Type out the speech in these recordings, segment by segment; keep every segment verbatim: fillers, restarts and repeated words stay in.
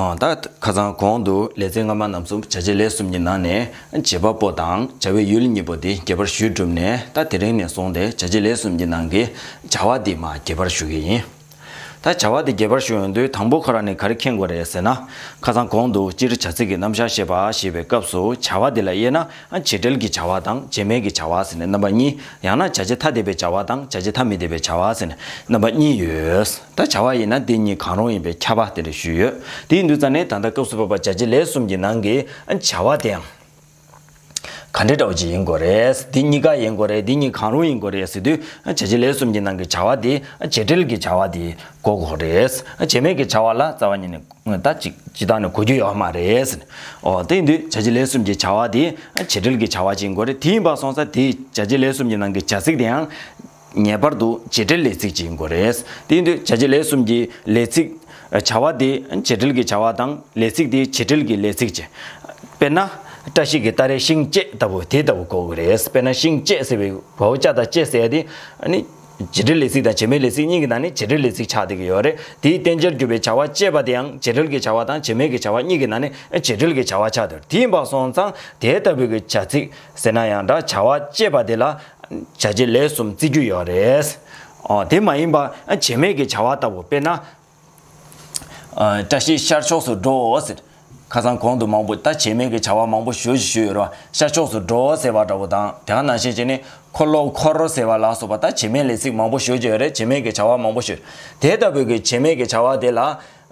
ཨ། ད་ཁ་སང་གོང་དུ་ལེ་ཚན་སྔ་མ་རྣམས་སུ་བྱ་བྱེད་ལས་གསུམ་གྱི་ནང་ནས་བྱེད་པ་པོ་དང་བྱ་བའི་ཡུལ་གཉིས་པོ་དེ་རྒྱས་པར་ཞུས་གྲུབ་ནས། ད་དེ་རིང་ནས་བཟུང་སྟེ་བྱ་བྱེད་ལས་གསུམ་གྱི་ནང་གི་བྱ་བ་དེ་མར་རྒྱས་པར་ཞུ་གི་ཡིན། ད་བྱ་བ་དེ་རྒྱས་པར་ཞུ་ཡོང་དུས་དང་པོ་ཁོ་རང་ནས་ག་རེ་མཁྱེན་དགོས་རེད་ཟེར་ན། ཁ་སང་གོང་དུ་སྤྱིར་བྱ་ཚིག་གི་རྣམ་གཞག་བཤད་པ་ཞེས་པའི་སྐབས་སུ་བྱ་བ་དེ་ལ་དབྱེ་ན་བྱེད་འབྲེལ་གྱི་བྱ་བ་དང་བྱེད་མེད་ཀྱི་བྱ་བ་ཟེར་ནས་རྣམ་པ་གཉིས། ཡང་ན་བྱ་བྱེད་ཐ་དད་པའི་བྱ་བ་དང་བྱ་བྱེད་ཐ་མི་དད་པའི་བྱ་བ་ཟེར་ནས་རྣམ་པ་གཉིས་ཡོད། ད་བྱ་བ་ཡིན་ན་འདི་གཉིས་གང་རུང་ཡིན་པའི་ཁྱབ་པ་དེ་འདྲ་ཞུས་ཡོད། དེ་ཡིན་དུས་ཙང་ནས་ད་ལྟ་སྐབས་སུ་བབ་པ་བྱ་བྱེད་ལས་གསུམ་གྱི་ནང་གི་བྱ་བ་དེའང་ག་འདྲ་འདྲ་བོ་ཅིག་ཡིན་དགོས་རེད། འདི་གཉིས་ཀ་ཡིན་དགོས་རེད། འདི་གཉིས་གང་རུང་ཡིན་དགོས་རེད་ཟེར་དུས། བྱ་བྱེད་ལས་གསུམ་གྱི་ནང་གི་བྱ་བ་དེ་བྱེད་འབྲེལ་གྱི་བྱ་བ་དེ་གོ་དགོས་རེད། བྱེད་མེད་ཀྱི་བྱ་བ་ལ་རྩ་བ་ཉིད་ནས་ད་ཅིག་ཅི་ལྟར་ནས་གོ་རྒྱུ་ཡོད་མ་རེད། ཨོ། དེ་ཡིན་དུས་བྱ་བྱེད་ལས་གསུམ་གྱི་བྱ་བ་དེ་བྱེད་འབྲེལ་གྱི་བྱ་བ་ཅིག་ཡིན་དགོས་རེད། དེ་ཡིན་པ་སོང་ཙང་དེ་བྱ་བྱེད་ལས་གསུམ་གྱི་ནང་གི་བྱ་ཚིག་དེའང་ངེས་པར་དུ་བྱེད་འབྲེལ་ལས་ཚིག་ཅིག་ཡིན་དགོས་རེད། དེ་ཡིན་དུས་བྱ་བྱེད་ལས་གསུམ་གྱི་ལས་ཚིག་བྱ་བ་དེ་བྱེད་འབྲེལ་གྱི་བྱ་བ་དང་ལས་ཚིག་དེ་བྱེད་འབྲེལ་གྱི་ལས་ཚིག་ཅིག་དཔེར་ན། བཀྲ་ཤིས་ཀྱི་སྟ་རེ་ཤིང་བཅད་ལྟ་བུ་དེ་ལྟ་བུ་གོ་དགོས་རེད། དཔེར་ན་ཤིང་བཅད་ཟེར་བའི་བའོ་ཅ་དང་བཅད་ཟེར་ཡ་དེ། ཨ་ནི་བྱེད་འབྲེལ་ལས་ཚིག་དང་བྱེད་མེད་ལས་ཚིག་གཉིས་ཀྱི་ནང་ནས་བྱེད་འབྲེལ་ལས་ཚིག་ཆགས་བསྡད་ཀྱི་ཡོད་རེད། དེའི་རྟེན་ཅན་གྱུར་པའི་བྱ་བ་བཅད་པ་དེའང་བྱེད་འབྲེལ་གྱི་བྱ་བ་དང་བྱེད་མེད་ཀྱི་བྱ་བ་གཉིས་ཀྱི་ནང་ནས་བྱེད་འབྲེལ་གྱི་བྱ་བ་ཆགས་བསྡད་ཡོད་རེད། དེ་ཡིན་པ་སོང་ཙང་དེ་ལྟ་བུའི་གི་བྱ་ཚིག་ཟེར་ན་ཡང་འདྲ། བྱ་བ་བཅད་པ་དེ་ལ་བྱ་བྱེད་ལས་གསུམ་བརྩི་རྒྱུ་ཡོད་རེད། ཨོ། དེ་མ་ཡིན་པ་བྱེད་མེད་ཀྱི་བྱ་བ་ལྟ་བུ། དཔེར་ན། ཨ། བཀྲ་ཤིས་ཤར་ཕྱོགས་སུ་འགྲོ་ཟེར། ཁ་སང་གོང་དུ་མང་པོ་ད་བྱེད་མེད་ཀྱི་བྱ་བ་མང་པོ་ཞེ་ཅིག་ཞུས་ཡོད་རེད་བ། ཤར་ཕྱོགས་སུ་འགྲོ་ཟེར་བ་འདྲ་བོ་དང་། དེ་ག་ནང་བཞིན་བྱས་ནས་འཁོར་ལོ་འཁོར་ཟེར་བ་ལ་སོགས་པ་ད་བྱེད་མེད་ལས་ཚིག་མང་པོ་ཞེ་ཅིག་ཡོད་རེད། བྱེད་མེད་ཀྱི་བྱ་བ་མང་པོ་ཞེ། དེ་ལྟ་བུའི་གི་བྱེད་མེད་ཀྱི་བྱ་བ་དེ་ལ།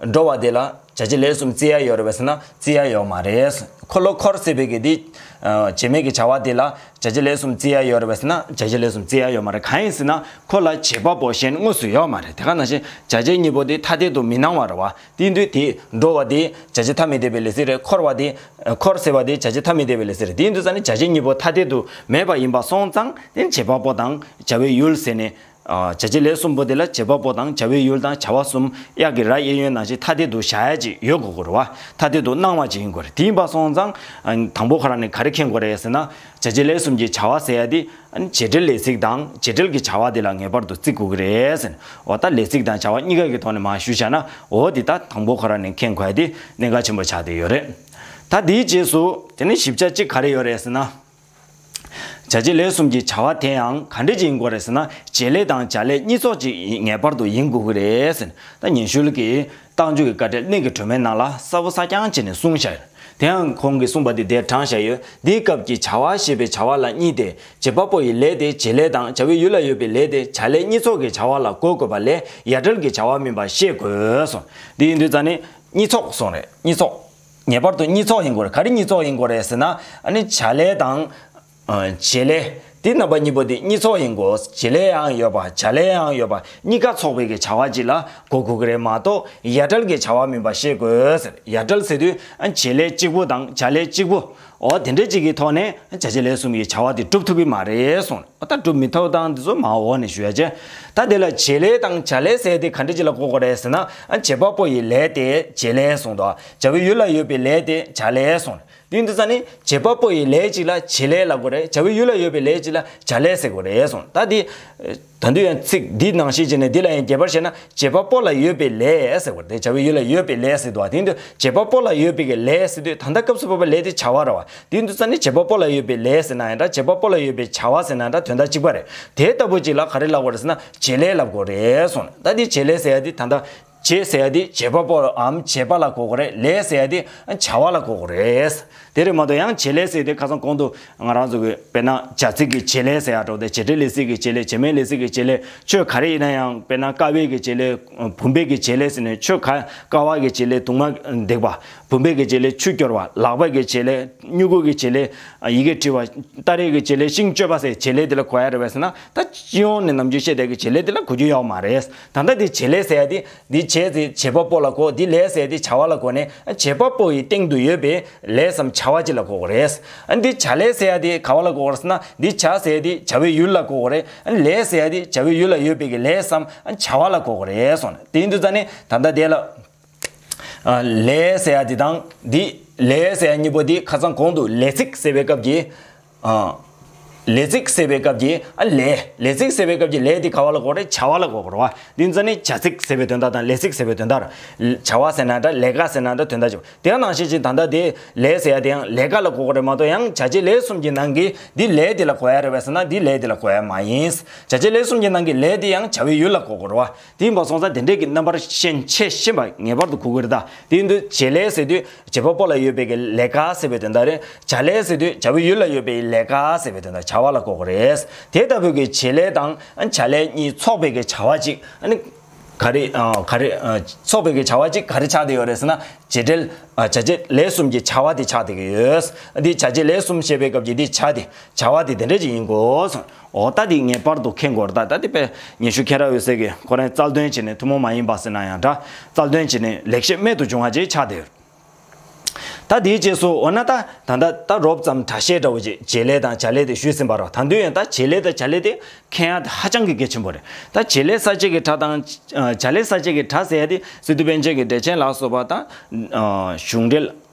འགྲོ་བ་དེ་ལ་བྱ་བྱེད་ལས་གསུམ་བརྩི་ཡ་ཡོད་རེད་པས་ཟེར་ན་བརྩི་ཡ་ཡོད་མ་རེད། འཁོར་ལོ་འཁོར་ཟེར་བའི་གི་འདི། ཨ། བྱེད་མེད་ཀྱི་བྱ་བ་དེ་ལ་བྱ་བྱེད་ལས་གསུམ་བརྩི་ཡ་ཡོད་རེད་པས་ཟེར་ན་བྱ་བྱེད་ལས་གསུམ་བརྩི་ཡ་ཡོད་མ་རེད། གང་ཡིན་ཟེར་ན་ཁོ་ལ་བྱེད་པ་པོ་གཞན་དངོས་སུ་ཡོད་མ་རེད། དེ་ག་ནང་བཞིན་བྱ་བྱེད་གཉིས་པོ་དེ་ཐ་དད་དུ་མི་སྣང་བ་རེད་བ། དེ་ཡིན་དུས་དེ་འགྲོ་བ་དེ་བྱ་བྱེད་ཐ་མི་དད་པའི་ལས་ཚིག་རེད། འཁོར་བ་དེ། འཁོར་ཟེར་བ་དེ་བྱ་བྱེད་ཐ་མི་དད་པའི་ལས་ཚིག་རེད། དེ་ཡིན་དུས་ཙང་ནི་བྱ་བྱེད་གཉིས་པོ་ཐ་དད་དུ་མེད་པ་ཡིན་པ་སོང་ཙང་དེ་བྱེད་པ་པོ་དང་བྱ་བའི་ཡུལ་ཟེར་ནས། ཨ། བྱ་བྱེད་ལས་གསུམ་པོ་དེ་ལ་བྱེད་པ་པོ་དང་བྱ་བའི་ཡུལ་དང་བྱ་བ་གསུམ་གཡག་གི་རྭ་གཡས་གཡོན་ནང་བཞིན་ཐ་དད་དུ་བཞག་ཡ་ཅིག་ཡོད་དགོས་ཀྱི་རེད་བ། ཐ་དད་དུ་སྣང་བ་ཅིག་ཡིན་དགོས་རེད། དེ་ཡིན་པ་སོང་ཙང་། ཨ། དང་པོ་ཁོ་རང་ནས་ག་རེ་མཁྱེན་དགོས་རེད་ཟེར་ན། བྱ་བྱེད་ལས་གསུམ་གྱི་བྱ་བ་ཟེར་ཡ་དེ། ཨ་ནི་བྱེད་འབྲེལ་ལས་ཚིག་དང་བྱེད་འབྲེལ་གྱི་བྱ་བ་དེ་ལ་ངེས་པར་དུ་བརྩི་དགོས་ཀྱི་རེད་ཟེར། འོ་ད་ལས་ཚིག་དང་བྱ་བ་གཉིས་ཀ་གི་ཐོག་ནས་མར་ཞུས་བཞག་ན། འོ་དེ་ད་དང་པོ་ཁོ་རང་ནས་མཁྱེན་དགོས་ཡ་དེ་གནད་འགག་ཆེན་པོ་ཆགས་བསྡད་ཡོད་རེད། ད་དེའི་རྗེས་སུ་དེ་ནས་ཞིབ་ཆ་གཅིག་ག་རེ་ཡོད་རེད་ཟེར་ན། བྱ་བྱེད་ལས་གསུམ་གྱི་བྱ་བ་དེ་ཡང་ག་འདྲ་ཅིག་ཡིན་དགོས་རེད་ཟེར་ན། བྱེད་ལས་དང་བྱ་ལས་གཉིས་ཚོགས་ཅིག་ངེས་པར་དུ་ཡིན་དགོས་ཀྱི་རེད་ཟེར། ད་ཉན་ཤུལ་གྱི་རྟགས་འཇུག་གི་དཀའ་འགྲེལ་གནད་ཀྱི་སྒྲོན་མའི་ནང་ལ་གསལ་པོ་གསལ་རྐྱང་བྱས་ནས་གསུངས་བཞག་ཡོད། དེ་ཡང་ཁོང་གིས་གསུངས་པ་དེ་དེར་དྲངས་བཞག་ཡོད། འདིའི་སྐབས་ཀྱི་བྱ་བ་ཞེས་པའི་བྱ་བ་ལ་གཉིས་ཏེ། བྱེད་པ་པོ་ཡི་ལས་དེ་བྱེད་ལས་དང་བྱ་བའི་ཡུལ་ལ་ཡོད་པའི་ལས་དེ་བྱ་ལས་གཉིས་ཚོགས་ཀྱི་བྱ་བ་ལ་གོ་དགོས་པ་ལས་ཡ་བྲལ་གྱི་བྱ་བ་མིན་པ་ཤེས་དགོས་གསུངས། འདི་ཡིན་དུས་ཙང་ནི་གཉིས་ཚོགས་གསུངས་རེད། གཉིས་ཚོགས། ངེས་པར་དུ་གཉིས་ཚོགས་ཡིན་དགོས་རེད། ག་རེ་གཉིས་ཚོགས་ཡིན་དགོས་རེད་ཟེར་ན། ཨ་ནི་བྱ་ལས་དང་། ཨ། བྱེད་ལས། དེ་རྣམ་པ་གཉིས་པོ་དེ་གཉིས་ཚོགས་ཡིན་དགོས། བྱེད་ལས་ཡང་ཡོད་པ་བྱ་ལས་ཡང་ཡོད་པ་གཉིས་ཀ་ཚོགས་པའི་གི་བྱ་བ་ཅིག་ལ་གོ་དགོས་ཀྱི་རེད་མ་གཏོགས་ཡ་བྲལ་གྱི་བྱ་བ་མིན་པ་ཤེས་དགོས་ཟེར། ཡ་བྲལ་ཟེར་དུས་ཨ་བྱེད་ལས་གཅིག་པུ་དང་བྱ་ལས་གཅིག་པུ། འོ་དེ་འདྲ་ཅིག་གི་ཐོག་ནས་བྱ་བྱེད་ལས་གསུམ་གྱི་བྱ་བ་དེ་འགྲུབ་ཐུབ་ཀྱི་མ་རེད་གསུངས། འོ་ད་འགྲུབ་མི་ཐུབ་སྟངས་དེ་ཚོ་མར་འོག་ནས་ཞུ་ཡ་བྱས། ད་དེ་ལ་བྱེད་ལས་དང་བྱ་ལས་ཟེར་དེ་ག་འདྲ་ཅིག་ལ་གོ་དགོས་རེད་ཟེར་ན། ཨ་བྱེད་པ་པོ་ཡི་ལས་དེ་བྱེད་ལས་གསུངས་འདུག་བྱ་བའི་ཡུལ་ལ་ཡོད་པའི་ལས་དེ་བྱ་ལས་གསུངས། དེ་ཡིན་དུས་ཙང་ནི་བྱེད་པ་པོ་ཡི་ལས་གཅིག་ལ་བྱེད་ལས་ལབ་དགོས་རེད། བྱ་བའི་ཡུལ་ལ་ཡོད་པའི་ལས་གཅིག་ལ་བྱ་ལས་ཟེར་དགོས་རེད་གསུངས། ད་དེ། ད་དུང་ཡང་ཚིག་འདི་ནང་བཞིན་བྱས་ནས་འདི་ལ་ཡང་རྒྱས་པར་བཤད་ན་བྱེད་པ་པོ་ལ་ཡོད་པའི་ལས་ཟེར་བ་རེད། བྱ་བའི་ཡུལ་ལ་ཡོད་པའི་ལས་ཟེར་འདུག་བ། དེ་ཡིན་དུས་བྱེད་པ་པོ་ལ་ཡོད་པའི་གི་ལས་ཟེར་དུས་ད་ལྟ་སྐབས་སུ་བབ་པའི་ལས་དེ་བྱ་བ་རེད་བ། དེ་ཡིན་དུས་ཙང་ནི་བྱེད་པ་པོ་ལ་ཡོད་པའི་ལས་ཟེར་ན་ཡང་འདྲ། བྱེད་པ་པོ་ལ་ཡོད་པའི་བྱ་བ་ཟེར་ན་འདྲ། དོན་དག་གཅིག་པ་རེད། དེ་ལྟ་བུ་ཅིག་ལ་ག་རེ་ལབ་དགོས་རེད་ཟེར་ན་བྱེད་ལས་ལབ་དགོས་རེད་གསུངས། ད་དེ་བྱེད་ལས་ཟེར་ཡ་དེ་ད་ལྟ་བྱེད་ཟེར་ཡ་དེ་བྱེད་པ་པོའམ་བྱེད་པ་ལ་གོ་དགོས་རེད། ལས་ཟེར་ཡ་དེ་བྱ་བ་ལ་གོ་དགོས་རེད། དེ་རེད་མ་གཏོགས་ཡང་བྱེད་ལས་ཟེར་དེ་ཁ་སང་གོང་དུ་ང་རང་ཚོ་གི་དཔེར་ན་བྱ་ཚིག་གི་བྱེད་ལས་ཟེར་ཡ་འདྲ་བོ་དེ། བྱེད་འབྲེལ་ལས་ཚིག་གི་བྱེད་ལས། བྱེད་མེད་ལས་ཚིག་གི་བྱེད་ལས། ཆོས་ག་རེ་ཡིན་ན་ཡང་དཔེར་ན་ཀ་བའི་གི་བྱེད་ལས། བུམ་པའི་གི་བྱེད་ལས་ཟེར་ནས་ཆོས་ག་ཀ་བ་གི་བྱེད་ལས་གདུང་མ་འདེགས་པ། བུམ་པའི་གི་བྱེད་ལས་ཆུ་སྐྱོར་བ། ལག་པ་གི་བྱེད་ལས་སྨྱུ་གུ་གི་བྱེད་ལས་ཡི་གེ་བྲི་བ། སྟ་རེ་གི་བྱེད་ལས་ཤིང་གཅོད་པ་ཟེར་བྱེད་ལས་དེ་ལ་གོ་ཡ་རེད་པས་ཟེར་ན། ད་སྤྱི་ཡོངས་ནས་ནམ་རྒྱུན་བཤད་བསྡད་གི་བྱེད་ལས་དེ་ལ་གོ་རྒྱུ་ཡོད་མ་རེད། ད་ལྟ་དེ་བྱེད་ལས་ཟེར་ཡ་དེ། འདི་བྱས་ཏེ་བྱེད་པ་པོ་ལ་གོ། འདི་ལས་ཟེར་ཏེ་བྱ་བ་ལ་གོ་ནས། བྱེད་པ་པོ་ཡི་སྟེང་དུ་ཡོད་པའི་ལས་སམ་བྱ་བ་ཅིག་ལ་གོ་དགོས་རེད། འདི་བྱ་ལས་ཟེར་ཡ་དེ་ག་བ་ལ་གོ་དགོས་རེད་ཟེར་ན། འདི་བྱ་ཟེར་ཡ་དེ་བྱ་བའི་ཡུལ་ལ་གོ་དགོས་རེད། ལས་ཟེར་ཡ་དེ་བྱ་བའི་ཡུལ་ལ་ཡོད་པའི་གི་ལས་སམ་བྱ་བ་ལ་གོ་དགོས་རེད་གསུངས། དེ་ཡིན་དུས་ཙང་ནས་ད་ལྟ་དེ་ལ། ལས་ཟེར་ཡ་དེ་དང་འདི་ལས་ཟེར་ཡ་གཉིས་པོ་དེ་ཁ་སང་གོང་དུ་ལས་ཚིག་ཟེར་བའི་སྐབས་ཀྱི། ཨ། ལས་ཚིག་ཟེར་བའི་སྐབས་ཀྱི་ཨ་ལས། ལས་ཚིག་ཟེར་བའི་སྐབས་ཀྱི་ལས་དེ་ག་བ་ལ་གོ་རེད། བྱ་བ་ལ་གོ་དགོས་རེད་བ། འདི་ཚོ་ནི་བྱ་ཚིག་ཟེར་བའི་དོན་དག་དང་ལས་ཚིག་ཟེར་བའི་དོན་དག་རེད། བྱ་བ་ཟེར་ན་འདྲ། ལས་ཀ་ཟེར་ན་འདྲ། དོན་དག་ཅིག་དེ་ནང་བཞིན་ཅིག་ད་ལྟ་དེ་ལས་ཟེར་ཡ་དེ་ཡང་ལས་ཀ་ལ་གོ་དགོས་རེད་མ་གཏོགས། ཡང་བྱ་བྱེད་ལས་གསུམ་གྱི་ནང་གི་འདི་ལས་དེ་ལ་གོ་ཡ་རེད་པས་ཟེར་ན། འདི་ལས་དེ་ལ་གོ་ཡ་མ་ཡིན། བྱ་བྱེད་ལས་གསུམ་གྱི་ནང་གི་ལས་དེ་ཡང་བྱ་བའི་ཡུལ་ལ་གོ་དགོས་རེད་བ། དེ་ཡིན་པ་སོང་ཙང་དེ་འདྲས་ཀྱི་རྣམ་པར་ཤེས་ཤེས་པ་ངེས་པར་དུ་གོ་དགོས་རེད་ད། དེ་ཡིན་དུས་བྱེད་ལས་ཟེར་དུས་བྱེད་པ་པོ་ལ་ཡོད་པའི་གི་ལས་ཀ་ཟེར་བའི་དོན་དག་རེད། བྱ་ལས་ཟེར་དུས་བྱ་བའི་ཡུལ་ལ་ཡོད་པའི་ལས་ཀ་ཟེར་བའི་དོན་དག་བྱ་བ་ལ་གོ་དགོས་རེད། དེ་ལྟ་བུའི་གི་བྱེད་ལས་དང་བྱ་ལས་གཉིས་ཚོགས་པའི་གི་བྱ་བ་གཅིག་ཨ་ནི་ག་རེ་ཨ་ག་རེ་ཨ་ཚོགས་པའི་གི་བྱ་བ་གཅིག་ག་རེ་ཆགས་བསྡད་ཡོད་རེད་ཟེར་ན། བྱེད་འབྲེལ་ཨ་བྱ་བྱེད་ལས་གསུམ་གྱི་བྱ་བ་དེ་ཆགས་བསྡད་ཀྱི་ཡོད། འདི་བྱ་བྱེད་ལས་གསུམ་ཞེས་པའི་སྐབས་ཀྱི་འདི་བྱ་དེ་བྱ་བ་དེ་དེ་འདྲ་ཅིག་ཡིན་དགོས། འོ་ད་འདི་ངེས་པར་དུ་མཁྱེན་དགོས་རེད་ད། ད་འདི་དཔེ་ཉི་ཤུ་མཁྱེན་རབ་འོད་ཟེར་གི་ཁོ་རང་རྩལ་འདོན་བྱས་ནས་ཐུན་མོང་མ་ཡིན་པ་ཟེར་ན་ཡང་འདྲ། རྩལ་འདོན་བྱས་ནས་ལེགས་བཤད་རྨད་དུ་བྱུང་བ་ཅིག་ཆགས་བསྡད་ཡོད། ད་དེའི་རྗེས་སུ་འོ་ན་ད་ད་ད་ད་རོབ་ཙམ་དྲག་བཤད་འདྲ་བོ་ཅིག་བྱེད་ལས་དང་བྱ་ལས་དེ་ཞུས་ཟིན་པ་རེད། ད་དུང་ཡང་ད་བྱེད་ལས་དང་བྱ་ལས་དེ་མཁྱེན་ཡ་དེ་ཧ་ཅང་གི་གལ་ཆེན་པོ་རེད། ད་བྱེད་ལས་གསལ་བྱེད་ཀྱི་སྒྲ་དང་ཨ་བྱ་ལས་གསལ་བྱེད་ཀྱི་སྒྲ་ཟེར་ཡ་དེ་སི་ཏུ་པཎ་ཆེན་གྱི་འགྲེལ་ཆེན་ལ་སོགས་པ་དང་ཨ་གཞུང་འགྲེལ་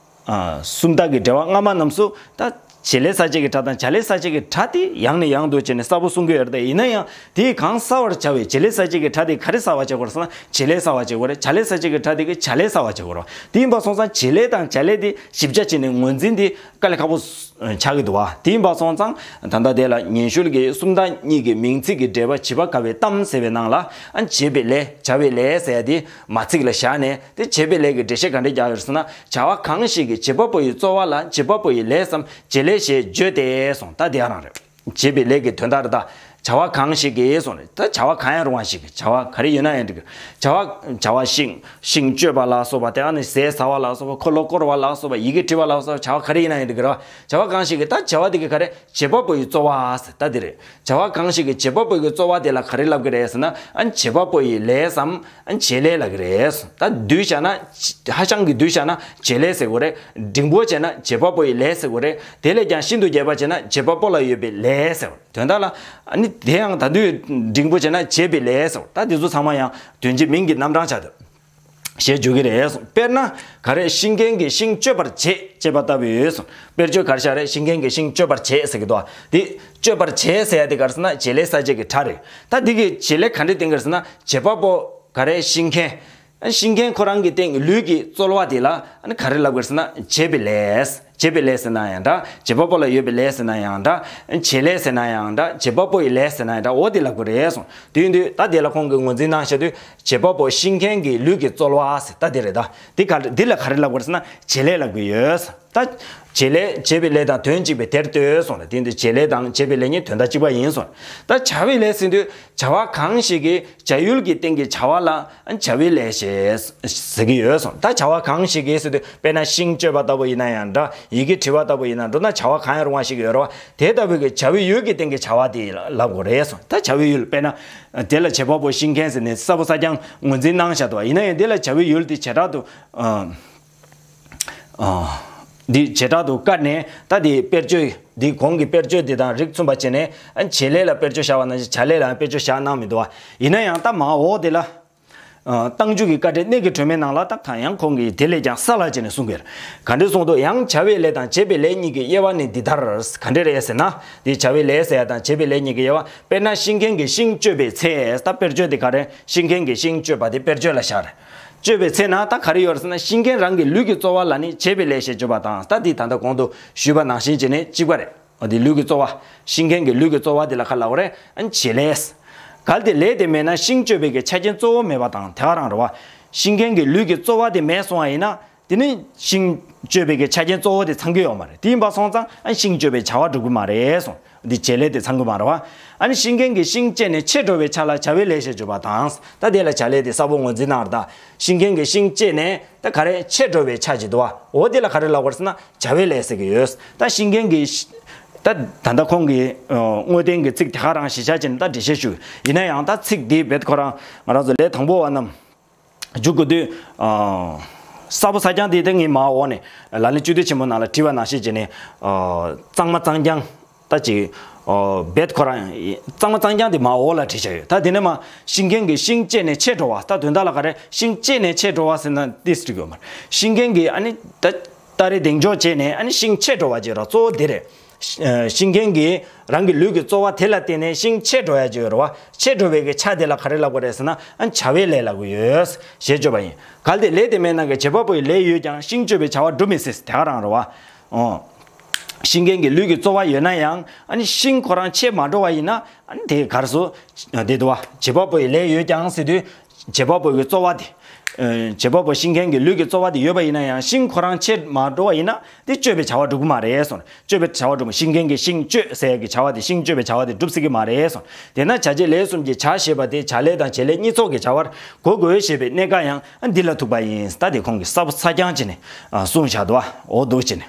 ཨ་སུམ་རྟགས་ཀྱི་འགྲེལ་པ་སྔ་མ་རྣམས་སུ་ད་བྱེད་ལས་གསལ་བྱེད་ཀྱི་སྒྲ་དང་བྱ་ལས་གསལ་བྱེད་ཀྱི་སྒྲ་དེ་ཡང་ནས་ཡང་དུ་བྱས་ནས་གསལ་པོ་གསུང་གི་ཡོད་རེད། ད་ཡིན་ན་ཡང་དེས་གང་གསལ་བར་བྱ་བའི་བྱེད་ལས་གསལ་བྱེད་ཀྱི་སྒྲ་དེ་ག་རེ་གསལ་བར་བྱེད་དགོས་རེད་ཟེར་ན། བྱེད་ལས་གསལ་བར་བྱེད་དགོས་རེད། བྱ་ལས་གསལ་བྱེད་ཀྱི་སྒྲ་དེ་གིས་བྱ་ལས་གསལ་བར་བྱེད་དགོས་རེད། དེ་ཡིན་པ་སོང་ཙང་བྱེད་ལས་དང་བྱ་ལས་དེ་ཞིབ་ཆ་བྱས་ནས་ངོས་འཛིན་དེ་དཀའ་ལས་ཁག་པོ་ཆགས་ཀྱི་འདུག་བ། དེ་ཡིན་པ་སོང་ཙང་ད་ལྟ་དེ་ལ་སྙན་ཞུ་གི་སུམ་རྟགས་གཉིས་ཀྱི་མིང་ཚིག་གི་འགྲེལ་པ་བྱིས་པ་དགའ་བའི་གཏམ་ཟེར་བའི་ནང་ལ་ཨ་བྱེད་པའི་ལས་བྱ་བའི་ལས་ཟེར་ཡ་དེ་མ་ཚིག་ལ་བཞག་ནས། དེ་བྱེད་པའི་ལས་ཀྱི་འགྲེལ་བཤད་ག་འདྲས་རྒྱག་ཡོད་ཟེར་ན། བྱ་བ་གང་ཞིག་གིས་བྱེད་པ་པོ་ཡི་རྩོལ་བ་ལ་བྱེད་པ་པོ་ཡི་ལས་སམ་བྱེད་ལས་ཞེས་བརྗོད་དེ་གསུངས། ད་དེ་ཡང་རང་རེད། བྱེད་པའི་ལས་ཀྱི་དོན་དག་རེད་ད། བྱ་བ་གང་ཞིག་གིས་གསུངས་རེད། ད་བྱ་བ་གང་ཡང་རུང་བ་ཞིག་གིས། བྱ་བ་ག་རེ་ཡིན་ན་ཡང་འགྲིག་གི་རེད། བྱ་བ་བྱ་བ་ཤིང་ཤིང་གཅོད་པ་ལ་སོགས་པ། དེ་ནས་ཟས་ཟ་བ་ལ་སོགས་པ། འཁོར་ལོ་བསྐོར་བ་ལ་སོགས་པ། ཡི་གེ་བྲི་བ་ལ་སོགས་པ། བྱ་བ་ག་རེ་ཡིན་ན་ཡང་འགྲིག་གི་རེད་བ། བྱ་བ་གང་ཞིག་གིས། ད་བྱ་བ་དེ་གིས་ག་རེ། བྱེད་པ་པོ་ཡི་རྩོལ་བ་ཟེར། ད་དེ་རེད། བྱ་བ་གང་ཞིག་གིས་བྱེད་པ་པོ་ཡི་རྩོལ་བ་དེ་ལ་ག་རེ་ལབ་ཀྱི་རེད་ཟེར་ན། ཨ་བྱེད་པ་པོ་ཡི་ལས་སམ་ཨ་བྱེད་ལས་ལབ་ཀྱི་རེད། ད་བསྡུས་བཞག་ན། ཧ་ཅང་གི་བསྡུས་བཞག་ན་བྱེད་ལས་ཟེར་དགོས་རེད། འབྲིང་པོ་བྱས་ན་བྱེད་པ་པོ་ཡི་ལས་ཟེར་དགོས་རེད། དེ་ལས་ཀྱང་ཤིན་ཏུ་རྒྱས་པ་བྱས་ན་བྱེད་པ་པོ་ལ་ཡོད་པའི་ལས་ཟེར་དགོས་རེད། དོན་དག་ལ་ཨ་ནི་དེ་ཡང་ད་དུང་འབྲིང་པོ་བྱས་ན་བྱེད་པའི་ལས་ཟེར་དགོས་རེད། ད་དེ་ཚོ་ཚང་མ་ཡང་དོན་གྱི་མིང་གི་རྣམ་གྲངས་ཆགས་འདུག་ཞེས་བརྗོད་ཀྱི་རེད་གསུངས། དཔེར་ན་ག་རེ། ཤིང་མཁན་གྱིས་ཤིང་གཅོད་པར་བྱེད་ཅེས་པ་ལྟ་བུའི་གསུངས། དཔེར་བརྗོད་ག་རེ་བཞག་རེད། ཤིང་མཁན་གྱིས་ཤིང་གཅོད་པར་བྱེད་ཟེར་གྱི་འདུག་བ། དེ་གཅོད་པར་བྱེད་ཟེར་ཡ་དེ་ག་རེ་ཟེར་ན་བྱེད་ལས་གསལ་བྱེད་ཀྱི་སྒྲ་རེད། ད་དེ་གི་བྱེད་ལས་ག་འདྲས་བསྟན་གྱི་རེད་ཟེར་ན། བྱེད་པ་པོ་ག་རེ། ཤིང་མཁན། ཤིང་མཁན་ཁོ་རང་གི་སྟེང་གི་ལུས་ཀྱི་རྩོལ་བ་དེ་ལ་ག་རེ་ལབ་དགོས་ཟེར་ན། བྱེད་པའི་ལས། བྱེད་པའི་ལས་ཟེར་ན་ཡང་འདྲ། བྱེད་པ་པོ་ལ་ཡོད་པའི་ལས་ཟེར་ན་ཡང་འདྲ། བྱེད་ལས་ཟེར་ན་ཡང་འདྲ། བྱེད་པ་པོ་ཡི་ལས་ཟེར་ན་ཡང་འདྲ། འོ་དེ་ལབ་དགོས་རེད་གསུངས། དེ་ཡིན་དུས་ད་དེ་ལ་ཁོང་གིས་ངོས་འཛིན་གནང་བཞག་དུས། བྱེད་པ་པོ་ཤིང་མཁན་གྱི་ལུས་ཀྱི་རྩོལ་བ་ཟེར། ད་དེ་རེད་ད། འདི་ག་འདི་ལ་ག་རེ་ལབ་དགོས་རེད་ཟེར་ན་བྱེད་ལས་ལབ་དགོས་ཡོད། ད་བྱེད་ལས། བྱེད་པའི་ལས་དང་དོན་གཅིག་པས་དེར་ལྟོས་གསུངས་ལ། དེ་ཡིན་དུས་བྱེད་ལས་དང་བྱེད་པའི་ལས་གཉིས་དོན་དག་གཅིག་པ་ཡིན་གསུངས། ད་བྱ་བའི་ལས་ཟེར་དུས་བྱ་བ་གང་ཞིག་གིས། བྱ་ཡུལ་གྱི་སྟེང་གི་བྱ་བ་ལ་བྱ་བའི་ལས་ཞེས་ཟེར་གྱི་ཡོད་གསུངས། ད་བྱ་བ་གང་ཞིག་གིས་ཟེར་དུས་དཔེར་ན་ཤིང་གཅོད་པ་ལྟ་བུ་ཡིན་ན་ཡང་འདྲ། ཡི་གེ་བྲི་བ་ལྟ་བུ་ཡིན་ན་འདྲ། ན་བྱ་བ་གང་ཡང་རུང་བ་ཞིག་ཡོད་རེད་བ། དེ་ལྟ་བུའི་གི་བྱ་བའི་ཡུལ་གྱི་སྟེང་གི་བྱ་བ་དེ་ལབ་དགོས་རེད་གསུངས། ད་བྱ་བའི་ཡུལ་དཔེར་ན་དེ་ལ་བྱེད་པ་པོ་ཤིང་མཁན་ཟེར་ནས་གསལ་པོ་གསལ་རྐྱང་ངོས་འཛིན་གནང་བཞག་འདུག་བ། ཡིན་ན་ཡང་དེ་ལ་བྱ་བའི་ཡུལ་དེ་བྱེ་བྲག་ཏུ་ཨ། ཨ། འདི་བྱེ་བྲག་ཏུ་བཀར་ནས་ད་དེ་དཔེར་བརྗོད་འདི་གོང་གི་དཔེར་བརྗོད་འདི་དང་རིགས་མཚུངས་པ་བྱས་ནས། ཨ། བྱེད་ལས་ལ་དཔེར་བརྗོད་བཞག་པ་ནང་བཞིན་བྱ་ལས་ལའང་དཔེར་བརྗོད་བཞག་གནང་མི་འདུག་བ། ཡིན་ན་ཡང་ད་མ་འོག་དེ་ལ། ཨ། རྟགས་འཇུག་གི་བཀའ་འགྲེལ་གནད་ཀྱི་སྒྲོན་མེའི་ནང་ལ་ད་གང་ཡང་ཁོང་གིས་དེ་ལས་ཀྱང་གསལ་ལ་བྱས་ནས་གསུང་གི་རེད། ག་འདྲས་གསུངས་འདུག་ཡང་བྱ་བའི་ལས་དང་བྱེད་པའི་ལས་གཉིས་ཀྱི་དབྱེ་བ་ནི་འདི་ལྟར། ག་འདྲས་རེད་ཟེར་ན། འདི་བྱ་བའི་ལས་ཟེར་ཡ་དང་བྱེད་པའི་ལས་གཉིས་ཀྱི་དབྱེ་བ། དཔེར་ན་ཤིང་མཁན་གྱིས་ཤིང་གཅོད་པའི་ཚེ། ད་དཔེར་བརྗོད་འདི་ག་རེ། ཤིང་མཁན་གྱིས་ཤིང་གཅོད་པ་དེ་དཔེར་བརྗོད་ལ་བཞག་རེད། གཅོད་པའི་ཚེ་ན་ད་ག་རེ་ཡོད་རེད་ཟེར་ན། ཤིང་མཁན་རང་གི་ལུས་ཀྱི་རྩོལ་བ་ལ་ནི་བྱེད་པའི་ལས་ཞེས་བརྗོད་པ་དང་། ད་འདི་ད་ལྟ་གོང་དུ་ཞུས་པ་ནང་བཞིན་བྱས་ནས་གཅིག་པ་རེད། འོ་དེ་ལུས་ཀྱི་རྩོལ་བ། ཤིང་མཁན་གྱི་ལུས་ཀྱི་རྩོལ་བ་དེ་ལ་ག་ལབ་དགོས་རེད། ཨ། བྱེད་ལས། གལ་ཏེ་ལས་དེ་མེད་ན་ཤིང་གཅོད་པའི་གི་ཆ་རྐྱེན་གཙོ་བོ་མེད་པ་དང་དེ་ག་རང་རེད་བ། ཤིང་མཁན་གྱི་ལུས་ཀྱི་རྩོལ་བ་དེ་མེད་སོང་བ་ཡིན་ན། དེ་ནི་ཤིང་གཅོད་པའི་གི་ཆ་རྐྱེན་གཙོ་བོ་དེ་ཚང་གི་ཡོད་མ་རེད། དེ་ཡིན་པ་སོང་ཙང་ཨ་ཤིང་གཅོད་པའི་བྱ་བ་འགྲུབ་གི་མ་རེད་གསུངས། འདི་བྱེད་ལས་དེ་ཚང་གི་མ་རེད་བ། ཨ་ནི་ཤིང་མཁན་གྱིས་ཤིང་བཅད་ནས་ཆད་འགྲོ་བའི་ཆ་ལ་བྱ་བའི་ལས་ཞེས་བརྗོད་པ་དང་། ད་དེ་ལ་བྱ་ལས་དེ་གསལ་པོ་ངོས་འཛིན་གནང་རེད་ད། ཤིང་མཁན་གྱིས་ཤིང་བཅད་ནས་ད་ག་རེ་ཆད་འགྲོ་བའི་ཆ་ཅིག་འདུག་བ། འོ་དེ་ལ་ག་རེ་ལབ་དགོས་རེད་ཟེར་ན་བྱ་བའི་ལས་ཟེར་གྱི་ཡོད། ད་ཤིང་མཁན་གྱིས་ཤ- ད་ད་ལྟ་ཁོང་གིས་ཨ་དངོས་བསྟན་གྱི་ཚིག་དེ་ག་རང་གཞི་བཞག་བྱས་ནས་ད་འགྲེལ་བཤད་ཞུ། ཡིན་ན་ཡང་ད་ཚིག་འདི་རྦད་ཁོ་རང་ང་རང་ཚོ་ལས་དང་པོ་བ་རྣམས་འཇུག་དགོས་དུས། ཨ་གསལ་པོ་གསལ་རྐྱང་དེ་ད་ངས་མར་འོག་ནས་ལག་ལེན་བཅུ་བདུན་ཆེན་མོ་ནང་ལ་བྲིས་པ་ནང་བཞིན་བྱས་ནས། ཨ་གཙང་མ་གཙང་རྐྱང་ད་ཅིག་ཨ་རྦད་ཁོ་རང་གཙང་མ་གཙང་རྐྱང་དེ་མར་འོག་ལ་བྲིས་བཞག་ཡོད། ད་དེ་ནས་མར་ཤིང་མཁན་གྱིས་ཤིང་བཅད་ནས་ཆད་འགྲོ་བ། ད་དོན་དག་ལ་ག་རེ། ཤིང་བཅད་ནས་ཆད་འགྲོ་བ་ཟེར་ན་ཏིས་འགྲིག་ཡོད་མ་རེད། ཤིང་མཁན་གྱིས་ཨ་ནི་ད་སྟ་རེ་གདེང་འཇོག་བྱས་ནས་ཨ་ནི་ཤིང་ཆད་འགྲོ་བ་ཅིག་ར་གཙོ་བོ་དེ་རེད། ཤིང་མཁན་གྱིས་རང་གི་ལུས་ཀྱི་རྩོལ་བ་དེ་ལ་བརྟེན་ནས་ཤིང་ཆད་འགྲོ་ཡ་ཅིག་ཡོད་རེད་བ། ཆད་འགྲོ་བའི་གི་ཆ་དེ་ལ་ག་རེ་ལབ་དགོས་རེད་ཟེར་ན། ཨ་བྱ་བའི་ལས་ལབ་དགོས་ཡོད་ཞེས་བརྗོད་པ་ཡིན། གལ་ཏེ་ལས་དེ་མེད་ན་གི་བྱེད་པ་པོ་ཡི་ལས་ཡོད་ཀྱང་ཤིང་གཅོད་པའི་བྱ་བ་འགྲུབ་མི་སྲིད། དེ་ག་རང་རེད་བ། ཨོ། ཤིང་མཁན་གྱི་ལུས་ཀྱི་རྩོལ་བ་ཡོད་ན་ཡང་ཨ་ནི་ཤིང་ཁོ་རང་ཆད་མ་འགྲོ་བ་ཡིན་ན། ཨ་ནི་དེ་གར་སོ། དེ་དུ་བ་བྱེད་པ་པོ་ཡི་ལས་ཡོད་ཀྱང་ཟེར་དུས། བྱེད་པ་པོ་གི་རྩོལ་བ་དེ། ཨ་བྱེད་པ་པོ་ཤིང་མཁན་གྱི་ལུས་ཀྱི་རྩོལ་བ་དེ་ཡོད་པ་ཡིན་ན་ཡང་ཤིང་ཁོ་རང་ཆད་མ་འགྲོ་བ་ཡིན་ན་དེ་གཅོད་པའི་བྱ་བ་འགྲུབ་ཀྱི་མ་རེད་གསུངས། གཅོད་པའི་བྱ་བ་འགྲུབ། ཤིང་མཁན་གྱི་ཤིང་གཅོད་ཟེར་ཡ་གི་བྱ་བ་དེ་ཤིང་གཅོད་པའི་བྱ་བ་དེ་འགྲུབ་སྲིད་ཀྱི་མ་རེད་གསུངས། དེས་ན་བྱ་བྱེད་ལས་གསུམ་གྱི་བྱ་ཞེས་པ་དེ་བྱ་ལས་དང་བྱེད་ལས་གཉིས་ཚོགས་ཀྱི་བྱ་བར་གོ་དགོས་ཞེས་པའི་གནད་འགག་ཡང་འདི་ལ་ཐུག་པ་ཡིན། ད་དེ་ཁོང་གིས་གསལ་པོ་གསལ་རྐྱང་བྱས་ནས་གསུངས་བཞག་འདུག་བ། འོ་འདུག་བྱས་ནས།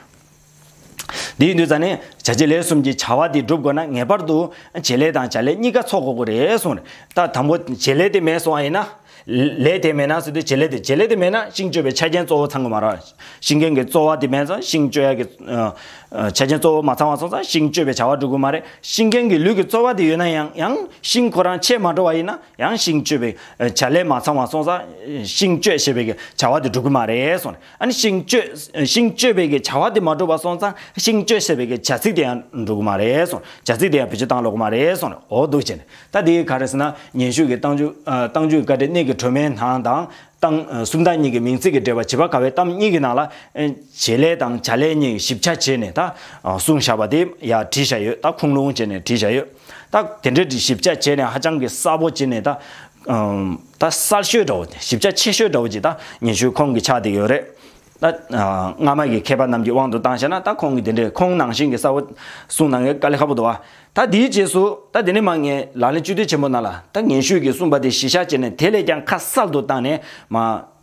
དེ་ཡིན་དུས་ཙ་ནས་བྱ་བྱེད་ལས་གསུམ་གྱི་བྱ་བ་དེ་སྒྲུབ་དགོས་ན་ངེས་པར་དུ་བྱེད་ལས་དང་བྱ་ལས་གཉིས་ཀ་ཚོགས་དགོས་ཀྱི་རེད་གསུངས་རེད། ད་དང་པོ་བྱེད་ལས་དེ་མེད་སོང་བ་ཡིན་ན། ལས་དེ་མེད་ན་ཟེར་དུས་བྱེད་ལས་དེ་བྱེད་ལས་དེ་མེད་ན་ཤིང་གཅོད་པའི་ཆ་རྐྱེན་གཙོ་བོ་ཚང་གི་མ་རེད། ཤིང་མཁན་གྱི་རྩོལ་བ་དེ་མེད་ཙང་ཤིང་གཅོད་ཡ་གི་ཆ་རྐྱེན་གཙོ་བོ་མ་ཚང་བ་སོང་ཙང་ཤིང་གཅོད་པའི་བྱ་བ་འགྲུབ་ཀྱི་མ་རེད། ཤིང་མཁན་གྱི་ལུས་ཀྱི་རྩོལ་བ་དེ་ཡོད་ན་ཡང་ཡང་ཤིང་ཁོ་རང་ཆད་མ་འགྲོ་བ་ཡིན་ན། ཡང་ཤིང་གཅོད་པའི་བྱ་ལས་མ་ཚང་བ་སོང་ཙང་ཤིང་གཅོད་ཞེས་པའི་བྱ་བ་དེ་འགྲུབ་ཀྱི་མ་རེད་གསུངས་ནས། ཨ་ནི་ཤིང་གཅོད་ཤིང་གཅོད་པའི་བྱ་བ་དེ་མ་འགྲུབ་པ་སོང་ཙང་ཤིང་གཅོད་ཞེས་པའི་བྱ་ཚིག་དེ་ཡང་འགྲུབ་ཀྱི་མ་རེད་གསུངས། བྱ་ཚིག་དེ་ཡང་བེད་སྤྱོད་བཏང་ལོག་གི་མ་རེད་གསུངས་ནས། འོ་འདུག་བྱས་ནས་ད་དེ་ག་རེ་ཟེར་ན་ཉན་ཤུགས་ཀྱི་རྟགས་འཇུག་རྟགས་འཇུག་བཀའ་འགྲེལ་གནད་ཀྱི་སྒྲོན་མེའི་ནང་དང་། སྟངས། སུམ་རྟགས་གཉིས་ཀྱི་མིང་ཚིག་གི་འབྲེལ་བ་བྱེད་པ་དགའ་བའི་གཏམ་གཉིས་ཀྱི་ནང་ལ། བྱེད་ལས་དང་བྱ་ལས་གཉིས་ཞིབ་ཆ་བྱས་ནས་ད། གསུངས་བཞག་པ་དེ་ཡར་བྲིས་བཞག་ཡོད། ད་ཁུངས་ལུང་བྱས་ནས་བྲིས་བཞག་ཡོད། ད་དེ་འདྲའི་ཞིབ་ཆ་བྱས་ནས་ཧ་ཅང་གི་གསལ་པོ་བྱས་ནས་ད། ད་གསལ་ཤོས་འདྲ་བོ་ཞིབ་ཆ་ཆེ་ཤོས་འདྲ་བོ་ཅིག་ད་ཉན་ཤུགས་ཁོང་གི་ཆགས་བསྡད་ཡོད་རེད། ད། སྔ་མ་གི་མཁས་པ་རྣམས་ཀྱི་དབང་དུ་བཏང་བཞག་ན་ད་ཁོང་གི་དེ་འདྲའི་ཁོང་ནང་བཞིན་གྱི་གསལ་པོ་གསུངས་གནང་མཁན་དཀའ་ལས་ཁག་པོ་འདུག་བ། ད་དེའི་རྗེས་སུ་ད་དེ་ནས་མ་ངས་ལག་ལེན་བཅུ་དུས་ཆེན་པོ་ནང་ལ་ད་ཉན་ཤུགས་ཀྱིས་གསུངས་པ་དེ་གཞི་བཞག་བྱས་ནས་དེ་ལས་ཀྱང་ཁ་གསལ་དུ་བཏང་ནས་མ་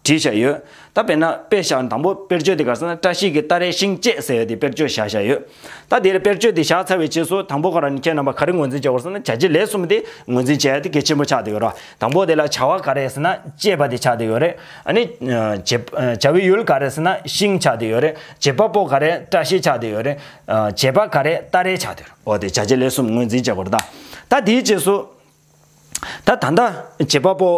བྲིས་བཞག་ཡོད། ད་དཔེར་ན་དཔེ་བཞག་དང་པོ་དཔེར་བརྗོད་དེ་ག་རེ་ཟེར་ན་བཀྲ་ཤིས་ཀྱི་སྟ་རེ་ཤིང་བཅད་ཟེར་ཡ་དེ་དཔེར་བརྗོད་བཞག་བཞག་ཡོད། ད་དེ་ལ་དཔེར་བརྗོད་དེ་བཞག་ཚར་བའི་རྗེས་སུ་དང་པོ་ཁོ་རང་ནི་ཁྱེད་རྣམ་པ་ག་རེ་ངོས་འཛིན་བྱེད་དགོས་ཟེར་ན་བྱ་བྱེད་ལས་གསུམ་དེ་ངོས་འཛིན་བྱེད་ཡ་དེ་གལ་ཆེན་པོ་ཆགས་བསྡད་ཡོད་ར། དང་པོ་དེ་ལ་བྱ་བ་ག་རེ་ཟེར་ན་བཅད་པ་དེ་ཆགས་བསྡད་ཡོད་རེད། ཨ་ནི། བྱེད། བྱ་བའི་ཡུལ་ག་རེ་ཟེར་ན་ཤིང་ཆགས་བསྡད་ཡོད་རེད། བྱེད་པ་པོ་ག་རེ་བཀྲ་ཤིས་ཆགས་བསྡད་ཡོད་རེད། བྱེད་པ་ག་རེ་སྟ་རེ་ཆགས་བསྡད་ཡོད་རེད། འོ་དེ་བྱ་བྱེད་ལས་གསུམ་ངོས་འཛིན་བྱེད་དགོས་རེད་ད། ད་དེའི་རྗེས་སུ། ད་ད་ལྟ་བྱེད་པ་པོ་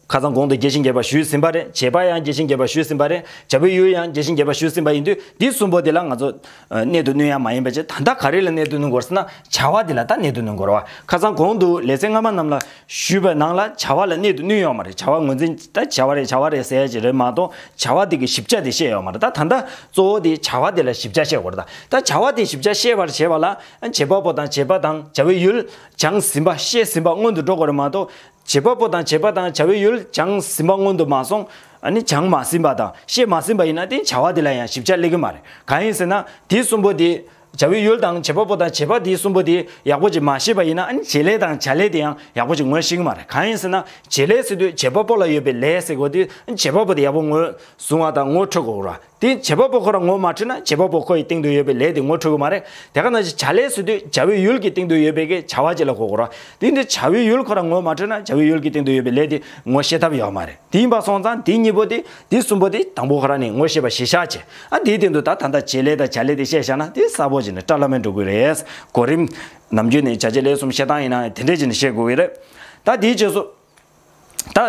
ཁ་སང་གོང་དུ་རྒྱས་ཤིང་རྒྱས་པ་ཞུས་ཟིན་པ་རེད། བྱེད་པ་ཡང་རྒྱས་ཤིང་རྒྱས་པ་ཞུས་ཟིན་པ་རེད། བྱ་བའི་ཡུལ་ཡང་རྒྱས་ཤིང་རྒྱས་པ་ཞུས་ཟིན་པ་ཡིན་དུས་འདི་གསུམ་པོ་དེ་ལ་ང་ཚོ་གནད་དུ་བསྣུན་ཡ་མ་ཡིན་པ་བྱས་ད་ལྟ་ག་རེ་ལ་གནད་དུ་བསྣུན་དགོས་ཟེར་ན་བྱ་བ་དེ་ལ་ད་གནད་དུ་བསྣུན་དགོས་རེད་བ། ཁ་སང་གོང་དུ་ལེ་ཚན་སྔ་མ་རྣམས་ལ་ཞུས་པའི་ནང་ལ་བྱ་བ་ལ་གནད་དུ་བསྣུན་ཡོད་མ་རེད། བྱ་བ་ངོས་འཛིན་ད་བྱ་བ་རེད་བྱ་བ་རེད་ཟེར་ཡ་ཅིག་རེད་མ་གཏོགས་བྱ་བ་དེ་གི་ཞིབ་ཆ་དེ་བཤད་ཡོད་མ་རེད། ད་ད་ལྟ་གཙོ་བོ་དེ་བྱ་བ་དེ་ལ་ཞིབ་ཆ་བཤད་དགོས་རེད། ད་ད་བྱ་བ་དེ་ཞིབ་ཆ་བཤད་པར་བྱེད་པ་ལ་བྱེད་པ་པོ་དང་བྱེད་པ་དང་བྱ་བའི་ཡུལ་སྦྱངས་ཟིན་པ་ཤེས་ཟིན་པ་སྔོན་དུ་འགྲོ་དགོས་རེད་མ་གཏོགས། བྱེད་པ་པོ་དང་བྱེད་པ་དང་བྱ་བའི་ཡུལ་སྦྱངས་ཟིན་པ་སྔོན་དུ་མ་སོང་། ཨ་ནི་སྦྱངས་མ་ཟིན་པ་དང་ཤེས་མ་ཟིན་པ་ཡིན་ན་དེ་བྱ་བ་དེ་ལ་ཡང་ཞིབ་ཆ་སླེབས་ཀྱི་མ་རེད། གང་ཡིན་ཟེར་ན་དེ་གསུམ་པོ་དེ་བྱ་བའི་ཡུལ་དང་བྱེད་པ་པོ་དང་བྱེད་པ་དེ་གསུམ་པོ་དེ་ཡག་པོ་ཅིག་མ་ཤེས་པ་ཡིན་ན་ཨ་ནི་བྱེད་ལས་དང་བྱ་ལས་དེ་ཡང་ཡག་པོ་ཅིག་ངོས་ཤེས་ཀྱི་མ་རེད། གང་ཡིན་ཟེར་ན་བྱེད་ལས་ཟེར་དུས་བྱེད་པ་པོ་ལ་ཡོད་པའི་ལས་ཟེར་དགོས་དུས་ཨ་ནི་བྱེད་པ་པོ་དེ་ཡག་པོ་ངོས་བཟུང་བ་དང་ངོ་འཕྲོད་དགོས་ར། དེ་བྱེད་པ་པོ་ཁོ་རང་ངོ་མ་འཕྲོད་ན་བྱེད་པ་པོ་ཁོ་ཡི་སྟེང་དུ་ཡོད་པའི་ལས་དེ་ངོ་འཕྲོད་ཀྱི་མ་རེད། དེ་ག་ནང་བཞིན་བྱ་ལས་ཟེར་དུས་བྱ་བའི་ཡུལ་གྱི་སྟེང་དུ་ཡོད་པའི་གི་བྱ་བ་ཅིག་ལ་གོ་དགོས་ར། དེ་འདི་བྱ་བའི་ཡུལ་ཁོ་རང་ངོ་མ་འཕྲོད་ན་བྱ་བའི་ཡུལ་གྱི་སྟེང་དུ་ཡོད་པའི་ལས་དེ་ངོ་ཤེས་ཐབས་ཡོད་མ་རེད། དེ་ཡིན་པ་སོང་ཙང་དེ་གཉིས་པོ་དེ་དེ་གསུམ་པོ་དེ་དང་པོ་ཁོ་རང་ནས་ངོ་ཤེས་པ་གཞི་བཞག་བྱས། ཨ་དེའི་སྟེང་དུ་ད་ད་ལྟ་བྱེད་ལས་དང་བྱ་ལས་དེ་བཤད་བཞག་ན་དེ་གསལ་པོ་བྱས་ནས་བཀྲ་ལམ་མེ་འགྲོ་གི་རེད། གོ་རིམ་ནམ་རྒྱུན་ནས་བྱ་བྱེད་ལས་གསུམ་བཤད་སྟངས་ཡིན་ན་དེ་འདྲས་བྱས་ནས་བཤད་དགོས་ཀྱི་རེད། ད་དེའི་རྗེས་སུ། ད།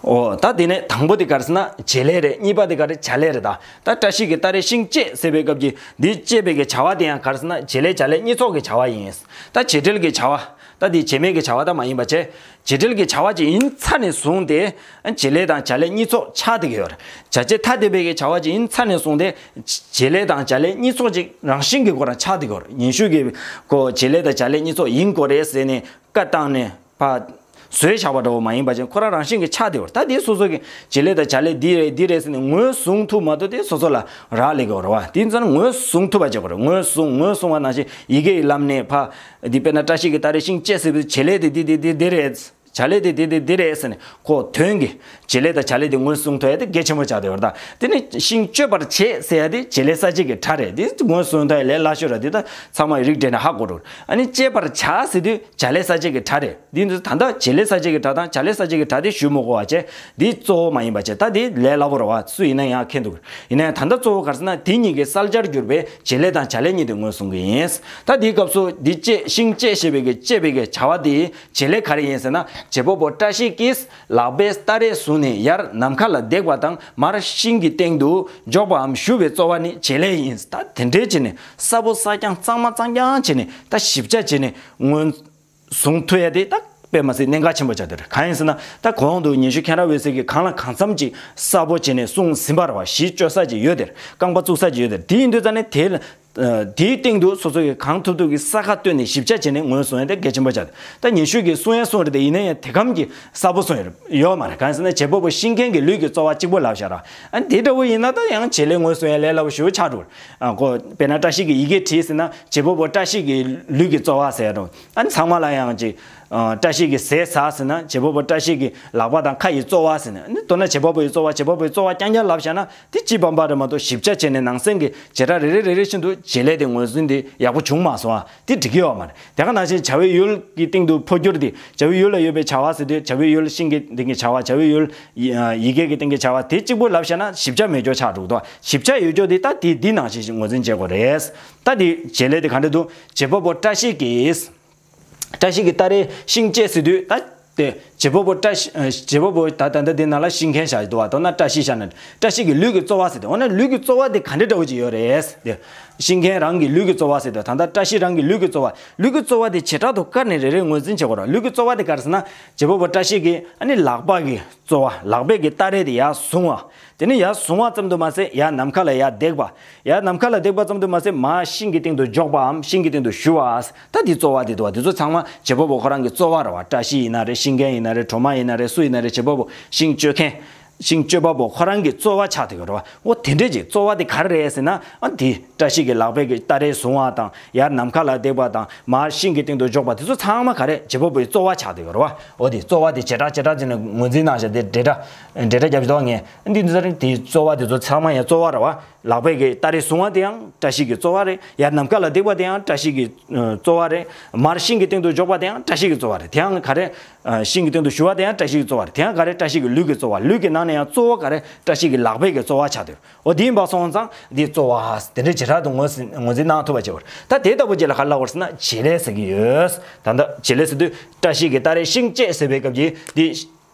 འོ། ད་དེ་ནས་དང་པོ་དེ་ག་རེ་ཟེར་ན་བྱེད་ལས་རེད། གཉིས་པ་དེ་ག་རེ་བྱ་ལས་རེད་ད། ད་བཀྲ་ཤིས་ཀྱི་སྟ་རེ་ཤིང་བཅད་ཟེར་བའི་སྐབས་ཀྱི་འདི་བཅད་པའི་གི་བྱ་བ་དེ་ཡང་ག་རེ་ཟེར་ན་བྱེད་ལས་བྱ་ལས་གཉིས་ཚོགས་ཀྱི་བྱ་བ་ཡིན། ད་བྱེད་འབྲེལ་གྱི་བྱ་བ། ད་འདི་བྱེད་མེད་ཀྱི་བྱ་བ་ད་མ་ཡིན་པ་བྱས། བྱེད་འབྲེལ་གྱི་བྱ་བ་ཅིག་ཡིན་ཚར་ནས་བཟུང་སྟེ། བྱེད་ལས་དང་བྱ་ལས་གཉིས་ཚོགས་ཆགས་བསྡད་ཀྱི་ཡོད་རེད། བྱ་བྱེད་ཐ་དད་པའི་གི་བྱ་བ་ཅིག་ཡིན་ཚར་ནས་བཟུང་སྟེ། བྱེད་ལས་དང་བྱ་ལས་གཉིས་ཚོགས་ཅིག་རང་བཞིན་གྱི་སྒོ་རང་ཆགས་བསྡད་ཀྱི་ཡོད་རེད། ཉན་ཤུགས་ཀྱི་གོ་བྱེད་ལས་དང་བྱ་ལས་གཉིས་ཚོགས་ཡིན་དགོས་རེད་ཟེར་ནས་བཀའ་བཏང་ནས། ཕ། བཟོས་བཞག་པ་འདྲ་བོ་མ་ཡིན་པ་ཅན་ཁོ་རང་རང་བཞིན་གྱིས་ཆགས་བསྡད་པར། ད་དེ་སོ་སོ་གི་བྱེད་ལས་དང་བྱ་ལས་འདི་རེད་འདི་རེད་ཟེར་ནས་ངོས་བཟུང་ཐུབ་མ་ཐུབ་དེ་སོ་སོ་ལ་རག་ལས་ཀྱི་ཡོད་རེད་བ། དེ་ཚོ་ངོས་བཟུང་ཐུབ་པ་བྱེད་དགོས་རེད། ངོས་བཟུང་ངོས་བཟུང་བ་ནང་བཞིན་ཡི་གེ་ཡི་ལམ་ནས་ཕ། འདི་དཔེར་ན་བཀྲ་ཤིས་ཀྱི་སྟ་རེ་ཤིང་བཅད་ཟེར་བའི་བྱེད་ལས་དེ་འདི་འདི་འདི་འདི་རེད། བྱ་ལས་དེ་འདི་འདི་འདི་རེད་ཟེར་ནས་ཁོ་དོན་གྱི་བྱེད་ལས་དང་བྱ་ལས་དེ་ངོས་བཟུང་ཐུབ་ཡ་དེ་གལ་ཆེན་པོ་ཆགས་བསྡད་ཡོད་རེད། ད་དེ་ནི་ཤིང་གཅོད་པར་བྱེད་ཟེར་ཡ་དེ་བྱེད་ལས་གསལ་བྱེད་ཀྱི་སྒྲ་རེད། དེ་ངོས་བཟུང་ཐུབ་ཡ་ལས་སླ་ཤོས་རེད། དེ་ད་ཚང་མ་ཡི་རིགས་འགྲེ་ནས་ཧ་གོ་འགྲོ། ཨ་ནི་བཅད་པར་བྱ་ཟེར་དུས་བྱ་ལས་གསལ་བྱེད་ཀྱི་སྒྲ་རེད། འདི་ཚོ་ད་ལྟ་བྱེད་ལས་གསལ་བྱེད་ཀྱི་སྒྲ་དང་བྱ་ལས་གསལ་བྱེད་ཀྱི་སྒྲ་དེ་ཞུ་མི་དགོས་པ་བྱས། འདི་གཙོ་བོ་མ་ཡིན་པ་བྱས། ད་དེ་ལས་སླ་པོ་རེད་བ། སུ་ཡིན་ན་ཡང་མཁྱེན་འདུག། ཡིན་ན་ཡང་ད་ལྟ་གཙོ་བོ་ག་རེ་ཟེར་ན་དེ་གཉིས་ཀྱི་གསལ་བྱར་གྱུར་པའི་བྱེད་ལས་དང་བྱ་ལས་གཉིས་དེ་ངོས་བཟུང་གི་ཡིན། ད་དེའི་སྐབས་སུ་འདི་བཅད་ཤིང་བཅད་ཞེས་པའི་གི་བཅད་པའི་གི་བྱ་བ་དེ་བྱེད་ལས་ག་རེ་ཡིན་ཟེར་ན་ བྱེད་པ་པོ་བཀྲ་ཤིས་ཀྱིས་ལག་པས་སྟ་རེ་བཟུང་ནས་ཡར་ནམ་མཁའ་ལ་འདེགས་པ་དང་མར་ཤིང་གི་སྟེང་དུ་འཇོག་པའམ་ཞུ་བའི་རྩོལ་བ་ནི་བྱེད་ལས་ཡིན། ད་དེ་འདྲའི་བྱས་ནས་ས་ཕོ་ས་རྐྱང་གཙང་མ་གཙང་རྐྱང་བྱས་ནས་ད་ཞིབ་ཆ་བྱས་ནས་ངོས་བཟུང་ཐུབ་ཡ་དེ་ད་དཔེ་མ་སྲིད་གནད་འགག་ཆེན་པོ་ཆགས་བསྡད་རེད། གང་ཡིན་ཟེར་ན་ད་གོང་དུ་ཉི་ཤུ་མཁྱེན་རབ་འོད་ཟེར་གྱིས་གང་ལ་གང་འཚམ་ཅིག་གསལ་པོ་བྱས་ནས་གསུངས་ཟིན་པ་རེད་བ། གཞི་བཅོལ་ས་ཅིག་ཡོད་དེ། རྐང་པ་བཙུགས་ས་ཅིག་ཡོད་དེ། དེ་ཡིན་དུས་ཙང་ནས་དེ་ལ་ཨ་དེའི་སྟེང་དུ་སོ་སོ་གིས་གང་ཐུབ་ཐུབ་ཀྱིས་ས་ཁ་བཏོན་ནས་ཞིབ་ཆ་བྱས་ནས་ངོས་བཟུང་ཡ་དེ་གལ་ཆེན་པོ་ཆགས་འདུག་ད་ཉི་ཤུ་གིས་གསུང་ཡ་གསུང་རེད་དེ། ཡིན་ན་ཡང་དེ་གམ་གྱི་གསལ་པོ་གསུང་ཡ་ཡོད་མ་རེད། གང་ཡིན་ཟེར་ན་བྱེད་པ་པོ་ཤིང་མཁན་གྱི་ལུས་ཀྱི་རྩོལ་བ་གཅིག་པོ་ལབ་བཞག་ར། ཨ་དེ་འདྲ་བོ་ཡིན་ན་ད་ཡང་བྱེད་ལས་ངོས་བཟུང་ཡ་ལས་སླ་པོ་ཞེ་པོ་ཆགས་འགྲོ། ཨ་ཁོ་དཔེར་ན་བཀྲ་ཤིས་ཀྱིས་ཡི་གེ་བྲིས་ཟེར་ན་བྱེད་པ་པོ་བཀྲ་ཤིས་ཀྱི་ལུས་ཀྱི་རྩོལ་བ་ཟེར་རོ། ཨ་ཚང་མ་ལ་ཡང་ཅིག་ཨ་བཀྲ་ཤིས་ཀྱིས་ཟས་ཟ་ཟེར་ན་བྱེད་པ་པོ་བཀྲ་ཤིས་ཀྱི་ལག་པ་དང་ཁ་ཡི་རྩོལ་བ་ཟེར་ན། ཨ་ནི་མདོར་ན་བྱེད་པ་པོ་ཡི་རྩོལ་བ། བྱེད་པ་པོ་ཡི་རྩོལ་བ་རྐྱང་རྐྱང་ལབ་བཞག་ན་དེ་གཅིག་པ་པ་རེད་མ་གཏོགས་ཞིབ་ཆ་བྱས་ནས་ནང་གསེས་ཀྱི་བྱེ་བྲག་རེ་རེ་རེ་རེ་བཞིན་དུ་བྱེད་ལས་དེ་ངོས་འཛིན་དེ་ཡག་པོ་བྱུང་མ་སོང་ཨ། དེ་འགྲིག་གི་ཡོད་མ་རེད། དེ་ག་ནང་བཞིན་བྱ་བའི་ཡུལ་གྱི་སྟེང་དུ་འཕོ་འགྱུར་དེ། བྱ་བའི་ཡུལ་ལ་ཡོད་པའི་བྱ་བ་ཟེར་དུས་བྱ་བའི་ཡུལ་ཤིང་གི་སྟེང་གི་བྱ་བ། བྱ་བའི་ཡུལ་ཡི་ཡི་གེ་གི་སྟེང་གི་བྱ་བ་དེ་གཅིག་པོ་ལབ་བཞག་ན་ཞིབ་ཆ་མེད་ཅོག་ཆགས་འགྲོ་གི་འདུག་ཞིབ་ཆ་ཡོད་ཅོག་དེ་ད་དེ་འདི་ནང་བཞིན་ཞིག་ངོས་འཛིན་བྱེད་དགོས་རེད། ད་དེ་བྱེད་ལས་དེ་ག་འདྲ་འདུག་བྱེད་པ་པོ་བཀྲ་ཤིས་ཀྱིས། བཀྲ་ཤིས་ཀྱིས་སྟ་རེ་ཤིང་བཅད་ཟེར་དུས་ད་དེ་བྱེད་པ་པོ་བཀྲ་ཤིས་ཨ་བྱེད་པ་པོ་ད་ད་ལྟ་དེ་ནང་ལ་ཤིང་མཁན་བཞག་འདུག་བ། མདོར་ན་བཀྲ་ཤིས་བཞག་ན་བཀྲ་ཤིས་ཀྱི་ལུས་ཀྱི་རྩོལ་བ་ཟེར་དུས། འོ་ན་ལུས་ཀྱི་རྩོལ་བ་དེ་ག་འདྲ་འདྲ་བོ་ཅིག་ཡོད་རེད་དེ། ཤིང་མཁན་རང་གི་ལུས་ཀྱི་རྩོལ་བ་ཟེར་དུས། ད་ལྟ་བཀྲ་ཤིས་རང་གི་ལུས་ཀྱི་རྩོལ་བ། ལུས་ཀྱི་རྩོལ་བ་དེ་བྱེ་བྲག་ཏུ་བཀར་ནས་རེ་རེ་ངོས་འཛིན་བྱེད་དགོས་རེད། ལུས་ཀྱི་རྩོལ་བ་དེ་ག་རེ་ཟེར་ན་བྱེད་པ་པོ་བཀྲ་ཤིས་ཀྱིས་ཨ་ནི་ལག་པ་གི་རྩོལ་བ། ལག་པས་ཀྱི་སྟ་རེ་དེ་ཡར་བཟུང་བ། དེ་ནས་ཡར་བཟུང་བ་ཙམ་དུ་མ་ཟད་ཡར་ནམ་མཁའ་ལ་ཡར་འདེགས་པ། ཡར་ནམ་མཁའ་ལ་འདེགས་པ་ཙམ་དུ་མ་ཟད་མར་ཤིང་གི་སྟེང་དུ་འཇོག་པའམ་ཤིང་གི་སྟེང་དུ་ཞུ་བ། ད་འདི་རྩོལ་བ་འདི་འདུག་བ། འདི་ཚོ་ཚང་མ་བྱེད་པ་པོ་ཁོ་རང་གི་རྩོལ་བ་རེད་བ། བཀྲ་ཤིས་ཡིན་ན་རེད། ཤིང་མཁན་ཡིན་ན་རེད། གྲོ་མ་ཡིན་ན་རེད། སུ་ཡིན་ན་རེད། བྱེད་པ་པོ་ཤིང་གཅོད་མཁན། ཤིང་གཅོད་པ་པོ་ཁོ་རང་གི་རྩོལ་བ་ཆགས་བསྡད་ཡོད་རེད་བ། འོ་དེ་འདྲས་ཀྱི་རྩོལ་བ་དེ་ག་རེ་རེད་ཟེར་ན། ཨ་འདི་བཀྲ་ཤིས་ཀྱི་ལག་པས་ཀྱི་སྟ་རེ་བཟུང་བ་དང་། ཡར་ནམ་མཁའ་ལ་འདེགས་པ་དང་། མར་ཤིང་གི་སྟེང་དུ་འཇོག་པ། དེ་ཚོ་ཚང་མ་ག་རེ། བྱེད་པ་པོའི་རྩོལ་བ་ཆགས་བསྡད་ཡོད་རེད་བ། འོ་དེ་རྩོལ་བ་དེ་བྱེ་བྲག་བྱེ་བྲག་བྱས་ནས་ངོས་འཛིན་གནང་བཞག་དེ་འབྲེལ་སྒྲ་འབྲེལ་སྒྲ་རྒྱབ་བཞག་ངས། འདི་འདི་ཚོ་རིང་དེའི་རྩོལ་བ་དེ་ཚོ་ཚང་མ་ཡང་རྩོལ་བ་རེད་བ། ལག་པས་ཀྱི་སྟ་རེ་བཟུང་བ་དེ་ཡང་བཀྲ་ཤིས་ཀྱི་རྩོལ་བ་རེད། ཡར་ནམ་མཁའ་ལ་འདེགས་པ་དེ་ཡང་བཀྲ་ཤིས་ཀྱི་ཨ་རྩོལ་བ་རེད། མར་ཤིང་གི་སྟེང་དུ་འཇོག་པ་དེ་ཡང་བཀྲ་ཤིས་ཀྱི་རྩོལ་བ་རེད། དེ་ཡང་ག་རེ། ཨ་ཤིང་གི་སྟེང་དུ་ཞུ་བ་དེ་ཡང་བཀྲ་ཤིས་ཀྱི་རྩོལ་བ་རེད། དེ་ཡང་ག་རེ། བཀྲ་ཤིས་ཀྱི་ལུས་ཀྱི་རྩོལ་བ། ལུས་ཀྱི་ནང་ནས་ཡང་གཙོ་བོ་ག་རེ། བཀྲ་ཤིས་ཀྱི་ལག་པས་ཀྱི་རྩོལ་བ་ཆགས་དུས། འོ་དེ་ཡིན་པ་སོང་ཙང་འདི་རྩོལ་བ་དེ་འདྲའི་བྱེ་བྲག་ཏུ་ངོས་ཟིན་ངོས་འཛིན་གནང་ཐུབ་པ་བྱེད་པར། ད་དེ་ལྟ་བུ་ཅིག་ལ་ག་རེ་ལབ་དགོས་ཟེར་ན་བྱེད་ལས་ཟེར་གྱི་ཡོད། ད་ལྟ་བྱེད་ལས་ཟེར་དུས་བཀྲ་ཤིས་ཀྱིས་སྟ་རེ་ཤིང་བཅད་ཟེར་བའི་སྐབས་ཀྱི་འདི།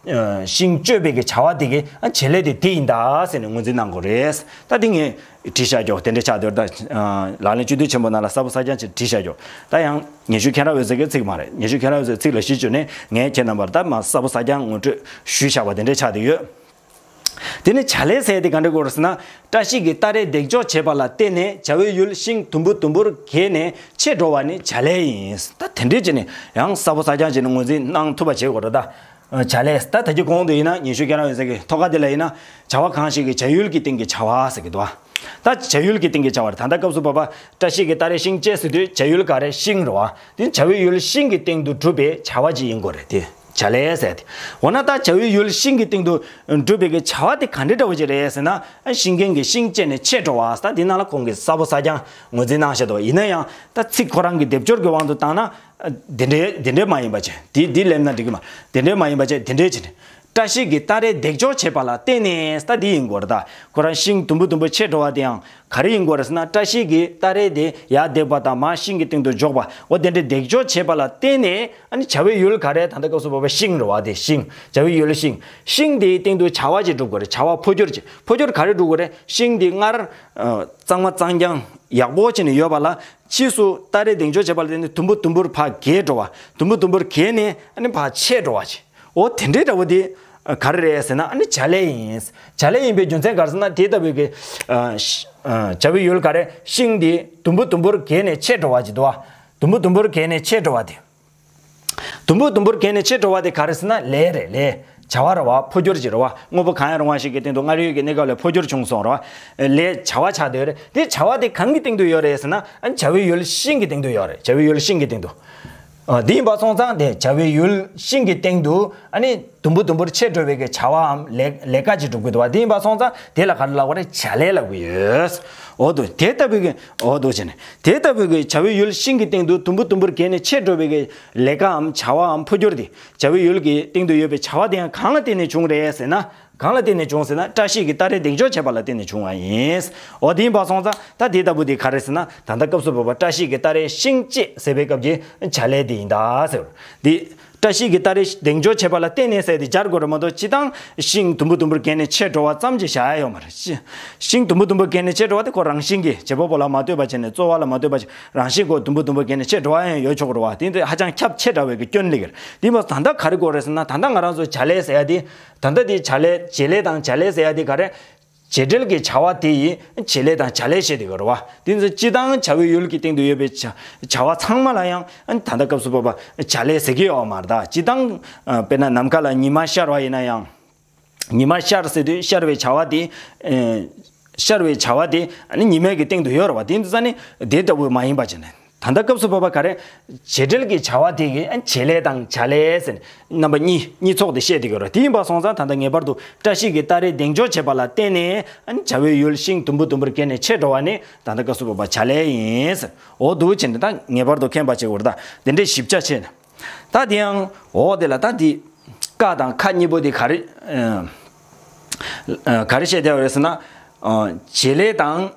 ཤིང་གཅོད་པའི་གི་བྱ་བ་དེ་གི་བྱེད་ལས་དེ་དེ་ཡིན་ད་ཟེར་ནས་ངོས་འཛིན་གནང་དགོས་རེད། ད་དེ་ངས་བྲིས་བཞག་ཀྱོག་དེ་འདྲ་ཆགས་འདུག་ད་ལག་ལེན་བཅུད་བསྡུས་ཆེན་པོ་ནང་ལ་གསལ་པོ་གསལ་རྐྱང་ཅིག་བྲིས་བཞག་ཀྱོག་ད་ཡང་ཉི་ཤུ་མཁྱེན་རབ་འོད་ཟེར་གྱི་ཚིག་མ་རེད། ཉི་ཤུ་མཁྱེན་རབ་འོད་ཟེར་ཚིག་ལ་གཞི་བཅོལ་ནས་ངས་ཁྱེད་རྣམ་པར་ད་མ་གསལ་པོ་གསལ་རྐྱང་ངོ་སྤྲོད་ཞུས་བཞག་པ་དེ་འདྲ་ཆགས་བསྡད་ཡོད། དེ་ནས་བྱ་ལས་ཟེར་དེ་ག་འདྲ་དགོས་རེད་ཟེར་ན། བཀྲ་ཤིས་ཀྱིས་སྟ་རེ་འདེགས་འཇོག་བྱས་པ་ལ་བརྟེན་ནས་བྱ་བའི་ཡུལ་ཤིང་དུམ་བུ་དུམ་བུར་གས་ནས་ཆད་འགྲོ་བ་ནི་བྱ་ལས་ཡིན། ད་དེ་འདྲས་བྱས་ནས་ཡང་གསལ་པོ་གསལ་རྐྱང་བྱས་ནས་ངོས་འཛིན་གནང་ཐུབ་པ་བྱེད་དགོས་རེད་ད། བྱ་ལས། ད་ད་ཅི་གོང་དུ་ཡིན་ན་ཉི་ཤུ་མཁྱེན་རབ་འོད་ཟེར་གྱི་ཐོག་ཁ་དེ་ལ་ཡིན་ན་བྱ་བ་གང་ཞིག་གི་བྱ་ཡུལ་གྱི་སྟེང་གི་བྱ་བ་ཟེར་གྱི་འདུག་ད་བྱ་ཡུལ་གྱི་སྟེང་གི་བྱ་བ་རེད། ད་ལྟ་སྐབས་སུ་བབ་པ་བཀྲ་ཤིས་ཀྱིས་སྟ་རེ་ཤིང་བཅད་ཟེར་དུས་བྱ་ཡུལ་ག་རེ། ཤིང་རེད་བ། དེ་བྱ་བའི་ཡུལ་ཤིང་གི་སྟེང་དུ་གྲུབ་པའི་བྱ་བ་ཅིག་ཡིན་དགོས་རེད་དེ། བྱ་ལས་ཟེར་ཏེ། འོ་ན་ད་བྱ་བའི་ཡུལ་ཤིང་གི་སྟེང་དུ་གྲུབ་པའི་གི་བྱ་བ་དེ་ག་འདྲ་འདྲ་བོ་ཅིག་རེད་ཟེར་ན། ཤིང་མཁན་གྱིས་ཤིང་བཅད་ནས་ཆད་འགྲོ་བ་ཟེར། ད་འདི་ནང་ལ་ཁོང་གིས་གསལ་པོ་གསལ་རྐྱང་ངོས་འཛིན་གནང་བཞག་འདུག་ཡིན་ན་ཡང་ད་ཚིག་ཁོ་རང་གི་སྡེབ་སྦྱོར་གྱི་དབང་དུ་བཏང་ན། འདི་འདྲའི་འདི་འདྲའི་མ་ཡིན་པ་བྱས། འདི་འདི་ལེབ་ན་འགྲིག་གི་མ། འདི་འདྲའི་མ་ཡིན་པ་བྱས། འདི་འདྲའི་བྱས་ནས། བཀྲ་ཤིས་ཀྱིས་སྟ་རེ་འདེགས་འཇོག་བྱས་པ་ལ་བརྟེན་ནས་ཟེར། ད་འདི་ཡིན་དགོས་རེད་ད། ཁོ་རང་ཤིང་དུམ་བུ་དུམ་བུ་ཆད་འགྲོ་བ་དེ་ཡང་ག་རེ་ཡིན་དགོས་རེད་ཟེར་ན། བཀྲ་ཤིས་ཀྱིས་སྟ་རེ་དེ་ཡར་འདེགས་པ་དང་མར་ཤིང་གི་སྟེང་དུ་འཇོག་པ། འོ་དེ་འདྲའི་འདེགས་འཇོག་བྱས་པ་ལ་བརྟེན་ནས། ཨ་ནི་བྱ་བའི་ཡུལ་ག་རེ། ད་ལྟ་སྐབས་སུ་བབ་པ་ཤིང་རེད་བ། དེ་ཤིང་། བྱ་བའི་ཡུལ་ཤིང་། ཤིང་དེའི་སྟེང་དུ་བྱ་བ་ཅིག་འགྲུབ་དགོས་རེད། བྱ་བ་འཕོ་འགྱུར་ཅིག་འཕོ་འགྱུར་ག་རེ་འགྲུབ་དགོས་རེད། ཤིང་དེ་སྔར་ཨ་གཙང་མ་གཙང་རྐྱང་ཡག་པོ་བྱས་ནས་ཡོད་པ་ལ་ཕྱིས་སུ་སྟ་རེ་འདེགས་འཇོག་བྱས་པ་ལ་བརྟེན་ནས་དུམ་བུ་དུམ་བུར་ཕར་གས་འགྲོ་བ། དུམ་བུ་དུམ་བུར་གས་ནས་ཨ་ནི་ཕར་ཆད་འགྲོ་བ་ཅིག་འོ་དེ་འདྲའི་འདྲ་བོ་དེ་ག་རེ་རེད་ཟེར་ན། ཨ་ནི་བྱ་ལས་ཡིན། བྱ་ལས་ཡིན་པའི་རྒྱུ་མཚན་ག་རེ་ཟེར་ན། དེ་ལྟ་བུའི་གི་ཨ་ཤ་ཨ་བྱ་བའི་ཡུལ་ག་རེ། ཤིང་དེ་དུམ་བུ་དུམ་བུར་གས་ནས་ཆད་འགྲོ་བ་ཅིག་འདུག་བ། དུམ་བུ་དུམ་བུར་གས་ནས་ཆད་འགྲོ་བ་དེ། དུམ་བུ་དུམ་བུར་གས་ནས་ཆད་འགྲོ་བ་དེ་ག་རེ་ཟེར་ན། ལས་རེད། ལས། བྱ་བ་རེད་བ། འཕོ་འགྱུར་ཅིག་རེད་བ། དངོས་པོ་གང་ཡང་རུང་བ་ཞིག་གི་སྟེང་དུ་སྔར་ཡོད་ཀྱི་གནས་སྐབས་ལས་འཕོ་འགྱུར་བྱུང་སོང་རེད་བ། ལས་བྱ་བ་ཆགས་བསྡད་ཡོད་རེད། དེ་བྱ་བ་དེ་གང་གི་སྟེང་དུ་ཡོད་རེད་ཟེར་ན། ཨ་བྱ་བའི་ཡུལ་ཤིང་གི་སྟེང་དུ་ཡོད་རེད། བྱ་བའི་ཡུལ་ཤིང་གི་སྟེང་དུ། ཨ་དེ་ཡིན་པ་སོང་ཙང་དེ་བྱ་བའི་ཡུལ་ཤིང་གི་སྟེང་དུ་ཨ་ནི་དུམ་བུ་དུམ་བུར་ཆད་འགྲོ་བའི་གི་བྱ་བའམ་ལས་ལས་ཀ་ཅིག་སྒྲུབ་དགོས་འདུག་བ། དེ་ཡིན་པ་སོང་ཙང་དེ་ལ་ག་རེ་ལབ་དགོས་རེད། བྱ་ལས་ལབ་ཀྱི་ཡོད། འོ་དོ། དེ་ལྟ་བུའི་གི་འོ་དོ་བྱས་ནས་དེ་ལྟ་བུའི་གི་བྱ་བའི་ཡུལ་ཤིང་གི་སྟེང་དུ་དུམ་བུ་དུམ་བུར་གས་ནས་ཆད་འགྲོ་བའི་གི་ལས་ཀའམ་བྱ་བའམ་འཕོ་འགྱུར་དེ། བྱ་བའི་ཡུལ་གྱི་སྟེང་དུ་ཡོད་པའི་བྱ་བ་དེ་ཡང་གང་ལ་བརྟེན་ནས་བྱུང་རེད་ཟེར་ན། གང་ལ་བརྟེན་ནས་བྱུང་ཟེར་ན། བཀྲ་ཤིས་ཀྱིས་སྟ་རེ་འདེགས་འཇོག་བྱས་པ་ལ་བརྟེན་ནས་བྱུང་བ་ཡིན། འོ་དེ་ཡིན་པ་སོང་ཙང་ད་དེ་ལྟ་བུ་དེ་ག་རེ་ཟེར་ན། ད་ལྟ་སྐབས་སུ་བབ་པ་བཀྲ་ཤིས་ཀྱིས་སྟ་རེ་ཤིང་བཅད་ཟེར་བའི་སྐབས་ཀྱི་བྱ་ལས་དེ་ཡིན་ད་ཟེར། དེ་ བཀྲ་ཤིས་ཀྱི་སྟ་རེ་གདེང་འཇོག་བྱེད་པ་ལ་བརྟེན་ནས་ཟེར་ཏེ་སྦྱར་དགོས་རེད་མ་གཏོགས། སྤྱིར་བཏང་ཤིང་དུམ་བུ་དུམ་བུར་གྱེས་ནས་ཆད་འགྲོ་བ་ཙམ་གྱིས་བཞག་ཡ་ཡོད་མ་རེད། ཤི་ཤིང་དུམ་བུ་དུམ་བུར་གྱེས་ནས་ཆད་འགྲོ་བ་དེ་ཁོ་རང་བཞིན་གྱིས་བྱེད་པ་པོ་ལ་མ་ལྟོས་པ་བྱས་ནས། རྩོལ་བ་ལ་མ་ལྟོས་པ་བྱས་རང་བཞིན་གྱིས་དུམ་བུ་དུམ་བུར་གྱེས་ནས་ཆད་འགྲོ་བ་ཡང་ཡོད་ཆོག་གི་རེད་བ། དེ་ཚོ་ཧ་ཅང་ཁྱབ་ཆེ་དྲགས་པའི་གི་སྐྱོན་སླེབས་ཀྱི་རེད། དེ་མ་ད་ལྟ་ག་རེ་དགོས་རེད་ཟེར་ན། ད་ལྟ་ང་རང་ཚོ་བྱ་ལས་ཟེར་ཡ་དེ། ད་ལྟ་དེ་བྱ་ལས། བྱེད་ལས་དང་བྱ་ལས་ཟེར་ཡ་དེ་ག་རེ། བྱེད་འབྲེལ་གྱི་བྱ་བ་དེ་ཡིས་བྱེད་ལས་དང་བྱ་ལས་བཤད་དེ་ག་རེད་བ། དེ་ཚོ་སྤྱིར་བཏང་བྱ་བའི་ཡུལ་གྱི་སྟེང་དུ་ཡོད་པའི་བྱ་བྱ་བ་ཚང་མ་ལ་ཡང་ད་ལྟ་སྐབས་སུ་བབ་པ་བྱ་ལས་ཟེར་གྱི་ཡོད་མ་རེད། ད་སྤྱིར་བཏང་། ཨ། དཔེར་ན་ནམ་མཁའ་ལ་ཉི་མ་ཤར་བ་ཡིན་ན་ཡང་། ཉི་མ་ཤར་ཟེར་དུས་ཤར་བའི་བྱ་བ་དེ། ཨེ། ཤར་བའི་བྱ་བ་དེ་ཨ་ནི་ཉི་མའི་གི་སྟེང་དུ་ཡོད་རེད་བ། དེ་ཚོ་ས་ནི་དེ་ལྟ་བུ་མ་ཡིན་པ་བྱས་ནས། ད་ལྟ་སྐབས་སུ་བབ་པ་ག་རེ། བྱེད་འབྲེལ་གྱི་བྱ་བ་དེ་གི་བྱེད་ལས་དང་བྱ་ལས་ཟེར་རྣམ་པ་གཉིས། གཉིས་ཚོགས་དེ་བཤད་དེ་གི་རེད། དེ་ཡིན་པ་སོང་ཙང་ད་ལྟ་ངེས་པར་དུ་བཀྲ་ཤིས་ཀྱི་སྟ་རེ་གདེང་འཇོག་བྱེད་པ་ལ་བརྟེན་ནས་བྱ་བའི་ཡུལ་ཤིང་དུམ་བུ་དུམ་བུར་གྱེས་ནས་ཆད་འགྲོ་བ་ནི་ད་ལྟ་སྐབས་སུ་བབ་པ་བྱ་ལས་ཡིན་ཟེར། འོ་འདུག་བྱས་ནས་ད་ངེས་པར་དུ་མཁྱེན་པ་བྱེད་དགོས་རེད། ད་དེ་འདྲའི་ཞིབ་ཆ་བྱས་ནས། ད་དེ་ཡང་འོ་དེ་ལ་ད་དེ་ཀ་དང་ཁ་གཉིས་པོ་དེ་ག་རེ། ཨ། ག་རེ་བཤད་བསྡད་པ་རེད་ཟེར་ན། ཨ། བྱེད་ལས་དང་།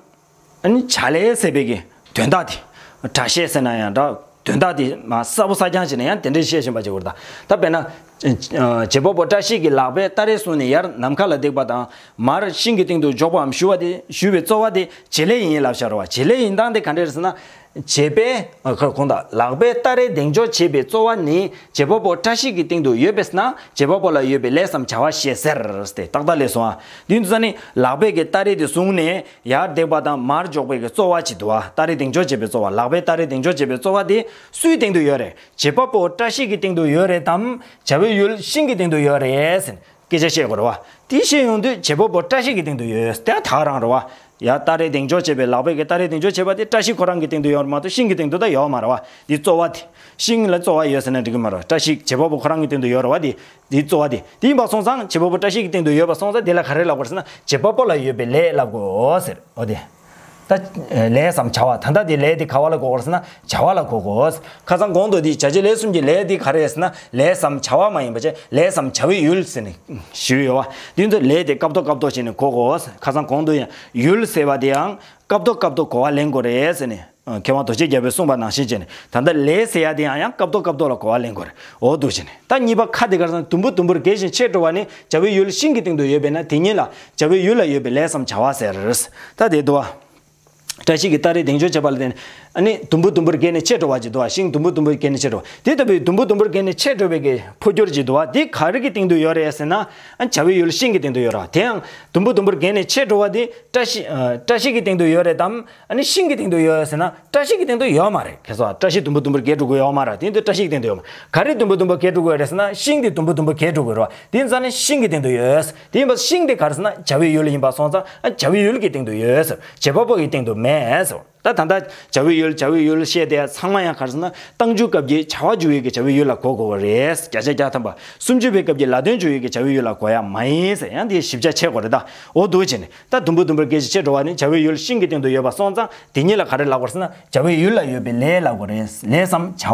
ཨ་ནི་བྱ་ལས་ཟེར་བའི་གི་དོན་དག་དེ། སྒྲ་བཤད་ཟེར་ན་ཡང་འདྲ། དོན་དག་དེ་མ་གསལ་པོ་གསལ་རྐྱང་བྱས་ནས་ཡང་དེ་འདྲ་བཤད་བཞིན་པ་བྱེད་དགོས་རེད། ད་དཔེར་ན། ཨ། བྱེད་པ་པོ་བཀྲ་ཤིས་ཀྱི་ལག་པས་སྟ་རེ་བཟུང་ནས་ཡར་ནམ་མཁའ་ལ་བཏེགས་པ་དང་། མར་ཤིང་གི་སྟེང་དུ་འཇོག་པའམ་གཞུ་བ་དེ། གཞུ་བའི་རྩོལ་བ་དེ་བྱེད་ལས་ཡིན་ལབ་བཞག་རེད་བ། བྱེད་ལས་ཡིན་སྟངས་དེ་ག་འདྲ་རེད་ཟེར་ན། བྱེད་པས། ཨ། ཁ་གོང་དང་། ལག་པས་སྟ་རེ་གདེང་འཇོག་བྱེད་པའི་རྩོལ་བ་ནི་བྱེད་པ་པོ་བཀྲ་ཤིས་ཀྱི་སྟེང་དུ་ཡོད་པས་ན་བྱེད་པ་པོ་ལ་ཡོད་པའི་ལས་སམ་བྱ་བ་ཞེས་ཟེར་ཏེ། ཏག་ཏག་ལས་སོང་ཨ། དེ་ཚོ་ས་ནི་ལག་པས་ཀྱི་སྟ་རེ་དེ་བཟུང་ནས། ཡར་བཏེགས་པ་དང་མར་འཇོག་པའི་གི་རྩོལ་བ་ཅིག་འདུག་བ། སྟ་རེ་གདེང་འཇོག་བྱེད་པའི་རྩོལ་བ། ལག་པས་སྟ་རེ་གདེང་འཇོག་བྱེད་པའི་རྩོལ་བ་དེ་སུའི་སྟེང་དུ་ཡོད་རེད། བྱེད་པ་པོ་བཀྲ་ཤིས་ཀྱི་སྟེང་དུ་ཡོད་རེད་དམ། བྱ་བའི་ཡུལ་ཤིང་གི་སྟེང་དུ་ཡོད་རེད་ཟེར་སྐད་ཆ་བཤད་དགོས་རེད་བ། དེ་བཤད་ཡོང་དུས་བྱེད་པ་པོ་བཀྲ་ཤིས་ཀྱི་སྟེང་དུ་ཡོད་དེ་ད་ག་རང་རེད་བ། ཡ། སྟ་རེ་གདེང་འཇོག་བྱེད་པའི། ལག་པས་ཀྱི་སྟ་རེ་གདེང་འཇོག་བྱེད་པ་དེ་བཀྲ་ཤིས་ཁོ་རང་གི་སྟེང་དུ་ཡོད་རེད་མ་གཏོགས་ཤིང་གི་སྟེང་དུ་ད་ཡོད་མ་རེད་བ། དེ་རྩོལ་བ་དེ། ཤིང་ལ་རྩོལ་བ་ཡོད་ཟེར་ན་འགྲིག་གི་མ་རེད། བཀྲ་ཤིས་བྱེད་པ་པོ་ཁོ་རང་གི་སྟེང་དུ་ཡོད་རེད་བ། དེ། དེའི་རྩོལ་བ་དེ། དེ་ཡིན་པ་སོང་ཙང་བྱེད་པ་པོ་བཀྲ་ཤིས་ཀྱི་སྟེང་དུ་ཡོད་པ་སོང་ཙང་དེ་ལ་ག་རེ་ལབ་དགོས་ཟེར་ན། བྱེད་པ་པོ་ལ་ཡོད་པའི་ལས་ལབ་དགོས་ཟེར། འོ་དེ། ད་ལས་སམ་བྱ་བ། ད་ལྟ་དེ་ལས་དེ་ག་བ་ལ་གོ་དགོས་ཟེར་ན་བྱ་བ་ལ་གོ་དགོས། ཁ་སང་གོང་དུ་དེ་བྱ་བྱེད་ལས་གསུམ་གྱི་ལས་དེ་ག་རེ་ཟེར་ན་ལས་སམ་བྱ་བ་མ་ཡིན་པ་བྱས་ལས་སམ་བྱ་བའི་ཡུལ་ཟེར་ནས་ཞུས་ཡོད་བ། དེ་ཚོ་ལས་དེ་སྐབས་ཐོག་སྐབས་ཐོག་བྱས་ནས་གོ་དགོས། ཁ་སང་གོང་དུ་ཡང་ཡུལ་ཟེར་བ་དེ་ཡང་སྐབས་ཐོག་སྐབས་ཐོག་གོ་བ་ལེན་དགོས་རེད་ཟེར་ནས། ཨ། མཁས་དབང་རྡོ་རྗེ་རྒྱལ་པོས་གསུངས་པ་ནང་བཞིན་བྱས་ནས། ད་ལྟ་ལས་ཟེར་ཡ་དེ་ཡང་ཡང་སྐབས་ཐོག་སྐབས་ཐོག་ལ་གོ་བ་ལེན་དགོས་རེད། འོ་འདུག་བྱས་ནས། ད་གཉིས་པ་ཁ་དེ་ག་རེ་ཟེར་ན་དུམ་བུ་དུམ་བུར་གྱེས་ཤིང་ཆད་འགྲོ་བ་ནི་བྱ་བའི་ཡུལ་ཤིང་གི་སྟེང་དུ་ཡོད་པས་ན་དེ་ཉིད་ལ་བྱ་བའི་ཡུལ་ལ་ཡོད་པའི་ལས་སམ་བྱ་བ་ཟེར། ད་དེ་འདུག་བ། བཀྲ་ཤིས་ཀྱི་སྟ་རེ་གདེང་འཇོག་བྱེད་པ་ལ་བརྟེན་ནས་ཨ་ནི་དུམ་བུ་དུམ་བུར་གྱེས་ནས་ཆད་འགྲོ་བ་ཅིག་འདུག་བ། ཤིང་དུམ་བུ་དུམ་བུར་གྱེས་ནས་ཆད་འགྲོ་བ། དེ་ལྟ་བུའི་དུམ་བུ་དུམ་བུར་གྱེས་ནས་ཆད་འགྲོ་བའི་གི་འཕོ་འགྱུར་ཅིག་འདུག་བ། དེ་ག་རེ་གི་སྟེང་དུ་ཡོད་རེད་ཟེར་ན། ཨ། བྱ་བའི་ཡུལ་ཤིང་གི་སྟེང་དུ་ཡོད་རེད་བ། དེ་ཡང་དུམ་བུ་དུམ་བུར་གྱེས་ནས་ཆད་འགྲོ་བ་དེ་བཀྲ་ཤིས། ཨ། བཀྲ་ཤིས་ཀྱི་སྟེང་དུ་ཡོད་རེད་དམ། ཨ་ནི་ཤིང་གི་སྟེང་དུ་ཡོད་ཟེར་ན་བཀྲ་ཤིས་ཀྱི་སྟེང་དུ་ཡོད་མ་རེད། ཁྱེད་ཚོ་བཀྲ་ཤིས་དུམ་བུ་དུམ་བུར་གྱེས་འགྲོ་གི་ཡོད་མ་རེད། དེ་ཡིན་དུས་བཀྲ་ཤིས་ཀྱི་སྟེང་དུ་ཡོད་མ་རེད། ག་རེ་དུམ་བུ་དུམ་བུར་གྱེས་འགྲོ་གི་ཡོད་རེད་ཟེར་ན་ཤིང་དེ་དུམ་བུ་དུམ་བུར་གྱེས་འགྲོ་གི་ཡོད་རེད་བ། དེ་ཡིན་ཙང་ནི་ཤིང་གི་སྟེང་དུ་ཡོད། དེ་ཡིན་པ་ཤིང་དེ་ག་རེ་ཟེར་ན་བྱ་བའི་ཡུལ་ཡིན་པ་སོང་ཙང་ཨ་བྱ་བའི་ཡུལ་གྱི་སྟེང་དུ་ཡོད་ཟེར། བྱེད་པ་པོ་ཡི་སྟེང་དུ་མེད་ཟེར། ད་ད་ལྟ་བྱ་བའི་ཡུལ་བྱ་བའི་ཡུལ་བཤད་དེ་ཚང་མ་ཡང་ག་རེ་ཟེར་ན་རྟགས་འཇུག་སྐབས་ཀྱི་བྱ་བ་འཇུག་ཡུལ་གྱི་བྱ་བའི་ཡུལ་ལ་གོ་དགོས་པ་རེད། བརྒྱ་ཆ་བརྒྱ་ཐམ་པ། སུམ་ཅུ་པའི་སྐབས་ཀྱི་ལ་དོན་འཇུག་ཡུལ་གྱི་བྱ་བའི་ཡུལ་ལ་གོ་ཡ་མ་ཡིན་ཟེར། ཡང་དེའི་ཞིབ་ཆ་ཆེ་དགོས་རེད་ད། འོ་འདུག་བྱས་ནས། ད་དུམ་བུ་དུམ་བུར་གྱེས་ཤིང་ཆད་འགྲོ་བ་ནི་བྱ་བའི་ཡུལ་ཤིང་གི་སྟེང་དུ་ཡོད་པ་སོང་ཙང་དེ་ཉིད་ལ་ག་རེ་ལབ་དགོས་ཟེར་ན་བྱ་བའི་ཡུལ་ལ་ཡོད་པའི་ལས་ལབ་དགོས་རེད། ལས་སམ་བྱ་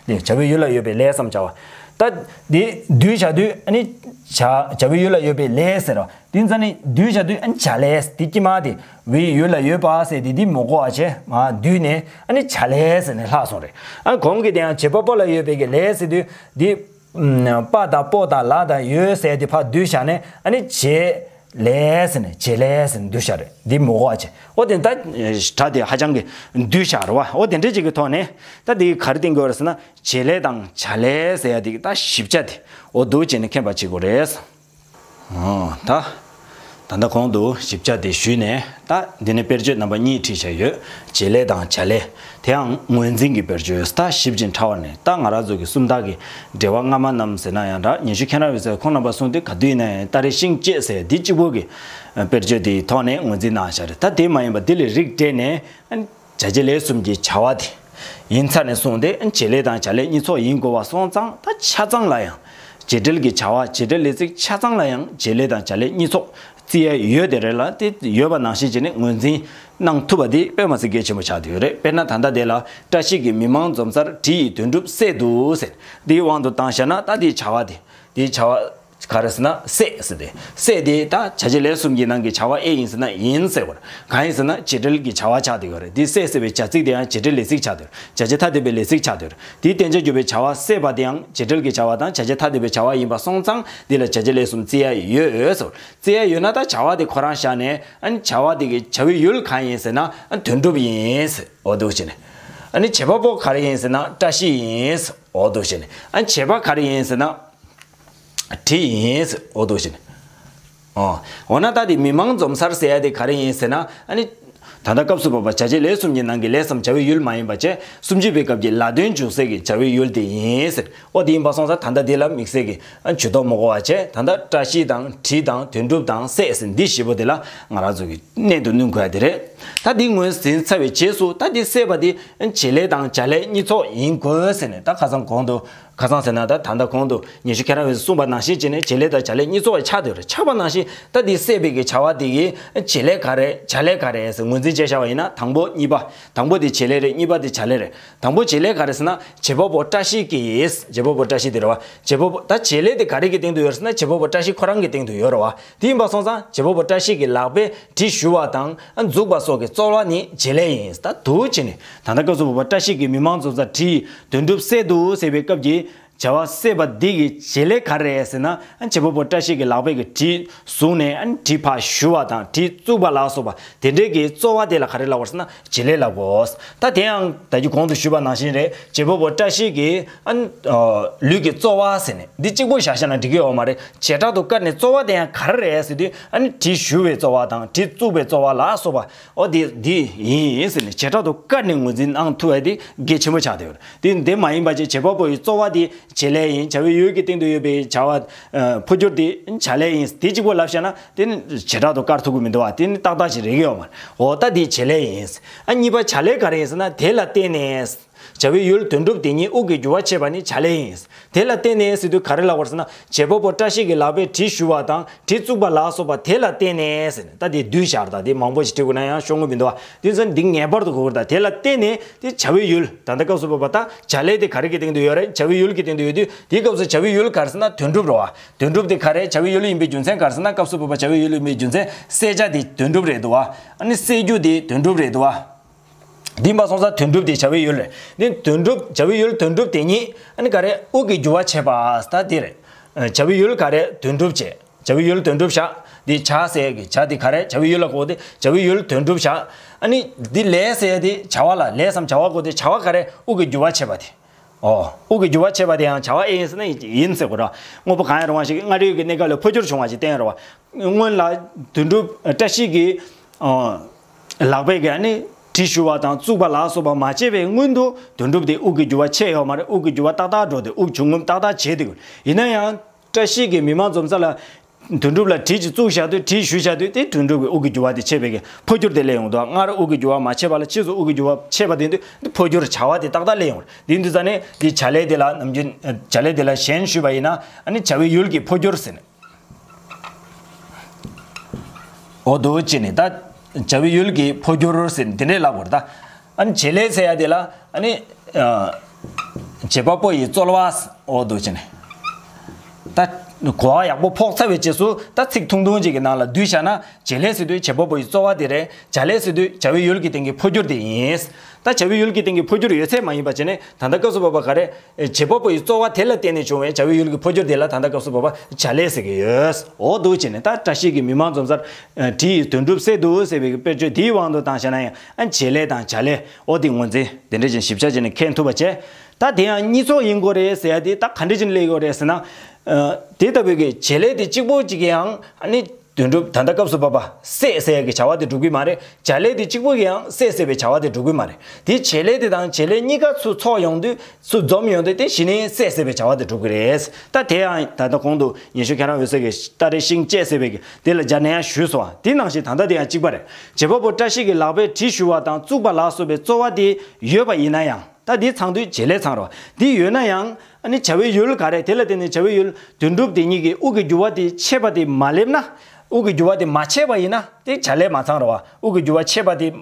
བ། ལས། བྱ་བའི་ཡུལ་ལ་ཡོད་པའི་ལས་སམ་བྱ་བ། ད་དེ་བསྡུས་བྱ་དུས་ཨ་ནི་བྱ་བྱ་བའི་ཡུལ་ལ་ཡོད་པའི་ལས་ཟེར་བ། དེ་ཡིན་ཙང་ནི་བསྡུས་བྱ་དུས་ཨ་ནི་བྱ་ལས་དེ་དཀྱིལ་མ་དེ་བའི་ཡུལ་ལ་ཡོད་པ་ཟེར་དེ་དེ་མི་གོ་བ་བྱས་མར་བསྡུས་ནས་ཨ་ནི་བྱ་ལས་ཟེར་ནས་ལྷག་སོང་རེད། ཨ་གོང་གི་དེ་ཡང་བྱེད་པ་པོ་ལ་ཡོད་པའི་གི་ལས་ཟེར་དུས་དེ། ཨམ། པ་དང་པོ་དང་ལ་དང་ཡོད་ཟེར་དེ་ཕར་བསྡུས་བཞག་ནས་ཨ་ནི་བྱེད་ལས་ཟེར་ནས་བྱེད་ལས་ཟེར་ནས་བསྡུས་བཞག་རེད། འདི་མི་གོ་བ་བྱས། འོ་དེ་ད་སྒྲ་དེ་ཧ་ཅང་གི་བསྡུས་བཞག་རེད་བ། འོ་དེ་འདྲ་ཅིག་གི་ཐོག་ནས་ད་དེ་ག་རེ་བསྟན་དགོས་རེད་ཟེར་ན་བྱེད་ལས་དང་བྱ་ལས་ཟེར་ཡ་དེ་ད་ཞིབ་ཆ་དེ་འོ་འདུག་བྱས་ནས་མཁྱེན་པ་བྱེད་དགོས་རེད། ཨོ། ད། ད་ལྟ་གོང་དུ་ཞིབ་ཆ་དེ་ཞུས་ནས་ད་འདི་ནས་དཔེར་བརྗོད་རྣམ་པ་གཉིས་ཁྲིད་བྱས་ཡོད། བྱེད་ལས་དང་བྱ་ལས། དེའང་ངོས་འཛིན་གྱི་དཔེར་བརྗོད། ད་ཞིབ་ཅིང་ཕྲ་བ་ནས་ད་ང་རང་ཚོ་གི་སུམ་རྟགས་ཀྱི་འགྲེལ་པ་སྔ་མ་རྣམས་ཟེར་ན་ཡང་འདྲ། ཉན་ཞུ་མཁན་རབ་ཡོད་ཚད་ཁོང་རྣམ་པ་གསུངས་དུས་ག་དུས་ཡིན་ན་ཡང་སྟ་རེ་ཤིང་བཅད་ཟེར་འདི་གཅིག་པོ་གི་དཔེར་བརྗོད་དེའི་ཐོག་ནས་ངོས་འཛིན་གནང་བཞག་རེད། ད་དེ་མ་ཡིན་པ་འདི་ལས་རིགས་བསྒྲེས་ནས། བྱ་བྱེད་ལས་གསུམ་གྱི་བྱ་བ་དེ་ཡིན་ཚར་ནས་བཟུང་སྟེ་བྱེད་ལས་དང་བྱ་ལས་གཉིས་ཚོགས་ཡིན་དགོས་པ་སོང་ཙང་ད་ཆ་ཚང་ལ་ཡང་བྱེད་འབྲེལ་གྱི་བྱ་བ་བྱེད་འབྲེལ་ལས་ཚིག་ཆ་ཚང་ལ་ཡང་བྱེད་ལས་དང་བྱ་ལས་གཉིས་ཚོགས་བརྩི་ཡ་ཡོད་དེ་རེད་ལ། དེ་ཡོད་པ་ནང་བཞིན་བྱས་ནས་ངོས་འཛིན་གནང་ཐུབ་པ་དེ་དཔེ་མ་སྲིད་གལ་ཆེན་པོ་ཆགས་བསྡད་ཡོད་རེད། དཔེར་ན་ད་ལྟ་དེ་ལ་བཀྲ་ཤིས་ཀྱིས་མི་མང་འཛོམས་སར་གྲི་ཡིས་དོན་གྲུབ་བསད་དོ་ཟེར། དེའི་དབང་དུ་བཏང་བཞག་ན་ད་དེའི་བྱ་བ་དེ་དེའི་བྱ་བ། ག་རེ་ཟེར་ན་སྲེད་ཟེར་ཏེ། སྲེད་དེ་ད་བྱ་བྱེད་ལས་གསུམ་གྱི་ནང་གི་བྱ་བ་ཨེ་ཡིན་ཟེར་ན་ཡིན་ཟེར་བ་རེད། གང་ཡིན་ཟེར་ན་བྱེད་འབྲེལ་གྱི་བྱ་བ་ཆགས་བསྡད་ཡོད་རེད། དེ་སྲེད་ཟེར་བའི་བྱ་ཚིག་དེ་ཡང་བྱེད་འབྲེལ་ལས་ཚིག་ཆགས་བསྡད་ཡོད་རེད། བྱ་བྱེད་ཐ་དད་པའི་ལས་ཚིག་ཆགས་བསྡད་ཡོད་རེད། དེའི་བསྟན་བྱ་གྱུར་པའི་བྱ་བ་སྲེད་པ་དེ་ཡང་བྱེད་འབྲེལ་གྱི་བྱ་བ་དང་བྱ་བྱེད་ཐ་དད་པའི་བྱ་བ་ཡིན་པ་སོང་ཙང་འདི་ལ་བྱ་བྱེད་ལས་གསུམ་བརྩི་ཡ་ཡོད་ཟེར་བ་རེད། བརྩི་ཡ་ཡོད་ན་ད་བྱ་བ་དེ་ཁོ་རང་བཞག་ནས་ཨ་ནི་བྱ་བ་དེ་གི་བྱ་བའི་ཡུལ་གང་ཡིན་ཟེར་ན་ཨ་དོན་གྲུབ་ཡིན་ཟེར། འོ་འདུག་བྱས་ནས། ཨ་ནི་བྱེད་པ་པོ་ག་རེ་ཡིན་ཟེར་ན་བཀྲ་ཤིས་ཡིན་ཟེར། འོ་འདུག་བྱས་ནས། ཨ་ནི་བྱེད་པ་ག་རེ་ཡིན་ཟེར་ན། དྲི་ཡིན་ཟེར། འོ་འདུག་བྱས་ནས། ཨོ། འོ་ན་ད་དེ་མི་མང་འཛོམས་སར་ཟེར་ཡ་དེ་ག་རེ་ཡིན་ཟེར་ན། ཨ་ནི། ད་ལྟ་སྐབས་སུ་བབ་པ་བྱ་བྱེད་ལས་གསུམ་གྱི་ནང་གི་ལས་སམ་བྱ་བའི་ཡུལ་མ་ཡིན་པ་བཅས་སུམ་ཅུ་པའི་སྐབས་ཀྱི་ལ་དོན་འཇུག་སའི་གི་བྱ་བའི་ཡུལ་དེ་ཡིན་ཟེར། ཨོ་དེ་ཡིན་པ་སོང་ཙང་ད་ལྟ་དེ་ལ་དམིགས་བསལ་གྱི་ཨ་ཇུས་གཏོགས་མ་དགོས་པ་བྱས། ད་ལྟ་བཀྲ་ཤིས་དང་དྲི་དང་དོན་གྲུབ་དང་སྲེད་ཟེར་འདི་བཞི་པོ་དེ་ལ་ང་རང་ཚོ་གི་གནད་དུ་བསྣུན་དགོས་ཡ་དེ་རེད། ད་འདི་ངོས་ཟིན་ཚར་བའི་རྗེས་སུ་ད་འདི་སྲེད་པ་འདི་བྱེད་ལས་དང་བྱ་ལས་གཉིས་ཚོགས་ཡིན་དགོས་ཟེར་ནས། ད་ཁ་སང་གོང་དུ། ཁ་སང་ཟེར་ན་ད་ད་ལྟ་གོང་དུ་ཉི་ཤུ་ཁྱེད་རང་ངོས་སུ་གསུངས་པ་ནང་བཞིན་བྱས་ནས་བྱེད་ལས་དང་བྱ་ལས་གཉིས་ཚོགས་ཆགས་བསྡད་ཡོད་རེད། ཆགས་པ་ནང་བཞིན་ད་འདི་སྲེད་པའི་གི་བྱ་བ་འདི་གི་བྱེད་ལས་ག་རེ་བྱ་ལས་ག་རེ་ཟེར་ངོས་འཛིན་བྱས་བཞག་པ་ཡིན་ན། དང་པོ་གཉིས་པ། དང་པོ་དེ་བྱེད་ལས་རེད། གཉིས་པ་དེ་བྱ་ལས་རེད། དང་པོ་བྱེད་ལས་ག་རེ་ཟེར་ན་བྱེད་པ་པོ་བཀྲ་ཤིས་ཀྱིས། བྱེད་པ་པོ་བཀྲ་ཤིས་དེ་རེད་བ། བྱེད་པ་པོ་ད་བྱེད་ལས་དེ་ག་རེ་གི་སྟེང་དུ་ཡོད་རེད་ཟེར་ན་བྱེད་པ་པོ་བཀྲ་ཤིས་ཁོ་རང་གི་སྟེང་དུ་ཡོད་རེད་བ། དེ་ཡིན་པ་སོང་ཙང་བྱེད་པ་པོ་བཀྲ་ཤིས་ཀྱི་ལག་པས་དྲི་ཞུ་བ་དང་འཛུགས་པ་སོགས་ཀྱི་རྩོལ་བ་ནི་བྱེད་ལས་ཡིན། ད་འདུག་བྱས་ནས་ད་ལྟ་སྐབས་སུ་བབ་པ་བཀྲ་ཤིས་ཀྱིས་མི་མང་འཛོམས་སར་དྲིས་དོན་གྲུབ་སྲེད་དུ་ཟེར་བའི་སྐབས་ཀྱི་བྱ་བ་སྲེད་པ་འདི་གི་བྱེད་ལས་ག་རེ་ཟེར་ན། བྱེད་པ་པོ་བཀྲ་ཤིས་ཀྱི་ལག་པས་ཀྱི་དྲི་བཟུང་ནས་དྲི་ཕར་ཞུ་བ་དང་དྲི་བཙུགས་པ་ལ་སོགས་པ་དེ་འདྲའི་གི་རྩོལ་བ་དེ་ལ་ག་རེ་ལབ་དགོས་ཟེར་ན་བྱེད་ལས་ལབ་དགོས། ད་དེ་ཡང་ད་གིན་གོང་དུ་ཞུས་པ་ནང་བཞིན་རེད། བྱེད་པ་པོ་བཀྲ་ཤིས་ཀྱི་ཨ་ནི་ལུས་ཀྱི་རྩོལ་བ་ཟེར་ནས་འདི་གཅིག་པོ་བཞག་བཞག་ན་འགྲིག་གི་ཡོད་མ་རེད། བྱེ་བྲག་ཏུ་བཀར་ནས་རྩོལ་བ་དེ་ཡང་ག་རེ་རེད་ཟེར་དུས་ཨ་ནི་དྲི་ཞུ་བའི་རྩོལ་བ་དང་དྲི་བཙུགས་པའི་རྩོལ་བ་ལ་སོགས་པ། ཨོ་དེ་འདི་ཡིན་ཟེར་ནས་བྱེ་བྲག་ཏུ་བཀར་ནས་ངོས་འཛིན་གནང་ཐུབ་པ་དེ་གལ་ཆེན་པོ་ཆགས་བསྡད་ཡོད་རེད། དེ་འདི་མ་ཡིན་པ་ཅིག་བྱེད་པ་པོ་ཡི་རྩོལ་བ་དེ་བྱེད་ལས་ཡིན། བྱ་བའི་ཡུལ་གྱི་སྟེང་དུ་ཡོད་པའི་བྱ་བ་ཨ་འཕོ་འགྱུར་དེ་བྱ་ལས་ཡིན། དེ་གཅིག་པོ་ལབ་བཞག་ན་དེ་ནི་བྱེ་བྲག་ཏུ་བཀར་ཐུབ་ཀྱི་མི་འདུག་བ། དེ་ནི་ཏག་ཏག་ཅིག་རེད་ཀྱི་ཡོད་མ་རེད། འོ་ད་དེ་བྱེད་ལས་ཡིན། ཨ་གཉིས་པ་བྱ་ལས་ག་རེ་ཡིན་ཟེར་ན་དེ་ལ་བརྟེན་ནས། བྱ་བའི་ཡུལ་དོན་གྲུབ་དེ་ཉིད་དབུགས་ཀྱི་རྒྱུ་བ་ཆད་པ་ནི་བྱ་ལས་ཡིན། དེ་ལ་བརྟེན་ནས་ཟེར་དུས་ག་རེ་ལབ་པ་རེད་ཟེར་ན་བྱེད་པ་པོ་བཀྲ་ཤིས་ཀྱི་ལག་པས་དྲི་ཞུ་བ་དང་དྲི་བཙུགས་པ་ལ་སོགས་པ་དེ་ལ་བརྟེན་ནས་ཟེར་ནས། ད་དེ་བསྡུས་བཞག་རེད། ད་དེ་མང་པོ་ཞིག་བྲིས་དགོས་ན་ཡང་ཤོང་གི་མི་འདུག་བ། དེ་ཚོ་འདི་ངེས་པར་དུ་གོ་དགོས་རེད། ད་དེ་ལ་བརྟེན་ནས་དེ་བྱ་བའི་ཡུལ་ད་ལྟ་སྐབས་སུ་བབ་པ་ད་བྱ་ལས་དེ་ག་རེ་གི་སྟེང་དུ་ཡོད་རེད། བྱ་བའི་ཡུལ་གྱི་སྟེང་དུ་ཡོད་དུས་དེའི་སྐབས་སུ་བྱ་བའི་ཡུལ་ག་རེ་ཟེར་ན་དོན་གྲུབ་རེད་བ། དོན་གྲུབ་དེ་ག་རེ་བྱ་བའི་ཡུལ་ཡིན་པའི་རྒྱུ་མཚན་ག་རེ་ཟེར་ན་སྐབས་སུ་བབ་པ་བྱ་བའི་ཡུལ་ཡིན་པའི་རྒྱུ་མཚན་སྲེད་བྱ་དེ་དོན་གྲུབ་རེད་འདུག་བ། ཨ་ནི་སྲེད་རྒྱུ་དེ་དོན་གྲུབ་རེད་འདུག་བ། འདི་མ་སོང་ཙང་དོན་གྲུབ་དེ་བྱ་བའི་ཡུལ་རེད། འདི་དོན་གྲུབ་བྱ་བའི་ཡུལ་དོན་གྲུབ་དེ་ཉིད་ཨ་ནི་ག་རེ་དབུགས་ཀྱི་རྒྱུ་བ་ཆད་པ་ད་དེ་རེད། བྱ་བའི་ཡུལ་ག་རེ་དོན་གྲུབ་བྱས། བྱ་བའི་ཡུལ་དོན་གྲུབ་བཞག་འདི་བྱ་ཟེར་གི་བྱ་དེ་ག་རེ་བྱ་བའི་ཡུལ་ལ་གོ་དེ་བྱ་བའི་ཡུལ་དོན་གྲུབ་བཞག་ཨ་ནི་འདི་ལས་ཟེར་དེ་བྱ་བ་ལ་ལས་སམ་བྱ་བ་གོ་དེ་བྱ་བ་ག་རེ་དབུགས་ཀྱི་རྒྱུ་བ་ཆད་པ་དེ། ཨོ། དབུགས་ཀྱི་རྒྱུ་བ་ཆད་པ་དེ་ཡང་བྱ་བ་ཨེ་ཡིན་ཟེར་ན་ཡིན་ཟེར་དགོས་ར། དངོས་པོ་གང་ཡང་རུང་བ་ཞིག་གི་སྔར་ཡོད་ཀྱི་གནས་སྐབས་ལས་འཕོ་འགྱུར་བྱུང་བ་ཞིག་བསྟན་ཡོད་ར་བ། སྔོན་ལ་དོན་གྲུབ་བཀྲ་ཤིས་ཀྱི་ཨ་ལག་པས་ཀྱི་ཨ་ནི་དྲི་ཞུ་བ་དང་བཙུགས་པ་ལ་སོགས་པ་མ་བྱས་པའི་སྔོན་དུ་དོན་གྲུབ་དེ་དབུགས་ཀྱི་རྒྱུ་བ་ཆད་ཡོད་མ་རེད། དབུགས་ཀྱི་རྒྱུ་བ་ཏག་ཏག་འགྲོ་དེ་དབུགས་འབྱུང་རྔུབ་ཏག་ཏག་བྱེད་དེ། ཡིན་ན་ཡང་བཀྲ་ཤིས་ཀྱིས་མི་མང་འཛོམས་ས་ལ་དོན་གྲུབ་ལ་དྲི་ཅིག་བཙུགས་བཞག་དུས་དྲི་ཞུ་བཞག་དུས་དེ་དོན་གྲུབ་ཀྱི་དབུགས་ཀྱི་རྒྱུ་བ་དེ་ཆད་པའི་གི་འཕོ་འགྱུར་དེ་སླེབས་ཡོང་འདུག་སྔར་དབུགས་ཀྱི་རྒྱུ་བ་མ་ཆད་པ་ལ་ཕྱིས་སུ་དབུགས་ཀྱི་རྒྱུ་བ་ཆད་པ་དེ་དུས་འཕོ་འགྱུར་བྱ་བ་དེ་ཏག་ཏག་སླེབས་ཡོང་རེད། དེ་དུས་ཙ་ནས་དེ་བྱ་ལས་དེ་ལ་ནམ་རྒྱུན་བྱ་ལས་དེ་ལ་གཞན་ཞུས་པ་ཡིན་ན་ཨ་ནི་བྱ་བའི་ཡུལ་གྱི་འཕོ་འགྱུར་ཟེར་ནས། འོ་འདུག་ཅེས་ནས་ད་བྱ་བའི་ཡུལ་གྱི་འཕོ་འགྱུར་ཟེར་ནས་དེ་འདྲས་ལབ་དགོས་རེད་ད། ཨ་ནི་བྱེད་ལས་ཟེར་ཡ་དེ་ལ་ཨ་ནི་ཨ་བྱེད་པ་པོ་ཡི་རྩོལ་བ། འོ་འདུག་ཅེས་ནས་ད་གོ་བ་ཡག་པོ་ཕོག་ཚར་བའི་རྗེས་སུ་ད་ཚིག་ཐུང་ཐུང་ཅིག་གི་ནང་ལ་བསྡུས་བཞག་ན་བྱེད་ལས་ཟེར་དུས་བྱེད་པ་པོ་ཡི་རྩོལ་བ་དེ་རེད། བྱ་ལས་ཟེར་དུས་བྱ་བའི་ཡུལ་གྱི་སྟེང་གི་འཕོ་འགྱུར་དེ་ཡིན། ད་བྱ་བའི་ཡུལ་གྱི་སྟེང་གི་འཕོ་འགྱུར་ཡོད་ཚད་མ་ཡིན་པ་བྱས་ནས་ད་ལྟ་སྐབས་སུ་བབ་པ་ག་རེ། བྱེད་པ་པོ་ཡི་རྩོལ་བ་དེ་ལ་བརྟེན་ནས་བྱུང་བའི་བྱ་བའི་ཡུལ་གྱི་འཕོ་འགྱུར་དེ་ལ་ད་ལྟ་སྐབས་སུ་བབ་པ་བྱ་ལས་ཟེར་གྱི་ཡོད། འོ་འདུག་བྱས་ནས་ད་བཀྲ་ཤིས་ཀྱིས་མི་མང་འཛོམས་སར་དྲི་ཡི་དོན་གྲུབ་སྲེད་དུ་ཟེར་བའི་དཔེར་བརྗོད་དེའི་དབང་དུ་བཏང་བཞག་ན་ཡང་ཨ་བྱེད་ལས་དང་བྱ་ལས་འོ་དེ་ངོས་འཛིན་དེ་འདྲ་ཅན་ཞིབ་ཆ་བྱས་ནས་མཁྱེན་ཐུབ་པ་བྱས། ད་དེ་ཡང་གཉིས་ཚོགས་ཡིན་དགོས་རེད་ཟེར་ཡ་དེ་ད་ག་འདྲ་ཅན་སླེབས་ཡོད་རེད་ཟེར་ན། དེ་ལྟ་བུའི་གི་བྱེད་ལས་དེ་གཅིག་པོ་གཅིག་གིས་ཡང་ཨ་ནི། དོན་གྲུབ་ད་ལྟ་སྐབས་སུ་བབ་པ་སྲེད་ཟེར་ཡ་གི་བྱ་བ་དེ་འགྲུབ་ཀྱི་མ་རེད། བྱ་ལས་དེ་གཅིག་པོ་གིས་ཡང་སྲེད་ཟེར་བའི་བྱ་བ་དེ་འགྲུབ་ཀྱི་མ་རེད། དེ་བྱེད་ལས་དེ་དང་བྱེད་ལས་གཉིས་ཀ་ཚུར་ཚོགས་ཡོང་དུས་ཚུར་འཛོམས་ཡོང་དུས་དེ་གཞི་ནས་སྲེད་ཟེར་བའི་བྱ་བ་དེ་འགྲུབ་ཀྱི་རེད། ད་དེ་ཡང་ད་ལྟ་གོང་དུ་ཉི་ཤུ་ཁྱེད་རང་འོད་ཟེར་གྱི་སྟ་རེ་ཤིང་བཅད་ཟེར་བའི་གི་དེ་ལ་སྦྱར་ནས་ཡང་ཞུས་སོང་བ། དེ་ནང་བཞིན་ད་ལྟ་དེ་ཡང་གཅིག་པ་རེད། བྱེད་པ་པོ་བཀྲ་ཤིས་ཀྱི་ལག་པས་དྲི་ཞུ་བ་དང་བཙུགས་པ་ལ་སོགས་པའི་རྩོལ་བ་དེ་ཡོད་པ་ཡིན་ན་ཡང་། ད་འདི་ཚང་དུས་བྱེད་ལས་ཚང་རོ། འདི་ཡོད་ན་ཡང་ཨ་ནི་བྱ་བའི་ཡུལ་ག་རེ་དེ་ལ་བརྟེན་ནས་བྱ་བའི་ཡུལ་དོན་གྲུབ་དེ་ཉིད་ཀྱི་དབུགས་ཀྱི་རྒྱུ་བ་དེ་ཆད་པ་དེ་མ་སླེབས་ན། དབུགས་ཀྱི་རྒྱུ་བ་དེ་མ་ཆད་པ་ཡིན་ན་དེ་བྱ་ལས་མ་ཚང་རོ། དབུགས་ཀྱི་རྒྱུ་བ་ཆད་པ་དེ་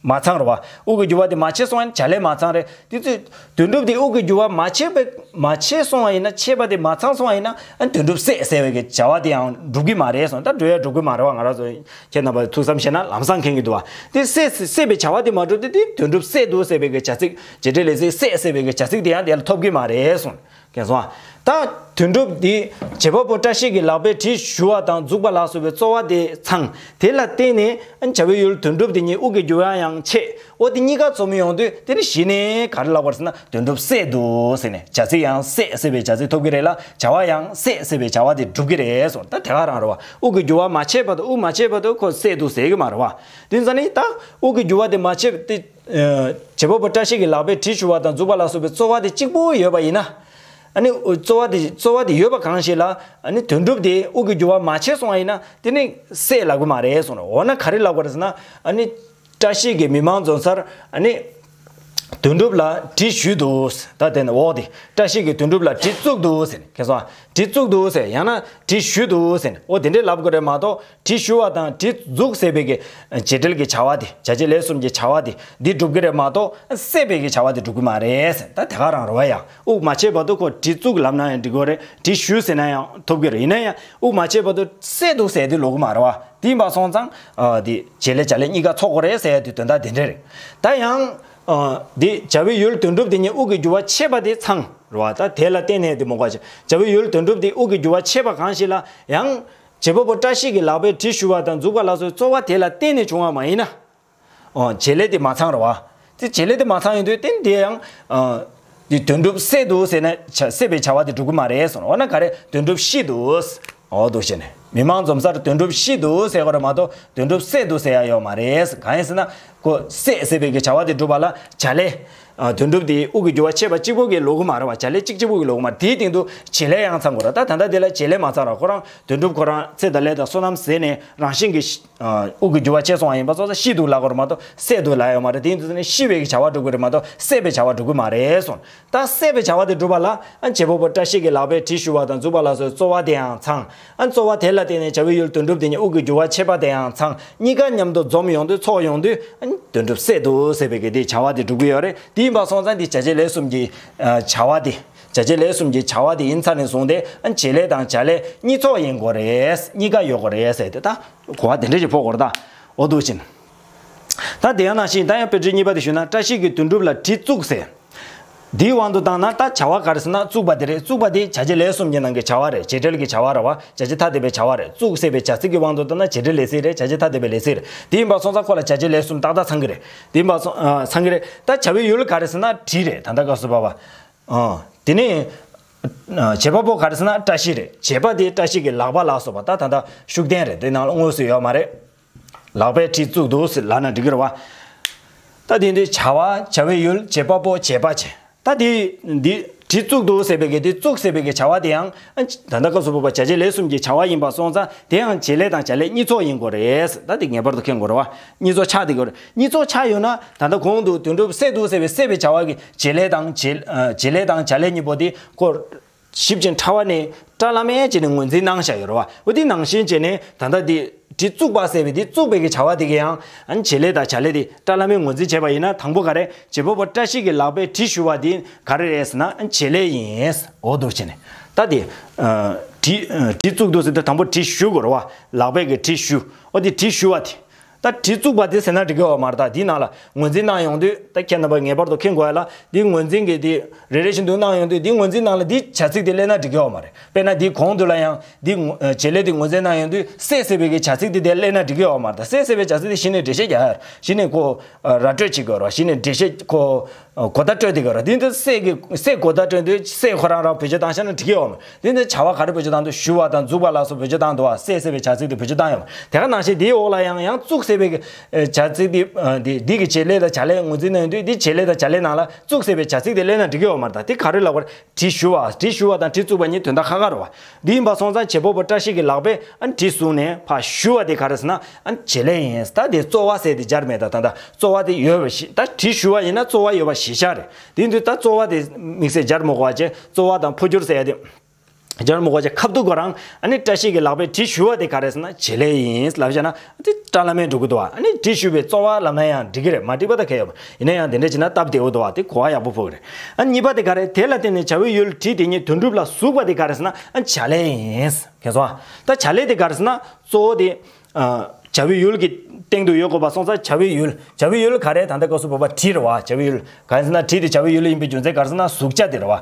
མ་ཚང་རེད་བ། དབུགས་ཀྱི་འགྱུར་བ་དེ་མ་ཆད་སོང་བ་ཡིན་ན་བྱ་ལས་མ་ཚང་རེད། དེ་ཚོས་དོན་གྲུབ་དེ་དབུགས་ཀྱི་འགྱུར་བ་མ་ཆད་པའི་མ་ཆད་སོང་བ་ཡིན་ན། ཆད་པ་དེ་མ་ཚང་སོང་བ་ཡིན་ན། ཨ་ནི་དོན་གྲུབ་སད་ཟེར་བའི་གི་བྱ་བ་དེ་ཡང་འགྲུབ་ཀྱི་མ་རེད་གསུངས། ད་འགྲུབ་ཡ་འགྲུབ་ཀྱི་མ་རེད་བ། ང་རང་ཚོ་ཁྱེད་རྣམ་པ་ཐུགས་བསམ་བཞེས་ན་ལམ་སང་མཁྱེན་གྱི་འདུག་བ། དེ་སད་སད་པའི་བྱ་བ་དེ་མ་གྲུབ་དུས་དེ་དོན་གྲུབ་སད་འདུག་ཟེར་བའི་གི་བྱ་ཚིག་བྱེད་འབྲེལ་ལས་ཚིག་སད་ཟེར་བའི་གི་བྱ་ཚིག་དེ་ཡང་དེ་ལ་ཐོབ་ཀྱི་མ་རེད་གསུངས། མཁྱེན་སོང་ཨ། ད་དོན་གྲུབ་འདི་བྱེད་པ་པོ་བཀྲ་ཤིས་ཀྱི་ལག་པས་དྲི་ཞུ་བ་དང་འཛུགས་པ་ལ་སོགས་པའི་རྩོལ་བ་དེ་ཚང་། དེ་ལ་བརྟེན་ནས་བྱ་བའི་ཡུལ་དོན་གྲུབ་དེ་ཉིད་དབུགས་ཀྱི་རྒྱུ་བ་ཡང་ཆད། འོ་དེ་གཉིས་ཀ་འཛོམས་ཡོང་དུས་དེ་ནི་གཞི་ནས་ག་རེ་ལབ་པ་རེད་ཟེར་ན། དོན་གྲུབ་སད་འདུག་ཟེར་ནས་བྱ་ཚིག་ཡང་སད་ཟེར་བའི་བྱ་ཚིག་ཐོབ་ཀྱི་རེད་ལ། བྱ་བ་ཡང་སད་ཟེར་བའི་བྱ་བ་དེ་འགྲུབ་ཀྱི་རེད་གསུངས། ད་དེ་ག་རང་རེད་བ། དབུགས་ཀྱི་རྒྱུ་བ་མ་ཆད་བར་དུ། དབུགས་མ་ཆད་བར་དུ་ཁོ་སད་འདུག་ཟེར་གྱི་མ་རེད་བ། དེ་ཙང་ནི་ད་དབུགས་ཀྱི་རྒྱུ་བ་དེ་མ་ཆད་དེ། བྱེད་པ་པོ་བཀྲ་ཤིས་ཀྱི་ལག་པས་དྲི་ཞུ་བ་དང་འཛུགས་པ་ལ་སོགས་པའི་རྩོལ་བ་དེ་གཅིག་པོ་ཡོད་པ་ཡིན་ན། ཨ་ནི་རྩོལ་བ་དེ་རྩོལ་བ་དེ་ཡོད་པ་གང་ཞིག་ལ། ཨ་ནི་དོན་གྲུབ་དེ་དབུགས་ཀྱི་རྒྱུ་བ་མ་ཆད་སོང་བ་ཡིན་ན་དེ་ནི་སད་ལབ་ཀྱི་མ་རེད་གསུངས་རེད། འོ་ན་ག་རེ་ལབ་དགོས་རེད་ཟེར་ན། ཨ་ནི་བཀྲ་ཤིས་ཀྱིས་མི་མང་འཛོམས་སར་ཨ་ནི་དོན་གྲུབ་ལ་དྲི་ཞུས་འདུག། ད་དེ་ནི་འོག་དེ་བཀྲ་ཤིས་ཀྱིས་དོན་གྲུབ་ལ་དྲི་བཙུགས་འདུག་ཟེར་ནས། མཁྱེན་སོང་ཨ། དྲི་བཙུགས་འདུག་ཟེར། ཡང་ན་དྲི་ཞུས་འདུག་ཟེར་ནས། འོ་དེ་འདྲས་ལབ་དགོས་རེད་མ་གཏོགས། དྲི་ཞུ་བ་དང་དྲི་བཙུགས་ཟེར་བའི་གི་བྱེད་འབྲེལ་གྱི་བྱ་བ་དེ། བྱ་བྱེད་ལས་གསུམ་གྱི་བྱ་བ་དེ་འདི་འགྲུབ་ཀྱི་རེད་མ་གཏོགས། སད་པའི་གི་བྱ་བ་དེ་འགྲུབ་ཀྱི་མ་རེད་ཟེར། ད་དེ་ག་རང་རེད་བ། ཡང་དབུགས་མ་ཆད་བར་དུ་ཁོ་དྲི་བཙུགས་ལབ་ན་ཡང་འགྲིག་གི་རེད། དྲི་ཞུ་ཟེར་ན་ཡང་ཐོབ་ཀྱི་རེད། ཡིན་ན་ཡང་དབུགས་མ་ཆད་བར་དུ་སད་འདུག་ཟེར་དེ་ལོག་གི་མ་རེད་བ། དེ་ཡིན་པ་སོང་ཙང་། ཨ་དེ་བྱེད་ལས་བྱ་ལས་གཉིས་ཀ་ཚོགས་དགོས་རེད་ཟེར་ཡ་དེ་དོན་དག་དེ་འདྲ་རེད། ད་ཡང་། ཨ་དེ་བྱ་བའི་ཡུལ་དོན་གྲུབ་དེ་ཉིད་དབུགས་ཀྱི་རྒྱུ་བ་ཆད་པ་དེ་ཚང་རེད་བ། ད་དེ་ལ་བརྟེན་ནས་དེ་མོ་ག་བྱ་བྱ་བའི་ཡུལ་དོན་གྲུབ་དེ་དབུགས་ཀྱི་རྒྱུ་བ་ཆད་པ་གང་ཞིག་ལ་ཡང་། བྱེད་པ་པོ་བཀྲ་ཤིས་ཀྱི་ལག་པས་དྲི་ཞུ་བ་དང་འཛུགས་པ་ལ་སོགས་རྩོལ་བ་དེ་ལ་བརྟེན་ནས་བྱུང་བ་མ་ཡིན་ན། ཨོ་བྱེད་ལས་དེ་མ་ཚང་རེད་བ། དེ་བྱེད་ལས་དེ་མ་ཚང་ཡོང་དུས་དེ་འདི་ཡང་། ཨ་དེ་དོན་གྲུབ་སད་འདུག་ཟེར་ན་བྱ་སད་པའི་བྱ་བ་དེ་འགྲུབ་ཀྱི་མ་རེད་གསུངས། འོ་ན་ག་རེ། དོན་གྲུབ་ཤི་འདུག། འོ་འདུག་བྱས་ནས་མི་མང་འཛོམས་སར་དོན་གྲུབ་ཤི་འདུག་ཟེར་དགོས་རེད་མ་གཏོགས། དོན་གྲུབ་སད་འདུག་ཟེར་ཡ་ཡོད་མ་རེད། གང་ཡིན་ཟེར་ན། ཁོ་སད་ཟེར་བའི་གི་བྱ་བ་དེ་འགྲུབ་པ་ལ་བྱ་ལས། ཨ་དོན་གྲུབ་དེ་དབུགས་ཀྱི་རྒྱུ་བ་ཆད་པ་གཅིག་པོ་གི་ལོག་གི་མ་རེད་བ། བྱ་ལས་གཅིག་གཅིག་པོ་གི་ལོག་གི་མ་རེད། དེའི་སྟེང་དུ་བྱེད་ལས་ཡང་ཚང་དགོས་རེད། ད་ད་ལྟ་དེ་ལ་བྱེད་ལས་མ་ཚང་ར། ཁོ་རང་དོན་གྲུབ་ཁོ་རང་ཚེ་དང་ལས་དང་བསོད་ནམས་ཟད་ནས་རང་བཞིན་གྱིས་ཤི། ཨ་དབུགས་ཀྱི་རྒྱུ་བ་ཆད་སོང་བ་ཡིན་པ་སོང་ཙང་ཤི་འདུག་ལབ་དགོས་རེད་མ་གཏོགས། སད་འདུག་ལབ་ཡོད་མ་རེད། དེ་ཡིན་དུས་ནི་ཤི་བའི་གི་བྱ་བ་འགྲུབ་ཀྱི་རེད་མ་གཏོགས། སད་པའི་བྱ་བ་འགྲུབ་ཀྱི་མ་རེད་གསུངས། ད་སད་པའི་བྱ་བ་དེ་འགྲུབ་པ་ལ། ཨ་བྱེད་པ་པོ་བཀྲ་ཤིས་ཀྱི་ལག་པས་དྲི་ཞུ་བ་དང་འཛུགས་པ་ལ་སོགས་རྩོལ་བ་དེ་ཡང་ཚང་། ཨ་རྩོལ་བ་དེ་ལ་བརྟེན་ནས་བྱ་བའི་ཡུལ་དོན་གྲུབ་དེ་ཉིད་དབུགས་ཀྱི་རྒྱུ་བ་ཆད་པ་དེ་ཡང་ཚང་། གཉིས་ཀ་མཉམ་དུ་འཛོམས་ཡོང་དུས་ཚོགས་ཡོང་དུས། ཨ་དོན་གྲུབ་སད་འདུག་ཟེར་བའི་གི་དེ་བྱ་བ་དེ་འགྲུབ་ཀྱི་ཡོད་རེད། དེ་ཡིན་པ་སོང་ཙང་དེ་བྱ་བྱེད་ལས་གསུམ་གྱི་ཨ་བྱ་བ་དེ། བྱ་བྱེད་ལས་གསུམ་གྱི་བྱ་བ་དེ་ཡིན་ཚར་ནས་བཟུང་སྟེ། ཨ་བྱེད་ལས་དང་བྱ་ལས་གཉིས་ཚོགས་ཡིན་དགོས་རེད། གཉིས་ཀ་ཡོད་དགོས་རེད་ཟེར་ཏེ། ད་གོ་བ་དེ་འདྲ་ཞིག་ཕོག་དགོས་རེད་ད། འོ་འདུག་བྱས་ནས། ད་དེ་ཡང་ནང་བཞིན། ད་ཡང་དཔེ་ཁྲིད་གཉིས་པ་དེ་ཞུས་ན། བཀྲ་ཤིས་ཀྱིས་དོན་གྲུབ་ལ་དྲི་བཙུགས་ཟེར། འདིའི་དབང་དུ་བཏང་ན་ད་བྱ་བ་ག་རེ་ཟེར་ན་བཙུགས་པ་དེ་རེད། བཙུགས་པ་དེ་བྱ་བྱེད་ལས་གསུམ་གྱི་ནང་གི་བྱ་བ་རེད། བྱེད་འབྲེལ་གྱི་བྱ་བ་རེད་བ། བྱ་བྱེད་ཐ་དད་པའི་བྱ་བ་རེད། བཙུགས་ཟེར་བའི་བྱ་ཚིག་གི་དབང་དུ་བཏང་ན་བྱེད་འབྲེལ་ལས་ཚིག་རེད། བྱ་བྱེད་ཐ་དད་པའི་ལས་ཚིག་རེད། དེ་ཡིན་པ་སོང་ཙང་ཁོ་ལ་བྱ་བྱེད་ལས་གསུམ་ཏག་ཏག་ཚང་གི་རེད། དེ་ཡིན་པ་སོང་ཨ་ཚང་གི་རེད། ད་བྱ་བའི་ཡུལ་ག་རེ་ཟེར་ན་དྲི་རེད། ད་ལྟ་སྐབས་སུ་བབ་པ། ཨ་དེ་ནས་ཨ་བྱེད་པ་པོ་ག་རེ་ཟེར་ན་བཀྲ་ཤིས་རེད། བྱེད་པ་དེ་བཀྲ་ཤིས་ཀྱི་ལག་པ་ལ་སོགས་པ། ད་ད་ལྟ་ཤུགས་བསྟན་རེད། དེ་ནང་ལ་དངོས་སུ་ཡོད་མ་རེད། ལག་པས་དྲི་བཙུགས་འདུག་ཟེར་ལབ་ན་འགྲིག་གི་རེད་བ། ད་དེ་འདི་བྱ་བ། བྱ་བའི་ཡུལ། བྱེད་པ་པོ། བྱེད་པ་བྱེད། ད་དེ་འདི་དྲི་བཙུགས་འདུག་ཟེར་བའི་གི་དེ་བཙུགས་ཟེར་བའི་གི་བྱ་བ་དེ་ཡང་ད་ལྟ་སྐབས་སུ་བབ་པ་བྱ་བྱེད་ལས་གསུམ་གྱི་བྱ་བ་ཡིན་པ་སོང་ཙང་། དེ་ཡང་བྱེད་ལས་དང་བྱ་ལས་གཉིས་ཚོགས་ཡིན་དགོས་རེད། ད་དེ་ངེས་པར་དུ་མཁྱེན་དགོས་རེད་བ། གཉིས་ཚོགས་ཆགས་བསྡད་དགོས་རེད། གཉིས་ཚོགས་ཆགས་ཡོད་ན་ད་ལྟ་གོང་དུ་དོན་གྲུབ་སད་འདུག་ཟེར་བའི་སད་པའི་བྱ་བ་གི་བྱེད་ལས་དང་བྱེད་ཨ་བྱེད་ལས་དང་བྱ་ལས་གཉིས་པོ་དེ་ཁོ་ཞིབ་ཅིང་ཕྲ་བ་ནས་བཀྲ་ལམ་མེ་བྱས་ནས་ངོས་འཛིན་གནང་བཞག་ཡོད་རེད་བ། འོ་དེ་ནང་བཞིན་བྱས་ནས་ད་ལྟ་དེ་དྲི་བཙུགས་པ་ཟེར་བའི་དེ་བཙུགས་པའི་གི་བྱ་བ་དེ་གི་ཡང་ཨ་ནི་བྱེད་ལས་དང་བྱ་ལས་དེ་བཀྲ་ལམ་མེ་ངོས་འཛིན་བྱས་པ་ཡིན་ན། དང་པོ་ག་རེ། བྱེད་པ་པོ་བཀྲ་ཤིས་ཀྱི་ལག་པས་དྲི་ཞུ་བ་དེ་ག་རེ་རེད་ཟེར་ན་ཨ་ནི་བྱེད་ལས་ཡིན། འོ་འདུག་བྱས་ནས་ད་དེ་ཨ་དྲི་ཨ་དྲི་བཙུགས་འདུག་ཟེར་དུས་དང་པོ་དྲི་ཞུ་དགོས་རེད་བ། ལག་པས་གི་དྲི་ཞུ། འོ་དེ་དྲི་ཞུ་བ་དེ། ད་དྲི་བཙུགས་པ་དེ་ཟེར་ན་འགྲིག་གི་ཡོད་མ་རེད། ད་འདི་ནང་ལ་ངོས་འཛིན་གནང་ཡོང་དུས། ད་ཁྱེད་རྣམ་པ་ངེས་པར་དུ་མཁྱེན་དགོས་ཡ་ལ། འདི་ངོས་འཛིན་གྱི་འདི་རེ་རེ་བཞིན་དུ་གནང་ཡོང་དུས། འདི་ངོས་འཛིན་ནང་ལ་འདི་བྱ་ཚིག་དེ་སླེབས་ན་འགྲིག་གི་ཡོད་མ་རེད། དཔེར་ན་འདི་གོང་དུ་ལ་ཡང་འདི་ངོ་ཨ་བྱེད་ལས་དེ་ངོས་འཛིན་གནང་ཡོང་དུས། སད་ཟེར་བའི་གི་བྱ་ཚིག་དེ་དེ་སླེབས་ན་འགྲིག་གི་ཡོད་མ་རེད། ད་སད་ཟེར་བའི་བྱ་ཚིག་དེ་གཞི་ནས་འགྲེལ་བཤད་རྒྱག་ཡ། གཞི་ནས་ཁོ་ཨ་ར་སྤྲོད་བྱེད་དགོས་རེད། གཞི་ནས་འགྲེལ་བཤད་ཁོ་ཨ་གོ་བརྡ་སྤྲོད་དེ་དགོས་རེད། འདི་འདི་སད་གི་སད་གོ་བརྡ་སྤྲོད་དུས་སད་ཁོ་རང་རང་བེད་སྤྱོད་བཏང་བཞག་ན་འགྲིག་གི་ཡོད་མ་རེད། འདི་འདི་བྱ་བ་ག་རེ་བེད་སྤྱོད་བཏང་འདུག་ཞུ་བ་དང་འཛུགས་པ་ལ་སོགས་བེད་སྤྱོད་བཏང་འདུག་བ། སད་ཟེར་བའི་བྱ་ཚིག་དེ་བེད་སྤྱོད་བཏང་ཡོད་མ་རེད། དེ་ག་ནང་བཞིན་དེའི་འོག་ལ་ཡང་ཡང་བཙུགས་ཟེར་བའི་གི་ཨ་འདི་འདི་གི་བྱེད་ལས་དང་བྱ་ལས་ངོས་འཛིན་གནང་ཡོང་དུས། འདི་བྱེད་ལས་དང་བྱ་ལས་ནང་ལ་བཙུགས་ཟེར་བའི་བྱ་ཚིག་དེ་སླེབས་ན་འགྲིག་གི་ཡོད་མ་རེད། ད་དེ་ག་རེ་ལབ་པ་རེད། དྲི་ཞུ་བ། དྲི་ཞུ་བ་དང་དྲི་བཙུགས་པ་གཉིས་དོན་དག་ཁ་ཁ་རེད་བ། འདི་ཡིན་པ་སོང་ཙང་བྱེད་པ་པོ་བཀྲ་ཤིས་ཀྱི་ལག་པས་ཨ་ནི་དྲི་བཟུང་ནས་ཕར་ཞུ་བ་དེ་ག་རེ་ཟེར་ན་ཨ་ནི་བྱེད་ལས་ཡིན། ད་དེ་རྩོལ་བ་ཟེར་དེ་སྦྱར་མེད། ད་ད་ད་རྩོལ་བ་དེ་ཡོད་པ་ཞིག་ད་དྲི་ཞུ་བ་ཡིན་ན་རྩོལ་བ་ཡོད་པ་གཞི་བཞག་རེད། དེ་ཡིན་དུས་ད་རྩོལ་བ་དེ་དམིགས་བསལ་སྦྱར་མི་དགོས་པ་བྱས། རྩོལ་བ་དང་འཕོ་འགྱུར་ཟེར་ཡ་དེ། རྒྱ་མི་གོ་ཆ་ཁབ་ཏུ་གོ་རང་ཨ་ནི་བཀྲ་ཤིས་ཀྱི་ལག་པས་གྲི་ཞུ་བ་དེ་ག་རེ་ཟེར་ན་བྱེད་ལས་ཡིན་ལབ་བྱས་ན་དེ་སྐྲ་ལམ་མེ་འགྲོ་གི་འདུག་བ། ཨ་ནི་གྲི་ཞུ་བའི་རྩོལ་བ་ལབ་ན་ཡང་འགྲིག་གི་རེད། མ་འགྲིག་པ་ད་ག་ཡོད་མ་ཡིན་ན་ཡང་དེ་འདྲ་བྱས་ན་སྟབས་བདེ་བོ་འདུག་བ། དེ་གོ་བ་ཡག་པོ་ཕོག་གི་རེད། ཨ་གཉིས་པ་དེ་ག་རེ། དེ་ལ་བརྟེན་ནས་བྱ་བའི་ཡུལ་གྲི་དེ་ཉིད་དོན་གྲུབ་ལ་ཟུག་པ་དེ་ག་རེ་ཟེར་ན་ཨ་བྱ་ལས་ཡིན། མཁྱེན་སོང་ཨ། ད་བྱ་ལས་དེ་ག་རེ་ཟེར་ན་གཙོ་བོ་དེ། བྱ་བའི་ཡུལ་གྱི་སྟེང་དུ་ཡོད་དགོས་པ་སོང་ཙང་བྱ་བའི་ཡུལ། བྱ་བའི་ཡུལ་ག་རེ། ད་ལྟ་སྐབས་སུ་བབ་པ་གྲི་རེད་བ། བྱ་བའི་ཡུལ་ག་རེ་ཟེར་ན་གྲི་དེ་བྱ་བའི་ཡུལ་ཡིན་པའི་རྒྱུ་མཚན་ག་རེ་ཟེར་ན་ཟུག་བྱ་དེ་རེད་བ།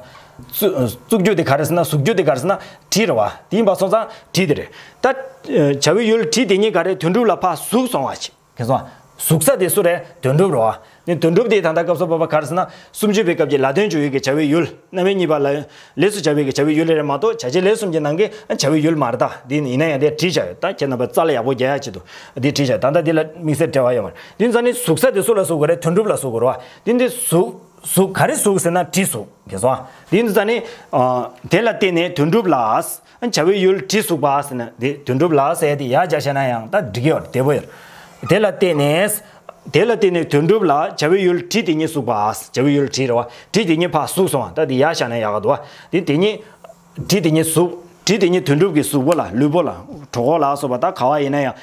ཟུག་ཟུག་རྒྱུ་དེ་ག་རེ་ཟེར་ན་ཟུག་རྒྱུ་དེ་ག་རེ་ཟེར་ན་གྲི་རེད་བ། དེ་ཡིན་པ་སོང་ཙང་གྲི་དེ་རེད། ད་བྱ་བའི་ཡུལ་གྲི་དེ་ཉིད་ག་རེ། དོན་གྲུབ་ལ་ཕར་ཟུག་སོང་བ་ཞིག་མཁྱེན་སོང་ཨ། ཟུག་ས་དེ་སུ་རེད། དོན་གྲུབ་རེད་བ། ནི་དོན་གྲུབ་དེ་ད་ལྟ་སྐབས་སུ་བབ་པ་ག་རེ་ཟེར་ན་སུམ་ཅུ་པའི་སྐབས་ཀྱི་ལ་དོན་བྱ་བའི་གི་བྱ་བའི་ཡུལ། རྣམ་དབྱེ་གཉིས་པ་ལ་ལས་སུ་བྱ་བའི་གི་བྱ་བའི་ཡུལ་རེད་མ་གཏོགས་བྱ་བྱེད་ལས་གསུམ་གྱི་ནང་གི་བྱ་བའི་ཡུལ་མ་རེད། ད་འདི་ནི་ཡིན་ན་ཡང་དེ་བྲིས་བཞག་ཡོད། ད་ཁྱེད་རྣམ་པ་རྩ་ལ་ཡག་པོ་རྒྱག་ཡ་ཆེད་དུ་འདི་བྲིས་བཞག་ད་ལྟ་འདི་ལ་དམིགས་བསལ་འབྲེལ་བ་ཡོད་མ་རེད། འདི་ཙང་ནི་ཟུག་ས་དེ་སུ་ལ་ཟུག་དགོས་རེད། དོན་གྲུབ་ལ་ཟུག་དགོས་རེད་བ། འདི་འདི་ཟུག་ཟུག་ག་རེ་ཟུག་ཟེར་ན་གྲི་ཟུག་མཁྱེན་སོང་ཨ། འདི་འདི་ཙང་ནི་དེ་ལ་བརྟེན་ནས་དོན་གྲུབ་ལ། བྱ་བའི་ཡུལ་གྲི་ཟུག་པ་ཟེར་ན་དེ་དོན་གྲུབ་ལ་ཟེར་དེ་ཡར་སྦྱར་བྱས་ན་ཡང་ད་འགྲིག་གི་ཡོད་རེད། བདེ་པོ་ཡོད་རེད། དེ་ལ་བརྟེན་ནས། དེ་ལ་བརྟེན་ནས་དོན་གྲུབ་ལ་བྱ་བའི་ཡུལ་གྲི་དེ་ཉིད་ཟུག་པ། བྱ་བའི་ཡུལ་གྲི་རེད་བ། གྲི་དེ་ཉིད་ཕར་ཟུག་སོང་བ། ད་དེ་ཡར་བཞག་ན་ཡག་ག་འདུག་བ། དེ་དེ་ཉིད། གྲི་དེ་ཉིད་ཟུག་གྲི་དེ་ཉིད་དོན་གྲུབ་ཀྱི་གཟུགས་པོ་ལ་ལུས་པོ་ལ་གྲོད་ཁོག་ལ་སོགས་པ་ད་ག་བ་ཡིན་ན་ཡང་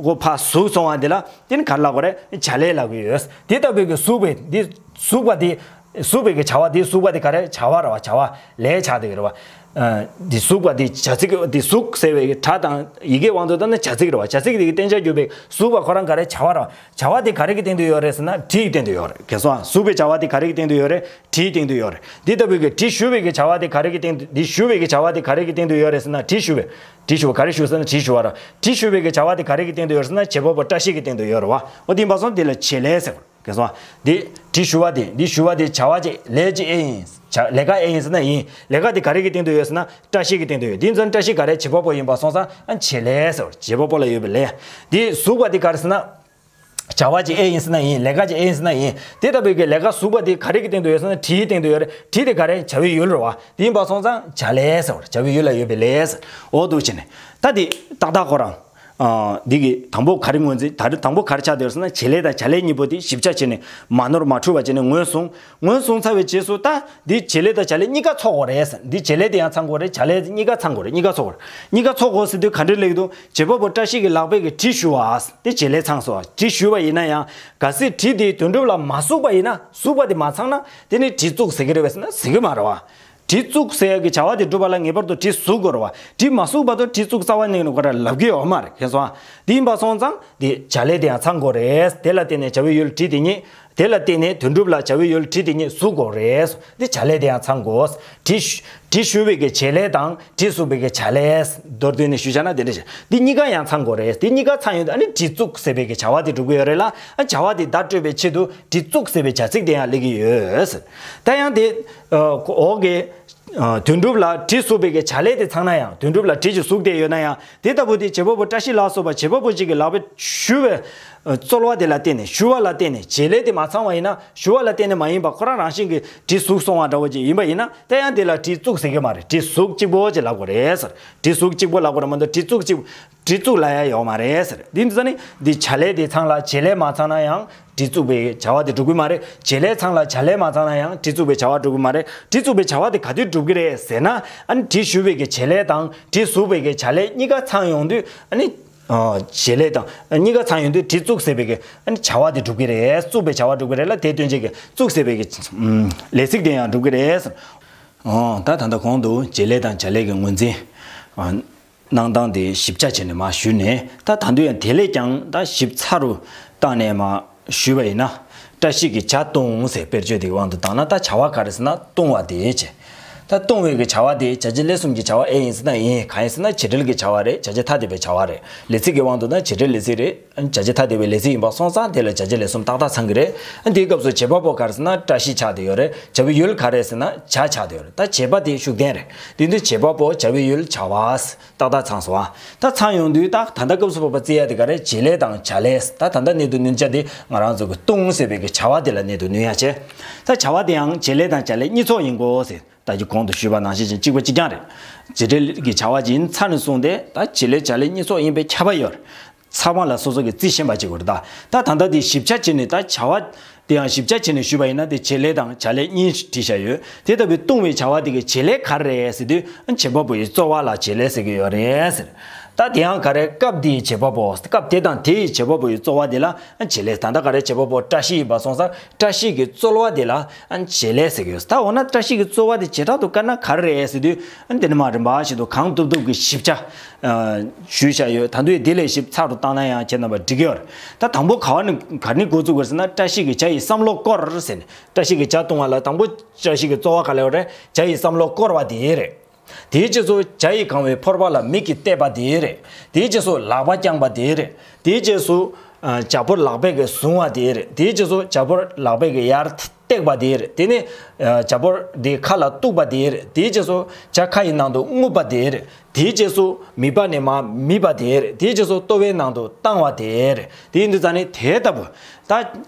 ཁོ་ཕར་ཟུག་སོང་བ་དེ་ལ་དེ་ནི་ག་རེ་ལབ་དགོས་རེད། བྱ་ལས་ལབ་ཀྱི་ཡོད། དེ་ལྟ་བུའི་གི་ཟུག་པའི་འདི་ཟུག་པ་དེ། ཟུག་པའི་གི་བྱ་བ་དེ་ཟུག་པ་དེ་ག་རེ། བྱ་བ་རེད་བ། བྱ་བ་ལས་བྱ་དེ་གི་རེད་བ། ཨ། འདི་ཟུག་པ་འདི་བྱ་ཚིག་འདི་ཟུག་ཟེར་བའི་སྒྲ་དང་ཡི་གེའི་དབང་དུ་བཏང་ན་བྱ་ཚིག་རེད་བ། བྱ་ཚིག་འདི་གི་བསྟན་བྱ་གྱུར་པའི་ཟུག་པ་ཁོ་རང་ག་རེ། བྱ་བ་རེད་བ། བྱ་བ་འདི་ག་རེ་གི་སྟེང་དུ་ཡོད་རེད་ཟེར་ན་གྲི་ཡི་སྟེང་དུ་ཡོད་རེད། མཁྱེན་སོང་ཨ། ཟུག་པའི་བྱ་བ་འདི་ག་རེ་གི་སྟེང་དུ་ཡོད་རེད། གྲི་ཡི་སྟེང་དུ་ཡོད་རེད། འདི་ལྟ་བུའི་གི་གྲི་ཞུ་བའི་གི་བྱ་བ་འདི་ག་རེ་གི་སྟེང་དུ། འདི་ཞུ་བའི་གི་བྱ་བ་འདི་ག་རེ་གི་སྟེང་དུ་ཡོད་རེད་ཟེར་ན་གྲི་ཞུ་བའི། གྲི་ཞུ་བ་ག་རེ་ཞུ་ཟེར་ན་གྲི་ཞུ་བ་རེད། གྲི་ཞུ་བའི་གི་བྱ་བ་འདི་ག་རེ་གི་སྟེང་དུ་ཡོད་རེད་ཟེར་ན་བྱེད་པ་པོ་བཀྲ་ཤིས་ཀྱི་སྟེང་དུ་ཡོད་རེད་བ། འོ་དེ་ཡིན་པ་སོང་དེ་ལ་བྱེད་ལས་ཟེར་བ། མཁྱེན་སོང་ཨ། འདི་གྲི་ཞུ་བ་དེ། འདི་ཞུ་བ་དེ་བྱ་བ་ཅིག་ལས་ཅིག་ཨེ་ཡིན། བྱ་ལས་ཀ་ཨེ་ཡིན་ཟེར་ན་ཡིན། ལས་ཀ་དེ་ག་རེ་གི་སྟེང་དུ་ཡོད་ཟེར་ན་བཀྲ་ཤིས་ཀྱི་སྟེང་དུ་ཡོད། དེ་ཡིན་ཙང་བཀྲ་ཤིས་ག་རེ། བྱེད་པ་པོ་ཡིན་པ་སོང་ཙང་ཨ་བྱེད་ལས་ཟེར་བ། བྱེད་པ་པོ་ལ་ཡོད་པའི་ལས། འདི་ཟུག་པ་དེ་ག་རེ་ཟེར་ན། བྱ་བ་ཅིག་ཨེ་ཡིན་ཟེར་ན་ཡིན། ལས་ཀ་ཅིག་ཨེ་ཡིན་ཟེར་ན་ཡིན། དེ་ལྟ་བུའི་གི་ལས་ཀ་ཟུག་པ་དེ་ག་རེ་གི་སྟེང་དུ་ཡོད་ཟེར་ན་གྲིའི་སྟེང་དུ་ཡོད་རེད། གྲི་དེ་ག་རེ། བྱ་བའི་ཡུལ་རེད་བ། དེ་ཡིན་པ་སོང་ཙང་བྱ་ལས་ཟེར་བ་རེད། བྱ་བའི་ཡུལ་ལ་ཡོད་པའི་ལས་ཟེར། འོ་འདུག་བྱས་ནས་ད་དེ་ཏག་ཏག་ཁོ་རང་། ཨ། འདི་གི་དང་པོ་ག་རེ་ངོས་འཛིན། ད་རེས་དང་པོ་ག་རེ་ཆགས་བསྡད་ཡོད་ཟེར་ན་བྱེད་ལས་དང་བྱ་ལས་གཉིས་པོ་དེ་ཞིབ་ཆ་བྱས་ནས་མ་ནོར་མ་འཁྲུལ་བ་བྱས་ནས་ངོས་བཟུང་། ངོས་བཟུང་ཚར་བའི་རྗེས་སུ་ད་འདི་བྱེད་ལས་དང་བྱ་ལས་གཉིས་ཀ་ཚོགས་དགོས་རེད་ཟེར། འདི་བྱེད་ལས་དེ་ཡང་ཚང་དགོས་རེད། བྱ་ལས་གཉིས་ཀ་ཚང་དགོས་རེད། གཉིས་ཀ་ཚོགས་དགོས་རེད། གཉིས་ཀ་ཚོགས་དགོས་ཟེར་དུས་ག་འདྲ་ལེགས་འདུག་བྱེད་པ་པོ་བཀྲ་ཤིས་ཀྱི་ལག་པས་ཀྱི་གྲི་ཞུ་བ། དེ་བྱེད་ལས་ཚང་སོང་བ། གྲི་ཞུ་བ་ཡིན་ན་ཡང་གལ་སྲིད་གྲི་དེ་དོན་གྲུབ་ལ་མ་ཟུག་པ་ཡིན་ན། ཟུག་པ་དེ་མ་ཚང་ན་དེ་ནི་གྲི་བཙུགས་ཟེར་གྱི་རེད་པས་ཟེར་ན་ཟེར་གྱི་མ་རེད་བ། གྲི་བཙུགས་ཟེར་ཡག་གི་བྱ་བ་དེ་སྒྲུབ་པ་ལ་ངེས་པར་དུ་གྲི་ཟུག་དགོས་རེད་བ། གྲི་མ་ཟུག་བར་དུ་གྲི་བཙུགས་རྩ་བ་ནས་ནི་ཁོ་རང་ལབ་ཀྱི་ཡོད་མ་རེད། མཁྱེན་སོང་ཨ། དེ་ཡིན་པ་སོང་ཙང་དེ་བྱ་ལས་དེ་ཡང་ཚང་དགོས་རེད། དེ་ལ་བརྟེན་ནས་བྱ་བའི་ཡུལ་གྲི་དེ་ཉིད། དེ་ལ་བརྟེན་ནས་དོན་གྲུབ་ལ་བྱ་བའི་ཡུལ་གྲི་དེ་ཉིད་ཟུག་དགོས་རེད། དེ་བྱ་ལས་དེ་ཡང་ཚང་དགོས། གྲི་ཞུ་གྲི་ཞུ་བའི་གི་བྱེད་ལས་དང་གྲི་ཟུག་པའི་གི་བྱ་ལས་མདོར་བསྡུས་ནས་ཞུས་བྱས་ན་དེ་འདྲ་ཞིག་འདི་གཉིས་ཀ་ཡང་ཚང་དགོས་རེད། དེ་གཉིས་ཀ་ཚང་ཡོང་དུས་ཨ་ནི་གྲི་བཙུགས་ཟེར་བའི་གི་བྱ་བ་དེ་འགྲུབ་ཀྱི་ཡོད་རེད་ལ། ཨ་བྱ་བ་དེ་བརྡ་སྤྲོད་པའི་ཆེད་དུ་གྲི་བཙུགས་ཟེར་བའི་བྱ་ཚིག་དེ་ཡང་སླེབས་ཀྱི་ཡོད། ད་ཡང་དེ་འོག་གི་དོན་གྲུབ་ལ་གྲི་ཟུག་པའི་གི་བྱ་ལས་དེ་ཚང་ན་ཡང་། དོན་གྲུབ་ལ་གྲི་ཞིག་ཟུག་བསྡད་ཡོད་ན་ཡང་། དེ་ལྟ་བུ་དེ་བྱེད་པ་པོ་བཀྲ་ཤིས་ལ་སོགས་པ་བྱེད་པ་པོ་གཅིག་གི་ལག་པས་ཞུ་བའི་རྩོལ་བ་དེ་ལ་བརྟེན་ནས། ཞུ་བ་ལ་བརྟེན་ནས། བྱེད་ལས་དེ་མ་ཚང་བ་ཡིན་ན། ཞུ་བ་ལ་བརྟེན་ནས་མ་ཡིན་པ་ཁོ་རང་རང་བཞིན་གྱིས་གྲི་ཟུག་སོང་བ་འདྲ་བོ་ཅིག་ཡིན་པ་ཡིན་ན། དེ་ཡང་དེ་ལ་གྲི་བཙུགས་ཟེར་གྱི་མ་རེད། གྲི་ཟུག་གཅིག་པོ་ཅིག་ལབ་དགོས་རེད་ཟེར། གྲི་ཟུག་གཅིག་པོ་ལབ་དགོས་རེད་མ་གཏོགས་གྲི་བཙུགས་གཅིག་གྲི་བཙུགས་ལབ་ཡ་ཡོད་མ་རེད་ཟེར། འདི་འདི་ཚོ་ནི་འདི་བྱ་ལས་དེ་ཚང་ལ་བྱེད་ལས་མ་ཚང་ན་ཡང་གྲི་བཙུགས་པའི་བྱ་བ་དེ་འགྲུབ་ཀྱི་མ་རེད། བྱེད་ལས་ཚང་ལ་བྱ་ལས་མ་ཚང་ན་ཡང་གྲི་བཙུགས་པའི་བྱ་བ་འགྲུབ་ཀྱི་མ་རེད། གྲི་བཙུགས་པའི་བྱ་བ་དེ་ག་དུས་འགྲུབ་ཀྱི་རེད་ཟེར་ན། ཨ་ནི་གྲི་ཞུ་བའི་གི་བྱེད་ལས་དང་གྲི་ཟུག་པའི་གི་བྱ་ལས་གཉིས་ཀ་ཚང་ཡོང་དུས། ཨ་ནི་བྱེད་ལས་དང་གཉིས་ཀ་ཚང་ཡོང་དུས་གྲི་བཙུགས་ཟེར་བའི་གི་ཨ་ནི་བྱ་བ་དེ་འགྲུབ་ཀྱི་རེད། བཙུགས་པའི་བྱ་བ་འགྲུབ་ཀྱི་རེད་ལ། དེ་སྟོན་བྱེད་ཀྱི་བཙུགས་ཟེར་བའི་གི་ལས་ཚིག་དེ་ཡང་འགྲུབ་ཀྱི་རེད། ཨོ། ད་ད་ལྟ་གོང་དུ་བྱེད་ལས་དང་བྱ་ལས་ཀྱི་ངོས་འཛིན། ཨ། གནང་སྟངས་དེ་ཞིབ་ཆ་བྱས་ནས་མར་ཞུས་ནས། ད་ད་དུང་ཡང་དེ་ལས་ཀྱང་ད་ཞིབ་ཚགས་རུ་བཏང་ནས་མར་ཞུས་པ་ཡིན་ན། བཀྲ་ཤིས་ཀྱིས་བྱ་བཏུང་ཟེར་དཔེར་བརྗོད་དེ་གི་དབང་དུ་བཏང་ན། ད་བྱ་བ་ག་རེ་ཟེར་ན་བཏུང་བ་དེ་བྱས། ད་བཏུང་བའི་གི་བྱ་བ་དེ་བྱ་བྱེད་ལས་གསུམ་གྱི་བྱ་བ་ཨེ་ཡིན་ཟེར་ན་ཡིན། གང་ཡིན་ཟེར་ན་བྱེད་འབྲེལ་གྱི་བྱ་བ་རེད། བྱ་བྱེད་ཐ་དད་པའི་བྱ་བ་རེད། ལས་ཚིག་གི་དབང་དུ་ན་བྱེད་འབྲེལ་ལས་ཚིག་རེད། བྱ་བྱེད་ཐ་དད་པའི་ལས་ཚིག་ཡིན་པ་སོང་ཙང་དེ་ལ་བྱ་བྱེད་ལས་གསུམ་ཏག་ཏག་ཚང་གི་རེད། འདིའི་སྐབས་སུ་བྱེད་པ་པོ་ག་རེ་ཟེར་ན་བཀྲ་ཤིས་ཆགས་བསྡད་ཡོད་རེད། བྱ་བའི་ཡུལ་ག་རེ་ཟེར་ན་བྱ་ཆགས་བསྡད་ཡོད་རེད། ད་བྱེད་པ་དེ་ཤུགས་ལྡན་རེད། དེ་དུས་བྱེད་པ་པོ་བྱ་བའི་ཡུལ་བྱ་བ། ཏག་ཏག་ཚང་སོང་ཨ། ད་ཚང་ཡོང་དུས་ད་ད་ལྟ་སྐབས་སུ་བབ་པ་བརྩི་ཡ་དེ་ག་རེ། བྱེད་ལས་དང་བྱ་ལས། ད་ད་ལྟ་གནད་དུ་བསྣུན་བྱ་དེ་ང་རང་ཚོ་གི་བཏུང་ཟེར་བའི་གི་བྱ་བ་དེ་ལ་གནད་དུ་བསྣུན་ཡ་བྱས། ད་བྱ་བ་དེ་ཡང་བྱེད་ལས་དང་བྱ་ལས་གཉིས་ཚོགས་ཡིན་དགོས་ཟེར། ད་ཀྱི་གོང་དུ་ཞུས་པ་ནང་བཞིན་ཅིག་གཅིག་པ་གཅིག་རྐྱང་རེད། བྱེད་འབྲེལ་གྱི་བྱ་བ་ཅིག་ཡིན་ཚར་ནས་བཟུང་སྟེ། ད་བྱེད་ལས་བྱ་ལས་གཉིས་ཚོགས་ཡིན་པའི་ཁྱབ་པ་ཡོད་རེད། ཚང་མ་ལ་སོ་སོ་གི་རྩིས་ཤེས་པ་བྱེད་དགོས་རེད་ད། ད་ད་ལྟ་དེ་ཞིབ་ཆ་བྱས་ནས་ད་བྱ་བ་དེ་ཡང་ཞིབ་ཆ་བྱས་ནས་ཞུས་པ་ཡིན་ན་དེ་བྱེད་ལས་དང་བྱ་ལས་གཉིས་བྲིས་བཞག་ཡོད། དེ་ལྟ་བུའི་ལྟུང་བའི་བྱ་བ་དེ་གི་བྱེད་ལས་ག་རེ་རེད་ཟེར་དུས་བྱེད་པ་པོ་ཡི་རྩོལ་བ་ལ་བྱེད་ལས་ཟེར་གི་ཡོད་རེད་ཟེར། ད་དེ་ཡང་ག་རེ་སྐབས་དེའི་བྱེད་པ་པོ་སྐབས་དེ་དང་དེའི་བྱེད་པ་པོ་ཡི་རྩོལ་བ་དེ་ལ་བྱེད་ལས། ད་ལྟ་ག་རེ་བྱེད་པ་པོ་བཀྲ་ཤིས་ཡིན་པ་སོང་ཙང་བཀྲ་ཤིས་ཀྱི་རྩོལ་བ་དེ་ལ་བྱེད་ལས་ཟེར་གི་ཡོད། ད་འོ་ན་བཀྲ་ཤིས་ཀྱི་རྩོལ་བ་དེ་བྱེ་བྲག་ཏུ་བཀར་ན་ག་རེ་རེད་ཟེར་དུས་འདི་ནི་མ་རིམ་པ་བཞིན་དུ་གང་ཐུབ་ཐུབ་ཀྱི་ཞིབ་ཆ་ཞུས་བཞག་ཡོད། ད་དུང་དེ་ལས་ཞིབ་ཚགས་སུ་བཏང་ན་ཡང་ཁྱེད་རྣམ་པ་འགྲིག་གི་ཡོད་རེད། ད་དང་པོ་ག་བ་ནས་ག་ནས་འགོ་བཙུགས་དགོས་ཟེར་ན་བཀྲ་ཤིས་ཀྱི་བྱ་ཡི་བསམ་བློ་སྐོར་ཟེར་ནས། བཀྲ་ཤིས་ཀྱི་བྱ་ལྟུང་བ་ལ་དང་པོ་བཀྲ་ཤིས་ཀྱི་རྩོལ་བ་ག་ལ་ཡོད་རེད། བྱ་ཡི་བསམ་བློ་སྐོར་བ་དེ་རེད། དེའི་རྗེས་སུ་བྱ་ཡི་གང་བའི་ཕོར་པ་ལ་མིག་གིས་བལྟས་པ་དེ་རེད། དེའི་རྗེས་སུ་ལག་པ་བརྐྱངས་པ་དེ་རེད། དེའི་རྗེས་སུ་ཨ་བྱ་ཕོར་ལག་པས་ཀྱིས་བཟུང་བ་དེ་རེད། དེའི་རྗེས་སུ་བྱ་ཕོར་ལག་པས་ཀྱིས་ཡར་བཏེགས་པ་དེ་རེད། དེ་ནས་ཨ་བྱ་ཕོར་དེ་ཁ་ལ་གཏུགས་པ་དེ་རེད། དེའི་རྗེས་སུ་བྱ་ཁ་ཡི་ནང་དུ་རྔུབ་པ་དེ་རེད། དེའི་རྗེས་སུ་མིད་པ་ནས་མར་མིད་པ་དེ་རེད། དེའི་རྗེས་སུ་ལྟོ་བའི་ནང་དུ་བཏང་བ་དེ་རེད། དེ་ཡིན་དུས་ཙང་ནས་དེ་ལྟ་བུ་ད་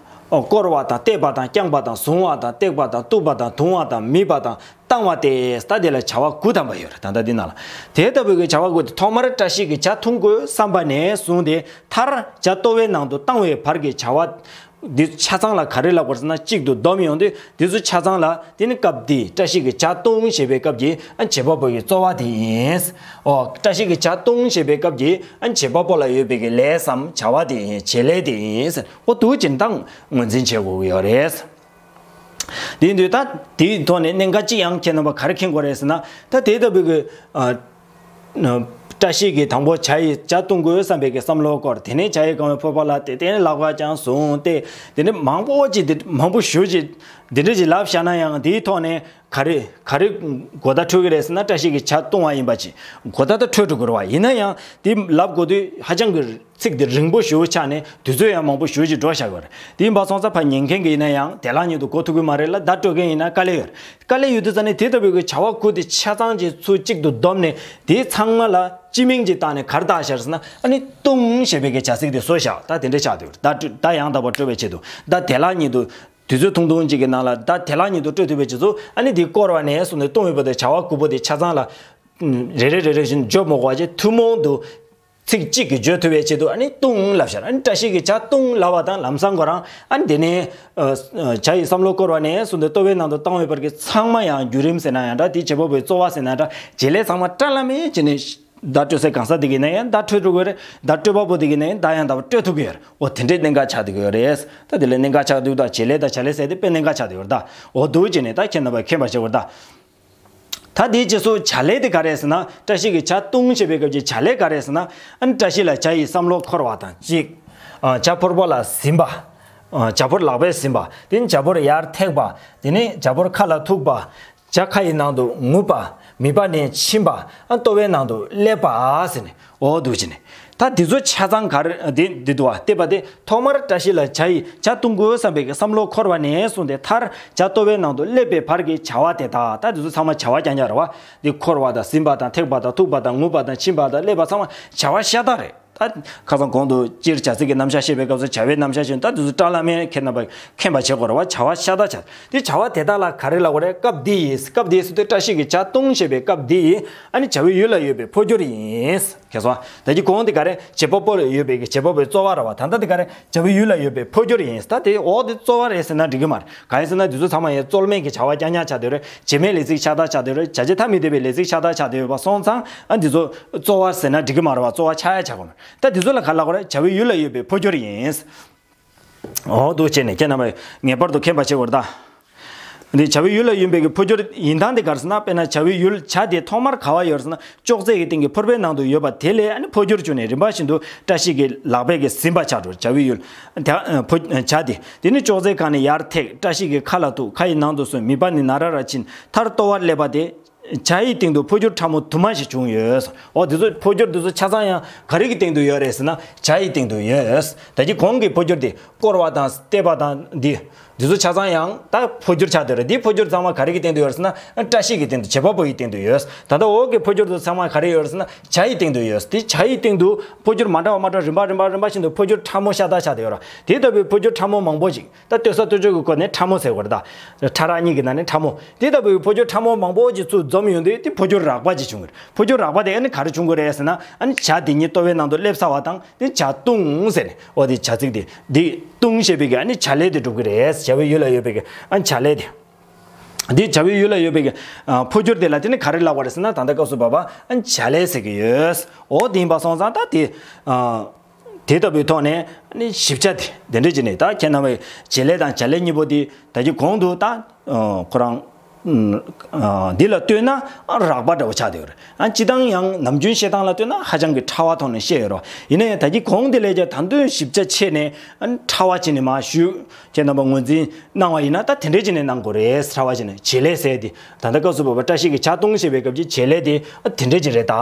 བསྐོར་བ་དང་བལྟས་པ་དང་བརྐྱངས་པ་དང་བཟུང་བ་དང་བཏེགས་པ་དང་གཏུགས་པ་དང་བརྡུང་བ་དང་མིད་པ་དང་བཏང་བ་སྟེ། ད་དེ་ལ་བྱ་བ་དགུ་ཐམ་པ་ཡོད་རེད། ད་ལྟ་འདི་ནང་ལ་དེ་ལྟ་བུའི་གི་བྱ་བ་དགུ་དེ་ཐོག་མར་བཀྲ་ཤིས་ཀྱི་བྱ་ལྟུང་དགོས་བསམ་པ་ནས་བཟུང་སྟེ་མཐར་བྱ་ལྟོ་བའི་ནང་དུ་བཏང་བའི་བར་གྱི་བྱ་བ་འདི་ཆ་ཚང་ལ་ག་རེ་ལབ་དགོས་ཟེར་ན་གཅིག་ཏུ་བསྡོམས་ཡོང་དུས་འདི་ཚོ་ཆ་ཚང་ལ་དེ་ནི་སྐབས་འདི་བཀྲ་ཤིས་ཀྱི་བྱ་ལྟུང་ཞེས་པའི་སྐབས་ཀྱི་ཨ་བྱེད་པ་པོ་ཡི་རྩོལ་བ་དེ་ཡིན། ཨོ་བཀྲ་ཤིས་ཀྱི་བྱ་ལྟུང་ཞེས་པའི་སྐབས་ཀྱི་ཨ་བྱེད་པ་པོ་ལ་ཡོད་པའི་གི་ལས་སམ་བྱ་བ་དེ་ཡིན། བྱེད་ལས་དེ་ཡིན། ཨོ་འདུག་ཅིང་དང་ངོས་འཛིན་བྱེད་དགོས་ཀྱི་ཡོད་རེད། དེ་ཡིན་དུས་ད་དེའི་ཐོག་ནས་གནད་འགག་ཅི་ཡང་ཁྱེད་རྣམ་པ་ག་རེ་མཁྱེན་དགོས་རེད་ཟེར་ན། ད་དེ་ལྟ་བུའི་གི་ཨ་བཀྲ་ཤིས་ཀྱི་དང་པོ་བྱ་ཡི་བྱ་ལྟུང་དགོས་བསམ་པའི་གི་བསམ་བློ་སྐོར། དེ་ནས་བྱ་ཡི་གང་བའི་ཕོར་པ་ལ་དེ་དེ་ནས་ལག་པ་བརྐྱངས་བཟུང་སྟེ། དེ་ནས་མང་པོ་ཅིག་དེ་མང་པོ་ཞེ་ཅིག་འདི་འདྲ་ཅིག་ལབ་བཞག་ན་ཡང་དེའི་ཐོག་ནས་ག་རེ་ག་རེ་གོ་བརྡ་འཕྲོད་ཀྱི་རེད་ཟེར་ན་བཀྲ་ཤིས་ཀྱི་བྱ་ལྟུང་བ་ཡིན་པ་ཅིག་གོ་བརྡ་ད་འཕྲོད་འགྲོ་གི་རེད་བ། ཡིན་ན་ཡང་དེ་ལབ་དགོས་དུས་ཧ་ཅང་གི་ཚིག་དེ་རིང་པོ་ཞེ་པོ་ཆགས་ནས་དུས་ཚོད་ཡང་མང་པོ་ཞེ་པོ་ཅིག་འགྲོ་བཞག་གི་རེད། དེ་ཡིན་པ་སོང་ཙང་ཕར་ཉན་མཁན་གྱི་ཡིན་ན་ཡང་དེ་ལ་ཉིད་དུ་གོ་ཐུབ་ཀྱི་མ་རེད་ལ། བརྡ་སྤྲོད་མཁན་ཡིན་ན་དཀའ་ལས་ཡོད་རེད། དཀའ་ལས་ཡོད་དུས་ཙང་ནས་དེ་ལྟ་བུའི་གི་བྱ་བ་དགུ་དེ་ཆ་ཚང་ཅིག་ཚུར་གཅིག་ཏུ་བསྡོམས་ནས་དེ་ཚང་མ་ལ་སྤྱི་མིང་ཅིག་བཏགས་ནས་ག་རེ་བཏགས་བཞག་ཟེར་ན་ཨ་ནི་ལྟུང་ཞེས་པའི་གི་བྱ་ཚིག་དེ་བཟོས་བཞག་ད་དེ་འདྲ་ཆགས་བསྡད་ཡོད་རེད། བརྡ་སྤྲོད་བརྡ་ཡང་དག་པར་སྤྲོད་པའི་ཆེད་དུ་ད་དེ་ལ་ཉིད་དུ་དུས་ཚོད་ཐུང་ཐུང་ཅིག་གི་ནང་ལ་བརྡ་དེ་ལ་ཉིད་དུ་སྤྲོད་ཐུབ་པའི་ཆེད་དུ་ཨ་ནི་དེ་བསྐོར་བ་ནས་བཟུང་ནས་ལྟུང་བའི་བར་དུ་བྱ་བ་དགུ་པོ་དེ་ཆ་ཚང་ལ་རེ་རེ་རེ་རེ་བཞིན་བརྗོད་མི་དགོས་པ་བྱས་ཐུན་མོང་དུ། ཚིག་གཅིག་གིས་བརྗོད་ཐུབ་པའི་ཆེད་དུ་ཨ་ནི་ལྟུང་ལབ་ཤར། ཨ་ནི་བཀྲ་ཤིས་ཀྱི་བྱ་ལྟུང་ལབ་པ་དང་ལམ་སང་ཁོ་རང་ཨ་ནི་དེ་ནས་ཨ་ཨ་བྱ་ཡི་བསམ་བློ་བསྐོར་བ་ནས་བཟུང་སྟེ་ལྟོ་བའི་ནང་དུ་བཏང་བའི་བར་གྱི་ཚང་མ་ཡང་བརྒྱུད་རིམ་ཟེར་ན་ཡང་འདྲ། དེའི་བྱེད་པ་པོའི་རྩོལ་བ་ཟེར་ན་འདྲ། བྱེད་ལས་ཚང་མ་བཀྲ་ལམ་མེ་བྱས་ནས་བརྡ་སྤྲོད་སའི་གང་ཟག་དེ་གི་ནས་ཡང་བརྡ་འཕྲོད་འགྲོ་གི་རེད། བརྡ་སྤྲོད་པ་པོ་དེ་གི་ནས་ཡང་བརྡ་ཡང་དག་པར་སྤྲོད་ཐུབ་ཀྱི་ཡོད་རེད། འོ་དེ་འདྲའི་གནད་འགག་ཆགས་བསྡད་ཀྱི་ཡོད་རེད། ད་དེ་ལས་གནད་འགག་ཆགས་བསྡད་དུས་ད་བྱེད་ལས་དང་བྱ་ལས་ཟེར་དེ་དཔེ་གནད་འགག་ཆགས་བསྡད་ཡོད་རེད་ད། འོ་འདུག་བྱས་ནས་ད་ཁྱེད་རྣམ་པས་མཁྱེན་པ་བྱེད་དགོས་རེད་ད། ད་དེའི་རྗེས་སུ་བྱ་ལས་དེ་ག་རེ་ཟེར་ན། བཀྲ་ཤིས་ཀྱི་བྱ་ལྟུང་ཞེས་པའི་སྐབས་ཀྱི་བྱ་ལས་ག་རེ་ཟེར་ན། ཨ་ནི་བཀྲ་ཤིས་ལ་བྱ་ཡི་བསམ་བློ་འཁོར་བ་དང་གཅིག་ཨ་བྱ་ཕོར་པ་ལ་ཟིན་པ། ཨ་བྱ་ཕོར་ལག་པས་ཟིན་པ། དེ་ནས་བྱ་ཕོར་ཡར་ཐེག་པ། དེ་ནས་བྱ་ཕོར་ཁ་ལ་ཐུག་པ། བྱ་ཁ་ཡི་ནང་དུ་རྔུབ་པ། མིད་པ་ནས་ཕྱིན་པ། ཨ་ལྟོ་བའི་ནང་དུ་སླེབས་པ་ཟེར་ནས། འོ་འདུག་བྱས་ནས། ད་འདི་ཚོ་ཆ་ཚང་ག་རེ་འདི་འདི་འདུག་བ། བལྟས་པ་དེ་ཐོག་མར་བཀྲ་ཤིས་ལ་བྱ་ཡི་བྱ་ལྟུང་དགོས་བསམ་པའི་བསམ་བློ་འཁོར་བ་ནས་བཟུང་སྟེ་མཐར་བྱ་ལྟོ་བའི་ནང་དུ་སླེབས་པའི་བར་གྱི་བྱ་བ་དེ་དག་ད་འདི་ཚོ་ཚང་མ་བྱ་བ་རྐྱང་རྐྱང་རེད་བ། འདི་འཁོར་བ་དང་ཟིན་པ་དང་ཐེག་པ་དང་ཐུག་པ་དང་རྔུབ་པ་དང་ཕྱིན་པ་དང་སླེབས་པ་ཚང་མ་བྱ་བ་ཤ་སྟག་རེད། ད་ཁ་སང་གོང་དུ་སྤྱིར་བྱ་ཚིག་གི་རྣམ་གཞག་བཤད་པའི་སྐབས་སུ་བྱ་བའི་རྣམ་གཞག་བཤད་ད་འདི་ཚོ་བཀྲ་ལམ་མེ་མཁྱེན་རྣམ་པ་མཁྱེན་པ་བྱེད་དགོས་རེད་བ། བྱ་བ་ཤ་སྟག་བྱ། དེ་བྱ་བ་དེ་དག་ལ་ག་རེ་ལབ་དགོས་རེད། སྐབས་འདི་ཡིན། སྐབས་འདི་ཟེར་དུས་བཀྲ་ཤིས་ཀྱི་བྱ་ལྟུང་ཞེས་པའི་སྐབས་འདི་ཡིན། ཨ་ནི་བྱ་བའི་ཡུལ་ལ་ཡོད་པའི་འཕོ་འགྱུར་ཡིན། ཁྱེད་སོང་། ད་ཀྱི་གོང་དེ་ག་རེ་བྱེད་པ་པོ་ལ་ཡོད་པའི་བྱེད་པ་པོའི་རྩོལ་བ་རེད་བ། ད་ལྟ་དེ་ག་རེ་བྱ་བའི་ཡུལ་ལ་ཡོད་པའི་འཕོ་འགྱུར་ཡིན། ད་དེ་འོག་དེ་རྩོལ་བ་རེད་ཟེར་ན་འགྲིག་གི་མ་རེད། གང་ཡིན་ཟེར་ན་འདི་ཚོ་ཚང་མ་ཡང་རྩོལ་མེད་ཀྱི་བྱ་བ་རྐྱང་རྐྱང་ཆགས་བསྡད་རེད། བྱེད་མེད་ལས་ཚིག་ཤ་སྟག་ཆགས་བསྡད་རེད། བྱ་བྱེད་ཐ་མི་དད་པའི་ལས་ཚིག་ཤ་སྟག་ཆགས་བསྡད་ཡོད་པ་སོང་ཙང་ཨ་འདི་ཚོ་རྩོལ་བ་ཟེར་ན་འགྲིག་གི་མ་རེད་བ། རྩོལ་བ་ཆགས་ཡ་ཆགས་གོ་མ་རེད། ད་འདི་ཚོ་ལ་ག་ལབ་དགོས་རེད། བྱ་བའི་ཡུལ་ལ་ཡོད་པའི་འཕོ་འགྱུར་ཡིན། འོ་འདུག་བྱས་ནས་ཁྱེད་རྣམ་པས་ངེས་པར་དུ་མཁྱེན་པ་བྱེད་དགོས་རེད་ད། འདི་བྱ་བའི་ཡུལ་ལ་ཡོད་པའི་གི་འཕོ་འགྱུར་ཡིན་སྟངས་དེ་ག་རེ་ཟེར་ན། དཔེར་ན་བྱ་བའི་ཡུལ་བྱ་དེ་ཐོག་མར་ག་བ་ཡོད་རེད་ཟེར་ན། ཅོག་ཙེ་གི་སྟེང་གི་ཕོར་པའི་ནང་དུ་ཡོད་པ་དེ་ལས་ཨ་ནི་འཕོ་འགྱུར་བྱུང་ནས་རིམ་པ་བཞིན་དུ་བཀྲ་ཤིས་ཀྱི་ལག་པས་ཀྱི་ཟིན་པ་ཆགས་འགྲོ། བྱ་བའི་ཡུལ་ད་ཨ་འཕོ་བྱ་དེ། དེ་ནི་ཅོག་ཙེའི་སྒང་ནས་ཡར་ཐེག་བཀྲ་ཤིས་ཀྱི་ཁ་ལ་ཐུག་ཁ་ཡི་ནང་དུ་སོན། མིད་པ་ནས་ན་ར་ར་ཕྱིན། མཐར་ལྟོ་བར་སླེབས་པ་དེ། བྱ་ཡི་སྟེང་དུ་འཕོ་འགྱུར་ཕྲ་མོ་དུ་མ་ཞིག་བྱུང་ཡོད། འོ་དེ་ཚོ་འཕོ་འགྱུར་དེ་ཚོ་ཆ་ཚང་ཡང་ག་རེ་གི་སྟེང་དུ་ཡོད་རེད་ཟེར་ན། བྱ་ཡི་སྟེང་དུ་ཡོད། ད་ཀྱི་གོང་གི་འཕོ་འགྱུར་དེ་བསྐོར་བ་དང་བལྟས་པ་དང་འདི། འདི་ཚོ་ཆ་ཚང་ཡང་ད་འཕོ་འགྱུར་ཆགས་བསྡད་རེད། འདི་འཕོ་འགྱུར་ཚང་མ་ག་རེ་གི་སྟེང་དུ་ཡོད་ཟེར་ན། བཀྲ་ཤིས་ཀྱི་སྟེང་དུ་བྱེད་པ་པོ་ཡི་སྟེང་དུ་ཡོད། ད་ལྟ་འོག་གི་འཕོ་འགྱུར་དེ་ཚང་མ་ག་རེ་ཡོད་ཟེར་ན། བྱ་ཡི་སྟེང་དུ་ཡོད། དེ་བྱ་ཡི་སྟེང་དུ་འཕོ་འགྱུར་མ་འདྲ་བ་མ་འདྲ་རིམ་པ་རིམ་པ་རིམ་པ་བཞིན་དུ་འཕོ་འགྱུར་ཕྲ་མོ་ཤ་སྟག་ཆགས་བསྡད་ཡོད་ར། དེ་ལྟ་བུའི་འཕོ་འགྱུར་ཕྲ་མོ་མང་པོ་ཞིག་ད་ལྟོས་ས་ལྟོས་ཆོས་ཀྱི་སྒོ་ནས་ཕྲ་མོ་ཟེར་དགོས་རེད་ད། ཕྲ་རགས་གཉིས་ཀྱི་ནང་ནས་ཕྲ་མོ། དེ་ལྟ་བུའི་འཕོ་འགྱུར་ཕྲ་མོ་མང་པོ་ཞིག་ཚུར་འཛོམས། ཡོང་དུས་དེ་འཕོ་འགྱུར་རགས་པ་ཅིག་བྱུང་གི་རེད། འཕོ་འགྱུར་རགས་པ་དེ་ཨ་ནི་ག་རེ་བྱུང་གི་རེད་ཟེར་ན། ཨ་ནི་བྱ་དེ་ཉིད་ལྟོ་བའི་ནང་དུ་སླེབས་ཚར་བ་དང་དེ་བྱ་བཏུང་ཟེར་ནས། འོ་དེ་བྱ་ཚིག་དེ་དེ་བཏུང་ཞེས་པའི་གི་ཨ་ནི་བྱ་ལས་དེ་འགྲུབ་གི་རེད། བྱ་བའི་ཡུལ་ལ་ཡོད་པའི་གི་ཨ་ནི་བྱ་ལས་དེ། འདི་བྱ་བའི་ཡུལ་ལ་ཡོད་པའི་གི་ཨ་འཕོ་འགྱུར་དེ་ལ་དེ་ནི་ག་རེ་ལབ་པ་རེད་ཟེར་ན། ད་ལྟ་སྐབས་སུ་བབ་པ་ཨ་ནི་བྱ་ལས་ཟེར་གི་ཡོད། འོ་དེ་ཡིན་པ་སོང་ཙང་ད་དེ་ཨ་དེ་ལྟ་བུའི་ཐོག་ནས་ཨ་ནི་ཞིབ་ཆ་དེ་དེ་འདྲ་བྱས་ནས། ད་ཁྱེད་རྣམ་པས་བྱེད་ལས་དང་བྱ་ལས་གཉིས་པོ་དེ་ད་ཀྱི་གོང་དུ་ད་ཨ་ཁོ་རང་ཨ་འདི་ལ་ལྟོས་ན་ཨ་རགས་པ་འདྲ་བོ་ཆགས་བསྡད་ཡོད་རེད། ཨ་སྤྱིར་བཏང་ཡང་ནམ་རྒྱུན་བཤད་སྟངས་ལ་ལྟོས་ན་ཧ་ཅང་གི་ཕྲ་བ་ཐོག་ནས་བཤད་ཡོད་རེད། ཡིན་ན་ཡང་ད་ཀྱི་གོང་དེ་ལས་ཀྱང་ད་དུང་ཞིབ་ཆ་ཕྱེ་ནས་ཨ་ཕྲ་བ་བྱས་ནས་མར་ཞུས། ཁྱེད་རྣམ་པ་ངོས་འཛིན་གནང་བ་ཡིན་ན་ད་དེ་འདྲས་བྱས་ནས་གནང་དགོས་རེད། ཕྲ་བ་བྱས་ནས་བྱེད་ལས་ཟེར་དེ། ད་ལྟ་སྐབས་སུ་བབ་པ་བཀྲ་ཤིས་ཀྱིས་བྱ་བཏུང་ཞེས་པའི་སྐབས་ཀྱི་བྱེད་ལས་དེ་ཨ་དེ་འདྲས་ཅིག་རེད་ད།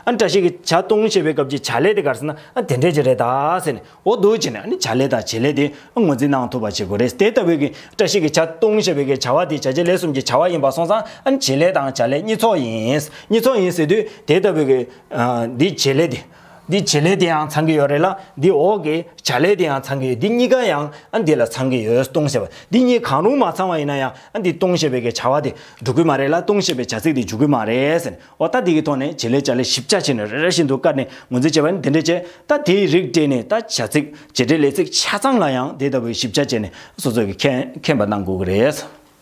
ཨ་བཀྲ་ཤིས་ཀྱིས་བྱ་བཏུང་ཞེས་པའི་སྐབས་ཀྱི་བྱ་ལས་དེ་ག་རེ་ཟེར་ན། ཨ་དེ་འདྲས་ཅིག་རེད་ད་ཟེར་ནས། འོ་འདུག་བྱས་ནས་ཨ་ནི་བྱ་ལས་དང་བྱེད་ལས་དེ་ཨ་ངོས་འཛིན་གནང་ཐུབ་པ་བྱེད་དགོས་རེད། དེ་ལྟ་བུའི་གི་བཀྲ་ཤིས་ཀྱིས་བྱ་བཏུང་ཞེས་པའི་གི་བྱ་བ་དེ་བྱ་བྱེད་ལས་གསུམ་གྱི་བྱ་བ་ཡིན་པ་སོང་ཙང་། ཨ་ནི་བྱེད་ལས་དང་བྱ་ལས་གཉིས་ཚོགས་ཡིན། གཉིས་ཚོགས་ཡིན་ཟེར་དུས་དེ་ལྟ་བུའི་གི་ཨ་འདི་བྱེད་ལས་དེ། འདི་བྱེད་ལས་དེ་ཡང་ཚང་གི་ཡོད་རེད་ལ། འདི་འོག་གི་བྱ་ལས་དེ་ཡང་ཚང་གི་ཡོད། འདི་གཉིས་ཀ་ཡང་ཨ་འདི་ལ་ཚང་གི་ཡོད། བཏུང་ཞེས་པ་འདི་གཉིས་གང་རུང་མ་ཚང་བ་ཡིན་ན་ཡང་ཨ་འདི་བཏུང་ཞེས་པའི་གི་བྱ་བ་དེ་འགྲུབ་ཀྱི་མ་རེད་ལ། བཏུང་ཞེས་པའི་བྱ་ཚིག་དེ་འཇུག་གི་མ་རེད་ཟེར་ནས། འོ་ད་འདི་གི་ཐོག་ནས་བྱེད་ལས་བྱ་ལས་ཞིབ་ཆ་བྱས་ནས་རེ་རེ་བཞིན་དུ་བཀར་ནས་ངོས་འཛིན་བྱས་པ་ནི་འདི་འདྲ་བྱས། ད་དེའི་རིགས་སྤྲད་ནས་ད་བྱ་ཚིག་བྱེད་འབྲེལ་ལས་ཚིག་ཆ་ཚང་ལ་ཡང་དེ་ལྟ་བུའི་ཞིབ་ཆ་བྱས་ནས་སོ་སོ་གི་མཁྱེན་མཁྱེན་པ་གནང་དགོས་ཀྱི་རེད།